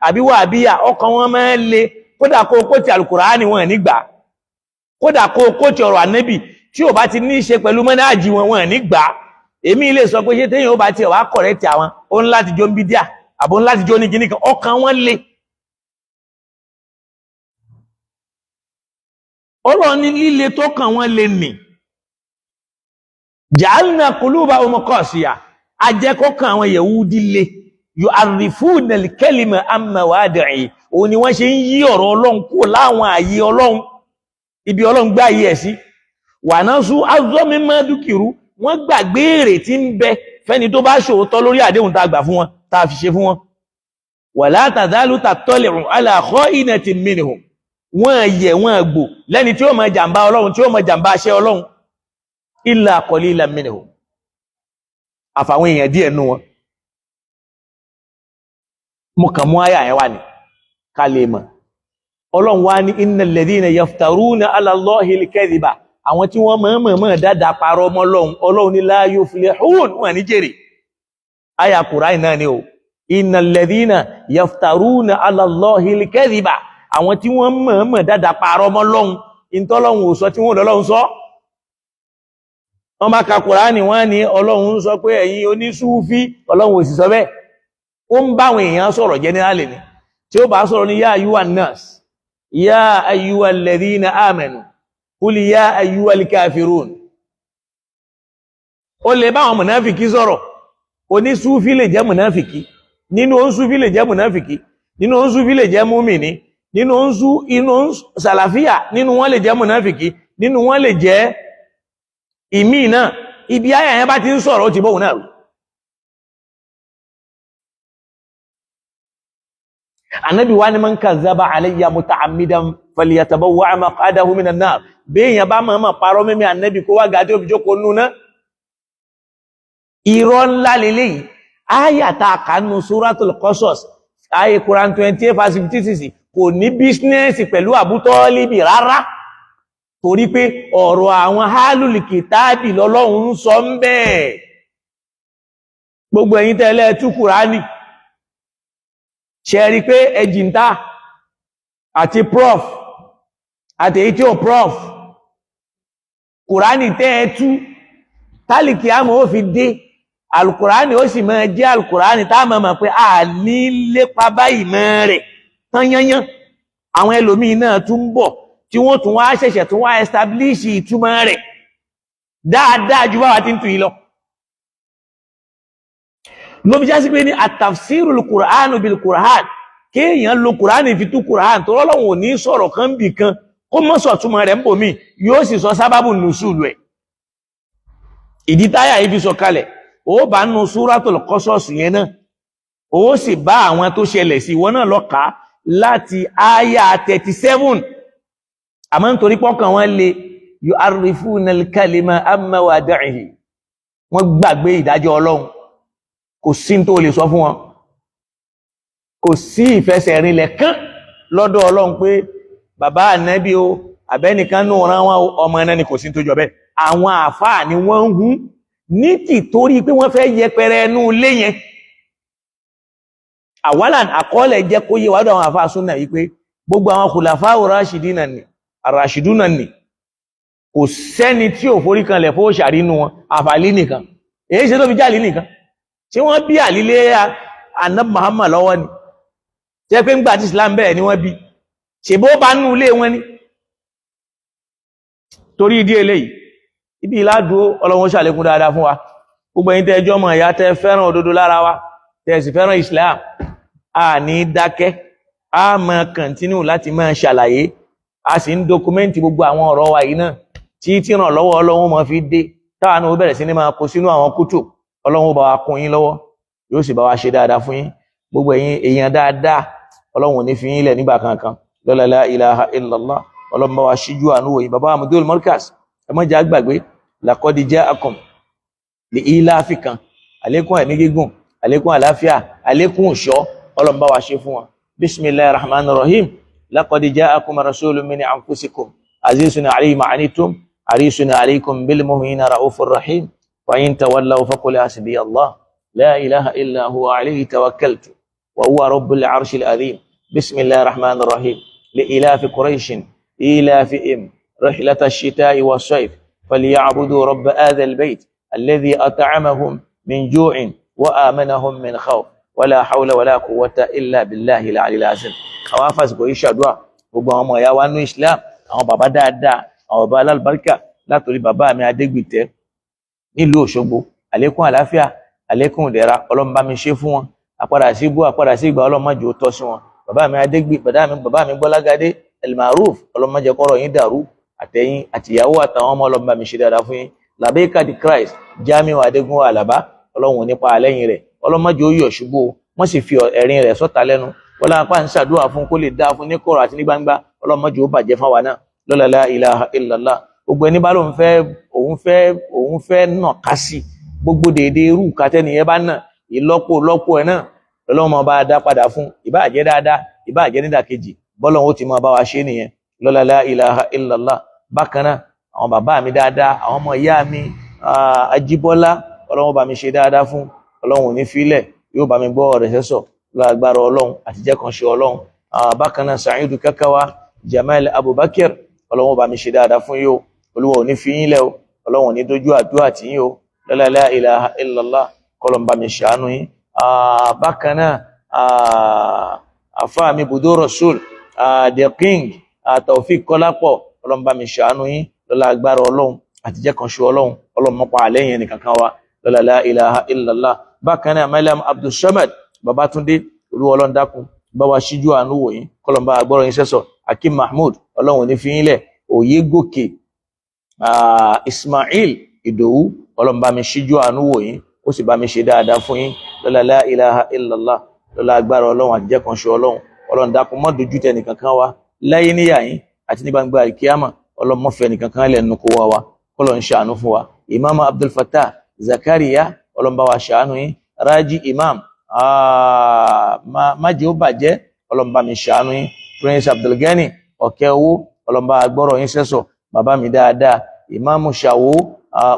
àbí wàhábíyà, ọkàn wọn máa ń le. Kódà kó kó ti alukùránì wọn nígbà, kódà kó kó ti ọ̀rọ̀ ànábì tí ò bá ti ní í ṣe pẹ̀lú mọ́nájì wọn wọn nígbà. Èmi lè sọ pé ṣé téèyàn ó bá tiẹ̀ wá kọ̀rẹ́tì àwọn, ó ń láti jó ń bí díà àbó ń láti jó ní kíní kan, ọkàn wọn le. Ọlọ́run ní líle tó kàn wọ́n le nì. Ja'alna qulubahum qasiya, ajẹ́kọ̀ọ́kàn àwọn Yahudi le. Yu'arrifuna al-kalima an mawadi'i, òun ni wọ́n ṣe ń yí ọ̀rọ̀ Ọlọ́run kúrò láwọn ààyè Ọlọ́run, ibi Ọlọ́run gbé ààyè ẹ̀ sí. Wa nasu hazzan mimma dhukiru, wọ́n gbàgbé èrè tí ń bẹ fẹ́ni tó bá ṣòótọ́ lórí àdéhùn tá a gbà fún wọn, tá a fi ṣe fún wọn. Wala tazalu tattali'u ala kha'inatin minhum, Wọ́n yẹ wọ́n gbò lẹ́ni tí ó mọ jàmbá Ọlọ́run, tí ó mọ jàmbá aṣẹ́ Ọlọ́run. Illa qalilan minhum, àfàwọn èèyàn díẹ̀ nú wọn. Mo kàn mú àyà yẹn wá ní ká lè mọ̀. Ọlọ́run wá ní innal ladhina yaftaruna ala Allahi al-kadhiba, àwọn tí wọ́n mọ̀ mọ̀ dáadáa parọ́ mọ́ Ọlọ́run, Ọlọ́run ní la yuflihun, wọn ní jèrè. Àyà Kùránì náà ni o. Innal ladhina yaftaruna ala Allahi al-kadhiba, àwọn tí wọ́n mọ̀ mọ̀ dáadáa parọ́ mọ́ Ọlọ́run, ìtọ́lọ́run ò sọ tí wọ́n lọ́lọ́run sọ. Wọ́n bá ka Kùránì, wọ́n ní Ọlọ́run sọ pé ẹ̀yin onísúfí, Ọlọ́run ò sì sọ bẹ́ẹ̀. Ó ń báwọn èèyàn sọ̀rọ̀ generally ni. Tí ó bá sọ̀rọ̀ ní yá ayyuhan nas, yá ayyuhal ladhina amanu, qul yá ayyuhal kafirun. Ó lè báwọn mùnáfìkí sọ̀rọ̀. Onísúfí lè jẹ́ mùnáfìkí, nínú onísúfí lè jẹ́ mùnáfìkí, nínú onísúfí lè jẹ́ múmìní, nínú onísú inú sàlàfíà, nínú wọn lè jẹ́ mùnáfìkí, nínú wọn lè jẹ́ ìmí náà. Ibi ayà yẹn bá ti ń sọ̀rọ̀, ó ti bóun náà rú. Ànábì wa ni man kazzaba alayya muta'ammidan falyatabawwa' maq'adahu minan nar. Béèyàn bá máa máa parọ́ mímí ànábì, kó wá gàdé òbí jókòó núná. Irọ́ ńlá lélẹ́yìí. Ayà tá a kà nù Suratul Qasas, ayé Quran 28 verse 56, kò ní bísínẹ́sì pẹ̀lú Abu Tọ́líbì rárá, torí pé ọ̀rọ̀ àwọn hálùlì kìtáàbì lọ́lọ́run ń sọ ń bẹ́ẹ̀. Gbogbo ẹ̀yin tẹ́lẹ̀ tú Kùránì, ṣe rí pé ẹjìntá àti prof àti èyí tí ó prof Kùránì tẹ́ ẹ tú, tálìkì àmọ́ ó fi dé, alùkùránì ó sì máa jẹ́ alùkùránì tá a mọ̀ pé a ní lépa báyìí mọ́ rẹ̀ tán yányán. Àwọn ẹlòmíín náà tún ń bọ̀ tí wọ́n tún wá ṣẹ̀ṣẹ̀ tún wá establish ìtumọ̀ rẹ̀ dáadáa ju báwa ti ń tu yìí lọ. Ló fi já sí pé ní àtàfsírul kùránù bil kùrán, kéèyàn lo kùránì fi tú kùrán, tó rọ́lọ́wọ̀n ò ní sọ̀rọ̀ kan bì kan kó mọ́ sọ̀túnmọ̀ rẹ̀ ń bò mí, yóò sì sọ sábàbù nùsùlù ẹ̀. Ìdí táyà yìí fi sọ kalẹ̀, ó bá nu súrátùl Qasas yẹn náà, ó sì bá àwọn tó ṣẹlẹ̀ sí ìwọ náà lọ́ka láti áyà 37. Àmọ́ nítorí pọ́kàn wọn le, yu'arrifuna al-kalima amma wadi'ihi, wọ́n gbàgbé ìdájọ́ Ọlọ́run. Kò sí tó lè sọ fún wọn, kò sí ìfẹsẹ̀rinlẹ̀ kán lọ́dọ̀ Ọlọ́run pé bàbá ànábì o, àbẹ́nìkan ní ọ̀ràn wọn, ọmọ ẹ̀nà ni, kò sí tó jọ bẹ́ẹ̀. Àwọn àfáà ni wọ́n ń hún ní tìtorí pé wọ́n fẹ́ yẹpẹrẹ ẹnu ilé yẹn. Àwálà àkọọ́lẹ̀ jẹ́ kó yé wàdọ̀ àwọn àfáà súnà yìí pé gbogbo àwọn khulafa'u rashidina ni, àràṣìdúnà ni, kò sẹ́ni tí ò forí kanlẹ̀ fó ṣàrínú wọn, àfàlí nìkan. Èyí ṣe tó fi jáàlì nìkan tí wọ́n bí àlílé Ànábì Muhammad lọ́wọ́ ni, jẹ́ pé ńgbà tí Islam bẹ̀rẹ̀ ni wọ́n bí, ṣe bó bá nú ilé wọn ni. Torí ìdí eléyìí, ibi ìládùú, Ọlọ́run ṣàlékún dáadáa fún wa. Gbogbo ẹ̀yin tẹ́ ẹjọ́ mọ̀ ìyá, tẹ́ fẹ́ràn òdodo lára wa, tẹ́ sì fẹ́ràn Islam, a ní dákẹ́, a máa kàntínú láti máa ṣàlàyé, a sì ń dọkumẹ́ntì gbogbo àwọn ọ̀rọ̀ wa yìí náà tí tí ràn lọ́wọ́ Ọlọ́run máa fi dé, táwa náà ó bẹ̀rẹ̀ sí ní máa kó sínú àwọn kútù. Ọlọ́run ó bá wa kún yín lọ́wọ́, yóò sì bá wa ṣe dáadáa fún yín. Gbogbo ẹ̀yin èèyàn dáadáa, Ọlọ́run ò ní fi yín lẹ̀ nígbà kankan. Lọ́la la ilaha illallah. Ọlọ́run bá wa ṣíjú àánú wòyìn bàbá Mudul Markaz. Ẹ má jẹ́ àgbàgbé laqad ja'akum li ilafi kan, àlékún ẹ̀mí gígùn, àlékún àláfíà, àlékún ìṣọ́, Ọlọ́run bá wa ṣe fún wọn. Bismillahir rahmanir rahim. Laqad ja'akum rasulun min anfusikum azizun alayhi ma anittum harisun alaykum bil mu'minina raufur rahim. Fa in tawallaw faqul hasbiya Allah la ilaha illa huwa alayhi tawakkaltu wa huwa rabbul arshil azim. Bismillahir rahmanir rahim. Li ilafi quraish ilafihim rihlata ash-shita'i was-sayf falyabudu rabb hadha al-bayt alladhi at'amahum min ju'in wa amanahum min khawf. Wala hawla wala quwwata illa billahi al-ali al-azim. Àwọn afásitì yìí ṣàdúrà gbogbo àwọn ọmọ ìyá wa nú Islam, àwọn bàbá dáadáa, àwọn bàbá alálùbáríkà, látòrí bàbá mi Adégbìtẹ́ nílùú Òṣogbo, àlékún àlàáfíà, àlékún ìdẹ̀ra, Ọlọ́run bá mi ṣe fún wọn. Àpadà sí ibú, àpadà sí ìgbà, Ọlọ́run má jẹ́ ó tọ́ sí wọn. Bàbá mi Adégbì, bàbá mi Gbọ́lágadé Elmaruf, Ọlọ́run má jẹ́ kọ́rọ̀ yín dàrú, àtẹ̀yìn àtìyàwó àtàwọn ọmọ, Ọlọ́run bá mi ṣe dáadáa fún yín. Làbẹ́ẹ̀kà di Christ Jamiu Adégúnwà Àlàbá, Ọlọ́run ò nípa àlẹ́yìn rẹ̀, Ọlọ́run má jẹ́ ó yọ̀ ṣubú, wọ́n sì fi ẹ̀rín rẹ̀ sọ́ta lẹ́nu. Wọ́n lápá ń ṣàdúrà fún kó lè dáa fún ní kọ̀rọ̀ àti ní gbangba. Ọlọ́run má jẹ́ ó bàjẹ́ fáwa náà. Lọ́la la ilaha illallah. Gbogbo ẹni bá lóun fẹ́ òun fẹ́ òun fẹ́ nà ká sí gbogbo dèédé irú kàtẹ́nìyẹn bá nà, ìlọ́po lọ́po ẹ̀ náà lọ́lọ́run máa bá a dá padà fún, ìbáà jẹ́ dáadáa, ìbáà jẹ́ nídàkejì, bọ́lọ́run ó ti máa bá wa ṣe nìyẹn. Lọ́la la ilaha illallah. Bákan náà, àwọn bàbá mi dáadáa, àwọn ọmọ ìyá mi, Ajíbọ́lá, Ọlọ́run bá mi ṣe dáadáa fún, Ọlọ́run ò ní filẹ̀, yóò bá mi gbọ́ ọ̀rẹ́ sẹ́sọ̀ lágbára Ọlọ́run àtijẹ́ kan ṣe Ọlọ́run. Bákan náà, Sa'idu Kakawa, Jamal Abubakar, Ọlọ́run bá mi ṣe dáadáa fún yóò, Olúwa ò ní fi yín lẹ̀ o, Ọlọ́run ò ní dojú àdúrà tì yín o. Lọ́la la ilaha illallah, kọ́lọ̀ bá mi ṣàánú yín. Bákan náà, àfáà mi Budu Rasul, the King, Taofik Kọ́lápọ̀, Ọlọ́run bá mi ṣàánú yín lọ́la agbára Ọlọ́run àtijẹ́ kan ṣe Ọlọ́run. Ọlọ́run mọ́pa àlẹ́yìn ẹnìkankan wa. Lọ́la la ilaha illallah. Bákan náà, Malam Abdulsamad Babatunde, Olúwa Ọlọ́run dákun bá wa ṣíjú àánú wò yín, kọ́lọ̀ bá agbọ́rọ̀ yín sẹ́sọ̀. Akim Mahmood, Ọlọ́run ní fi yín lẹ̀. Òye Gòkè, Ismail Ìdòwú, Ọlọ́run bá mi ṣíjú àánú wò yín, ó sì bá mi ṣe dáadáa fún yín. Lọ́la la ilaha illallah, lọ́la agbára Ọlọ́run àtijẹ́ kan ṣe Ọlọ́run. Ọlọ́run dákun má dojú tẹ nìkankan wa láyé níyà yín àti ní gbangba àlìkíyàmà. Ọlọ́run má fẹ́ nìkankan lẹ̀ nínú kó wá wa, kọ́lọ̀ ń ṣàánú fún wa. Imam Abdul Fattah Zakaria, Ọlọ́run bá wa ṣàánú yín. Raji Imam, má jẹ́ ó bàjẹ́, Ọlọ́run bá mi ṣàánú yín. Prince Abdulgani Ọ̀kẹ́ Owó, Ọlọ́run bá wa gbọ́rọ̀ yín sẹ́sọ̀. Bàbá mi dáadáa, Imam Ṣàwó,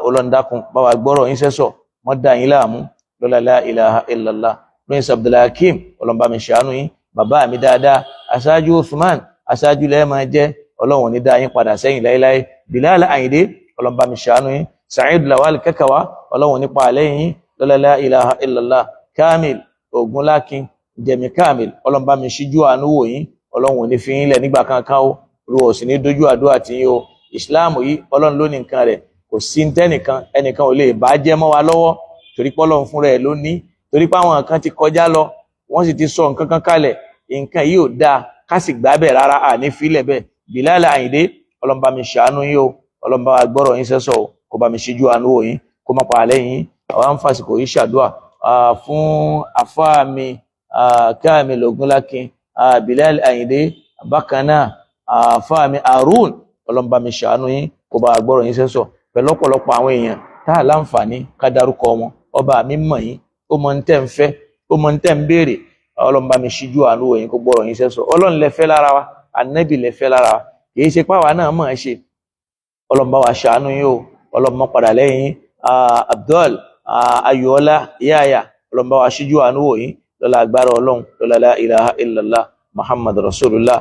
Ọlọ́run dákun bá wa gbọ́rọ̀ yín sẹ́sọ̀, wọ́n dá yín láàmú. Lọ́la la ilaha illallah. Prince Abdulhakeem, Ọlọ́run bá mi ṣàánú yín. Bàbá mi dáadáa, Aṣáájú Uthman, aṣáájú lẹ́ẹ̀ máa jẹ́, Ọlọ́run ní dá yín padà sẹ́yìn láéláé. Bilal Ayinde, Ọlọ́run bá mi ṣàánú yín. Sa'id Lawal Kakawa, Ọlọ́run nípa àlẹ́ yín. Lọ́la la ilaha illallah. Kamil Ogunlákin Jẹ̀mí Kamil, Ọlọ́run bá mi ṣíjú àánú wò yín, Ọlọ́run ní fi yín lẹ̀ nígbà kankan o, Olúwa ò sì ní dójú àdúrà tì yín o. Ìsìláàmù yìí, Ọlọ́run ló ní nǹkan rẹ̀, kò sí tẹ́nìkan ẹnìkan ò lè bá jẹ́ mọ́ wa lọ́wọ́, torí pé Ọlọ́run fúnra ẹ̀ ló ní, torí pé àwọn kan ti kọjá lọ, wọ́n sì ti sọ nǹkan kan kalẹ̀, nǹkan yìí ò dáa ká sì gbà bẹ́ẹ̀ rárá, àní filẹ̀ bẹ́ẹ̀. Bilal Ayinde, Ọlọ́run bá mi ṣàánú yín o, Ọlọ́run bá wa gbọ́rọ̀ yín sẹ́sọ̀ o, kó bá mi ṣíjú àánú wò yín, kó má pa àlẹ́ yín. Àwa ń fàsìkò yìí ṣàdúà fún àfáà mi Kamil Ogunlákin, Bilal Ayinde, bákan náà àfáà mi Harun, Ọlọ́run bá mi ṣàánú yín, kó bá wa gbọ́rọ̀ yín sẹ́sọ̀, pẹ̀lú ọ̀pọ̀lọpọ̀ àwọn èèyàn tá a láǹfààní ká dárúkọ wọn. Ọba mi mọ̀ yín, ó mọ ń tẹ́ ń fẹ́, ó mọ ń tẹ́ ń béèrè. Ọlọ́run bá mi ṣíjú àánú wò yín, kó gbọ́rọ̀ yín sẹ́sọ̀. Ọlọ́run lẹ fẹ́ lára wa, Ànábì lẹ fẹ́ lára wa, kì í ṣe páwa náà mọ̀ ẹ́ ṣe. Ọlọ́run bá wa ṣàánú yín o, Ọlọ́run má padà lẹ́yìn yín. Abdul Ayọ̀ọ́lá Yáyà, Ọlọ́run bá wa ṣíjú àánú wò yín lọ́la agbára Ọlọ́run, lọ́la la ilaha illallah Muhammad Rasulullah.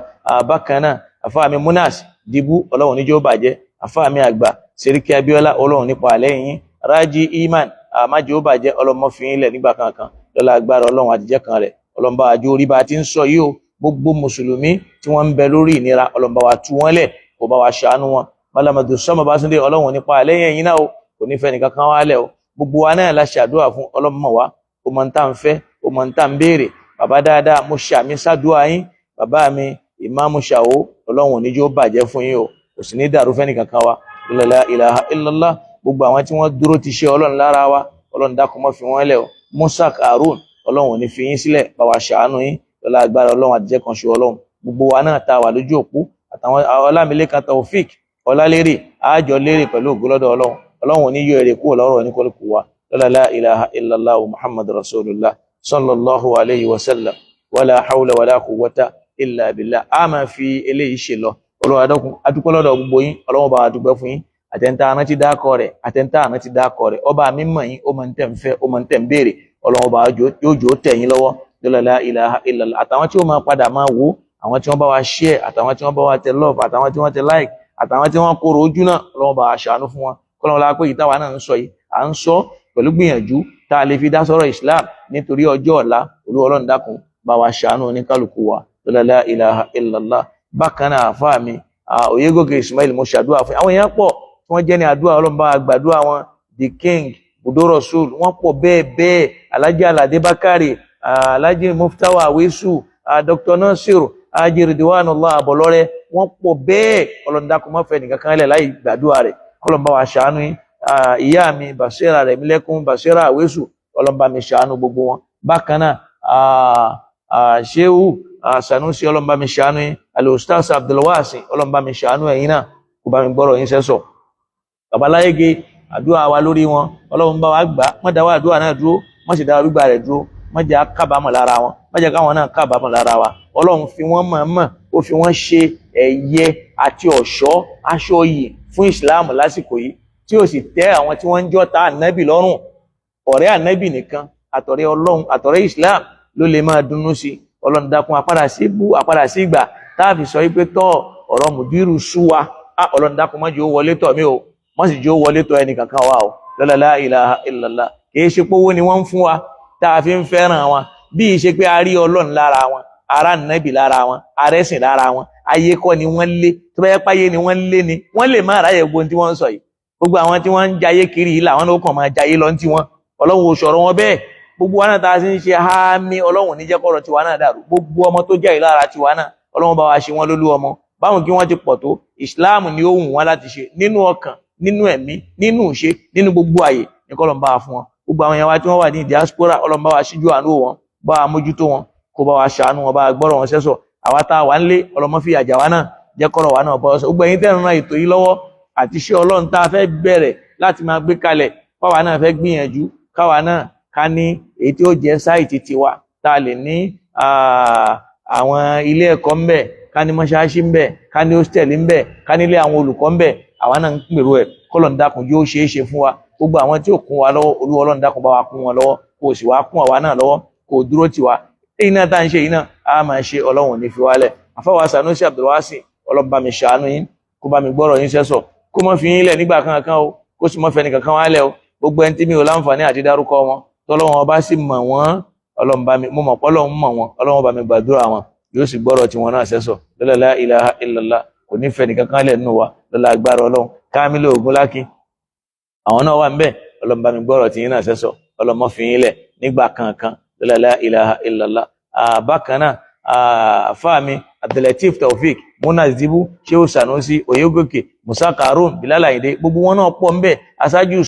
Bákan náà, àfáà mi Munas Dìbú, Ọlọ́run níjó bàjẹ́. Àfáà mi àgbà Seriki Abiola, Ọlọ́run nípa àlẹ́ yín. Raji Iman, àmájò bàjẹ́, Ọlọ́run má fi yín lẹ̀ nígbà kankan lọ́la agbára Ọlọ́run àtijẹ́ kan rẹ̀. Ọlọ́run bá wa jó orí bá a ti ń sọ yìí o, gbogbo mùsùlùmí tí wọ́n ń bẹ lórí ìnira, Ọlọ́run bá wa tú wọn lẹ̀, kó bá wa ṣàánú wọn. Malamadu sọmọ Bátúndé, Ọlọ́run nípa àlẹ́yìn ẹ̀yin náà o, kò ní fẹ́ nìkan kan wá lẹ̀ o. Gbogbo wa náà la ṣàdúrà fún, Ọlọ́run mọ̀ wá, ó mọ̀ ń tà ń fẹ́, ó mọ̀ ń tà ń béèrè. Bàbá dáadáa, mo ṣàmì sádùá yín. Bàbá mi Ìmáàmù Ṣàwó, Ọlọ́run ní jó bàjẹ́ fún yín o, kò sì ní dàrú fẹ́ nìkan kan wa. La ilaha illallah. Gbogbo àwọn tí wọ́n dúró ti ṣe Ọlọ́run lára wa, Ọlọ́run dákun má fi wọ́n lẹ̀ o. Musa Harun, Ọlọ́run ò ní fi yín sílẹ̀, bá wa ṣàánú yín lọ́la agbára Ọlọ́run àtijẹ́ kan ṣe Ọlọ́run. Gbogbo wa náà ta wà lójú òpó àtàwọn Ọlámilékan Taofik Ọlálérè, àjọ lérè pẹ̀lú ògo lọ́dọ̀ Ọlọ́run. Ọlọ́run ò ní yọ èrè kúrò lọ́rọ̀ ní kọ́lùkù wa. Lọ́la la ilaha illallah Muhammad Rasulullah sallallahu alayhi wa sallam, wala hawla wala quwwata illa billah. A máa fi eléyìí ṣe lọ. Ọlọ́run adúpẹ́ lọ́dọ̀ gbogbo yín, Ọlọ́run bá wa dúpẹ́ fún yín. Àtẹ̀ntà àná ti dákọ̀ rẹ̀, àtẹ̀ntà àná ti dákọ̀ rẹ̀, ọba mi mọ̀ yín, ó mọ̀ ń tẹ̀ ń fẹ́, ó mọ̀ ń tẹ̀ ń béèrè. Ọlọ́run bá yóò jò ó tẹ̀ yín lọ́wọ́. Lọ́la la ilaha illallah. Àtàwọn tí ó máa padà máa wò, àwọn tí wọ́n bá wa share, àtàwọn tí wọ́n bá wa tẹ love, àtàwọn tí wọ́n tẹ like, àtàwọn tí wọ́n kóró ojú náà, Ọlọ́run bá wa ṣàánú fún wọn. Kọ́lọ́run la pé ìtawà náà ń sọ yìí, à ń sọ pẹ̀lú gbìyànjú tá a lè fi dá sọ́rọ̀ Islam nítorí ọjọ́ ọ̀la. Olúwa Ọlọ́run dákun bá wa ṣàánú oníkálukú wa. Lọ́la la ilaha illallah. Bákan náà, àfáà mi Oyègòkè Ismail, mo ṣàdúrà fún àwọn èèyàn pọ̀ tí wọ́n jẹ́ ní àdúrà, Ọlọ́run bá wa gbàdúrà wọn. The King, Budo Rasul, wọ́n pọ̀ bẹ́ẹ̀ bẹ́ẹ̀. Alhaji Alade Bakari, Alhaji Muftawa Awesu, Dr. Nasir Haji Ridwanullah Abolore, wọ́n pọ̀ bẹ́ẹ̀. Ọlọ́run dákun má fẹ́ nìkan kan lẹ̀ láì gbàdúrà rẹ̀, kọ́lọ́n bá wa ṣàánú yín. Ìyá mi Basira Rẹ̀mílẹ́kún, Basira Awesu, Ọlọ́run bá mi ṣàánú gbogbo wọn. Bákan náà, Shehu Sanusi, Ọlọ́run bá mi ṣàánú yín. Al-Ustaz Abdulwasi, Ọlọ́run bá mi ṣàánú ẹ̀yin náà, kó bá mi gbọ́rọ̀ yín sẹ́sọ̀. Babaláyége, àdúrà wa lórí wọn, Ọlọ́run bá wa gbà, má dáwọ́ àdúrà náà dúró, má sì dáwọ́ gbígbà rẹ̀ dúró, má jẹ́ kábàámọ̀ lára wọn, má jẹ́ káwọn náà kábàámọ̀ lára wa. Ọlọ́run fi wọ́n mọ̀ọ́mọ̀, ó fi wọ́n ṣe ẹ̀yẹ àti ọ̀ṣọ́ aṣọ yìí fún Ìsìláàmù lásìkò yìí, tí ó sì tẹ́ àwọn tí wọ́n ń jọ́ta ànábì lọ́rùn. Ọ̀rẹ́ ànábì nìkan, àtọ̀rẹ́ Ọlọ́run, àtọ̀rẹ́ Islam ló lè máa dunnú sí. Ọlọ́run dákun, àpadà sí bú, àpadà sí ìgbà táàfì sọ wípé tọ́ ọ̀rọ̀ mùdírù sú wa. Ọlọ́run dákun, má jẹ́ ó wọlé tọ̀ mí o, má sì jẹ́ ó wọlé tọ̀ ẹnì kankan wa o. La la ilaha illallah. Kìí ṣe pé owó ni wọ́n ń fún wa tá a fi ń fẹ́ràn wọn, bí í ṣe pé a rí Ọlọ́run lára wọn, ara nàbì lára wọn, arẹ́sìn lára wọn. Ayé kọ́ ni wọ́n lé. Tó bá yẹ páyé ni wọ́n lé ni, wọ́n lè má ráyè gbogbo tí wọ́n ń sọ yìí. Gbogbo àwọn tí wọ́n ń jayé kiri yìí làwọn ló kàn máa jayé lọ ní tiwọn. Ọlọ́run ò sọ̀rọ̀ wọn bẹ́ẹ̀. Gbogbo wa náà tá a sì ń ṣe hámi, Ọlọ́run ní jẹ́ kọ́rọ̀ tiwa náà dàrú. Gbogbo ọmọ tó jẹ́ ìlara tiwa náà, Ọlọ́run bá wa ṣe wọ́n lólú ọmọ. Báwọn kí wọ́n ti pọ̀ tó, Ìsìláàmù ni ó wù wọ́n láti ṣe nínú ọkàn, nínú ẹ̀mí, nínú ìṣe, nínú gbogbo àyè ní kọ́lọ́n bá wa fún wọn. Gbogbo àwọn èèyàn wa tí wọ́n wà ní diaspora, Ọlọ́run bá wa ṣíjú àánú wọn, bá wa mójútó wọn, kó bá wa ṣàánú wọn, bá wa gbọ́rọ̀ wọn sẹ́sọ̀. Àwa tá a wà ńlé, ọlọ́mọ fi àjà wa náà jẹ́ kọ́rọ̀ wa náà bọ́ sọ. Gbogbo ẹ̀yin tẹ́ ń ran ètò yìí lọ́wọ́ àti iṣẹ́ Ọlọ́run tá a fẹ́ bẹ̀rẹ̀ láti máa gbé kalẹ̀, káwa náà fẹ́ gbìyànjú, káwa náà ká ní èyí tí ó jẹ́ sáìtì tiwa, tá a lè ní àwọn ilé ẹ̀kọ́ ńbẹ̀, ká ní mọ́ṣáláṣí ńbẹ̀, ká ní hóstẹ̀lì ńbẹ̀, ká nílé àwọn olùkọ́ ńbẹ̀. Àwa náà ń pèrò ẹ̀, kọ́lọ̀ ń dákun yóò ṣeé ṣe fún wa. Gbogbo àwọn tí ò kún wa lọ́wọ́, Olúwa Ọlọ́run dákun bá wa kún wọn lọ́wọ́, kó o sì wá kún àwa náà lọ́wọ́, kó o dúró tì wá. Èyí náà tá à ń ṣe yìí náà, a máa ṣe, Ọlọ́run ní fi wálẹ̀. Àfáwà Sanusi Abdulwasi, Ọlọ́run bá mi ṣàánú yín, kó bá mi gbọ́rọ̀ yín sẹ́sọ̀, kó má fi yín lẹ̀ nígbà kankan o, kó sì má fẹ́ nìkankan wálẹ̀ o. Gbogbo ẹni tí mi ò láǹfààní àti dárúkọ wọn, tọ́lọ́run ọba sì mọ̀ wọ́n, Ọlọ́run bá mi, mo mọ̀ pé Ọlọ́run mọ̀ wọ́n, Ọlọ́run bá mi gbàdúrà wọn, yóò sì gbọ́rọ̀ tiwọn náà sẹ́sọ̀. La ilaha illallah. Kò ní fẹ́ nìkankan lẹ̀ nínú wa lọ́la agbára Ọlọ́run. Kámílò Ògúnlákin, àwọn náà wà ń bẹ̀, Ọlọ́run bá mi gbọ́rọ̀ tiyín náà sẹ́sọ̀, Ọlọ́run má fi yín lẹ̀ nígbà kankan. La ilaha illallah. Bákan náà, àfáà mi Abdulateef Taofik, Muna Zibu, Shehu Sanusi Oyegoke, Musa Karun, Bilal Ayinde, gbogbo wọn náà pọ̀ ń bẹ̀, aṣáájú.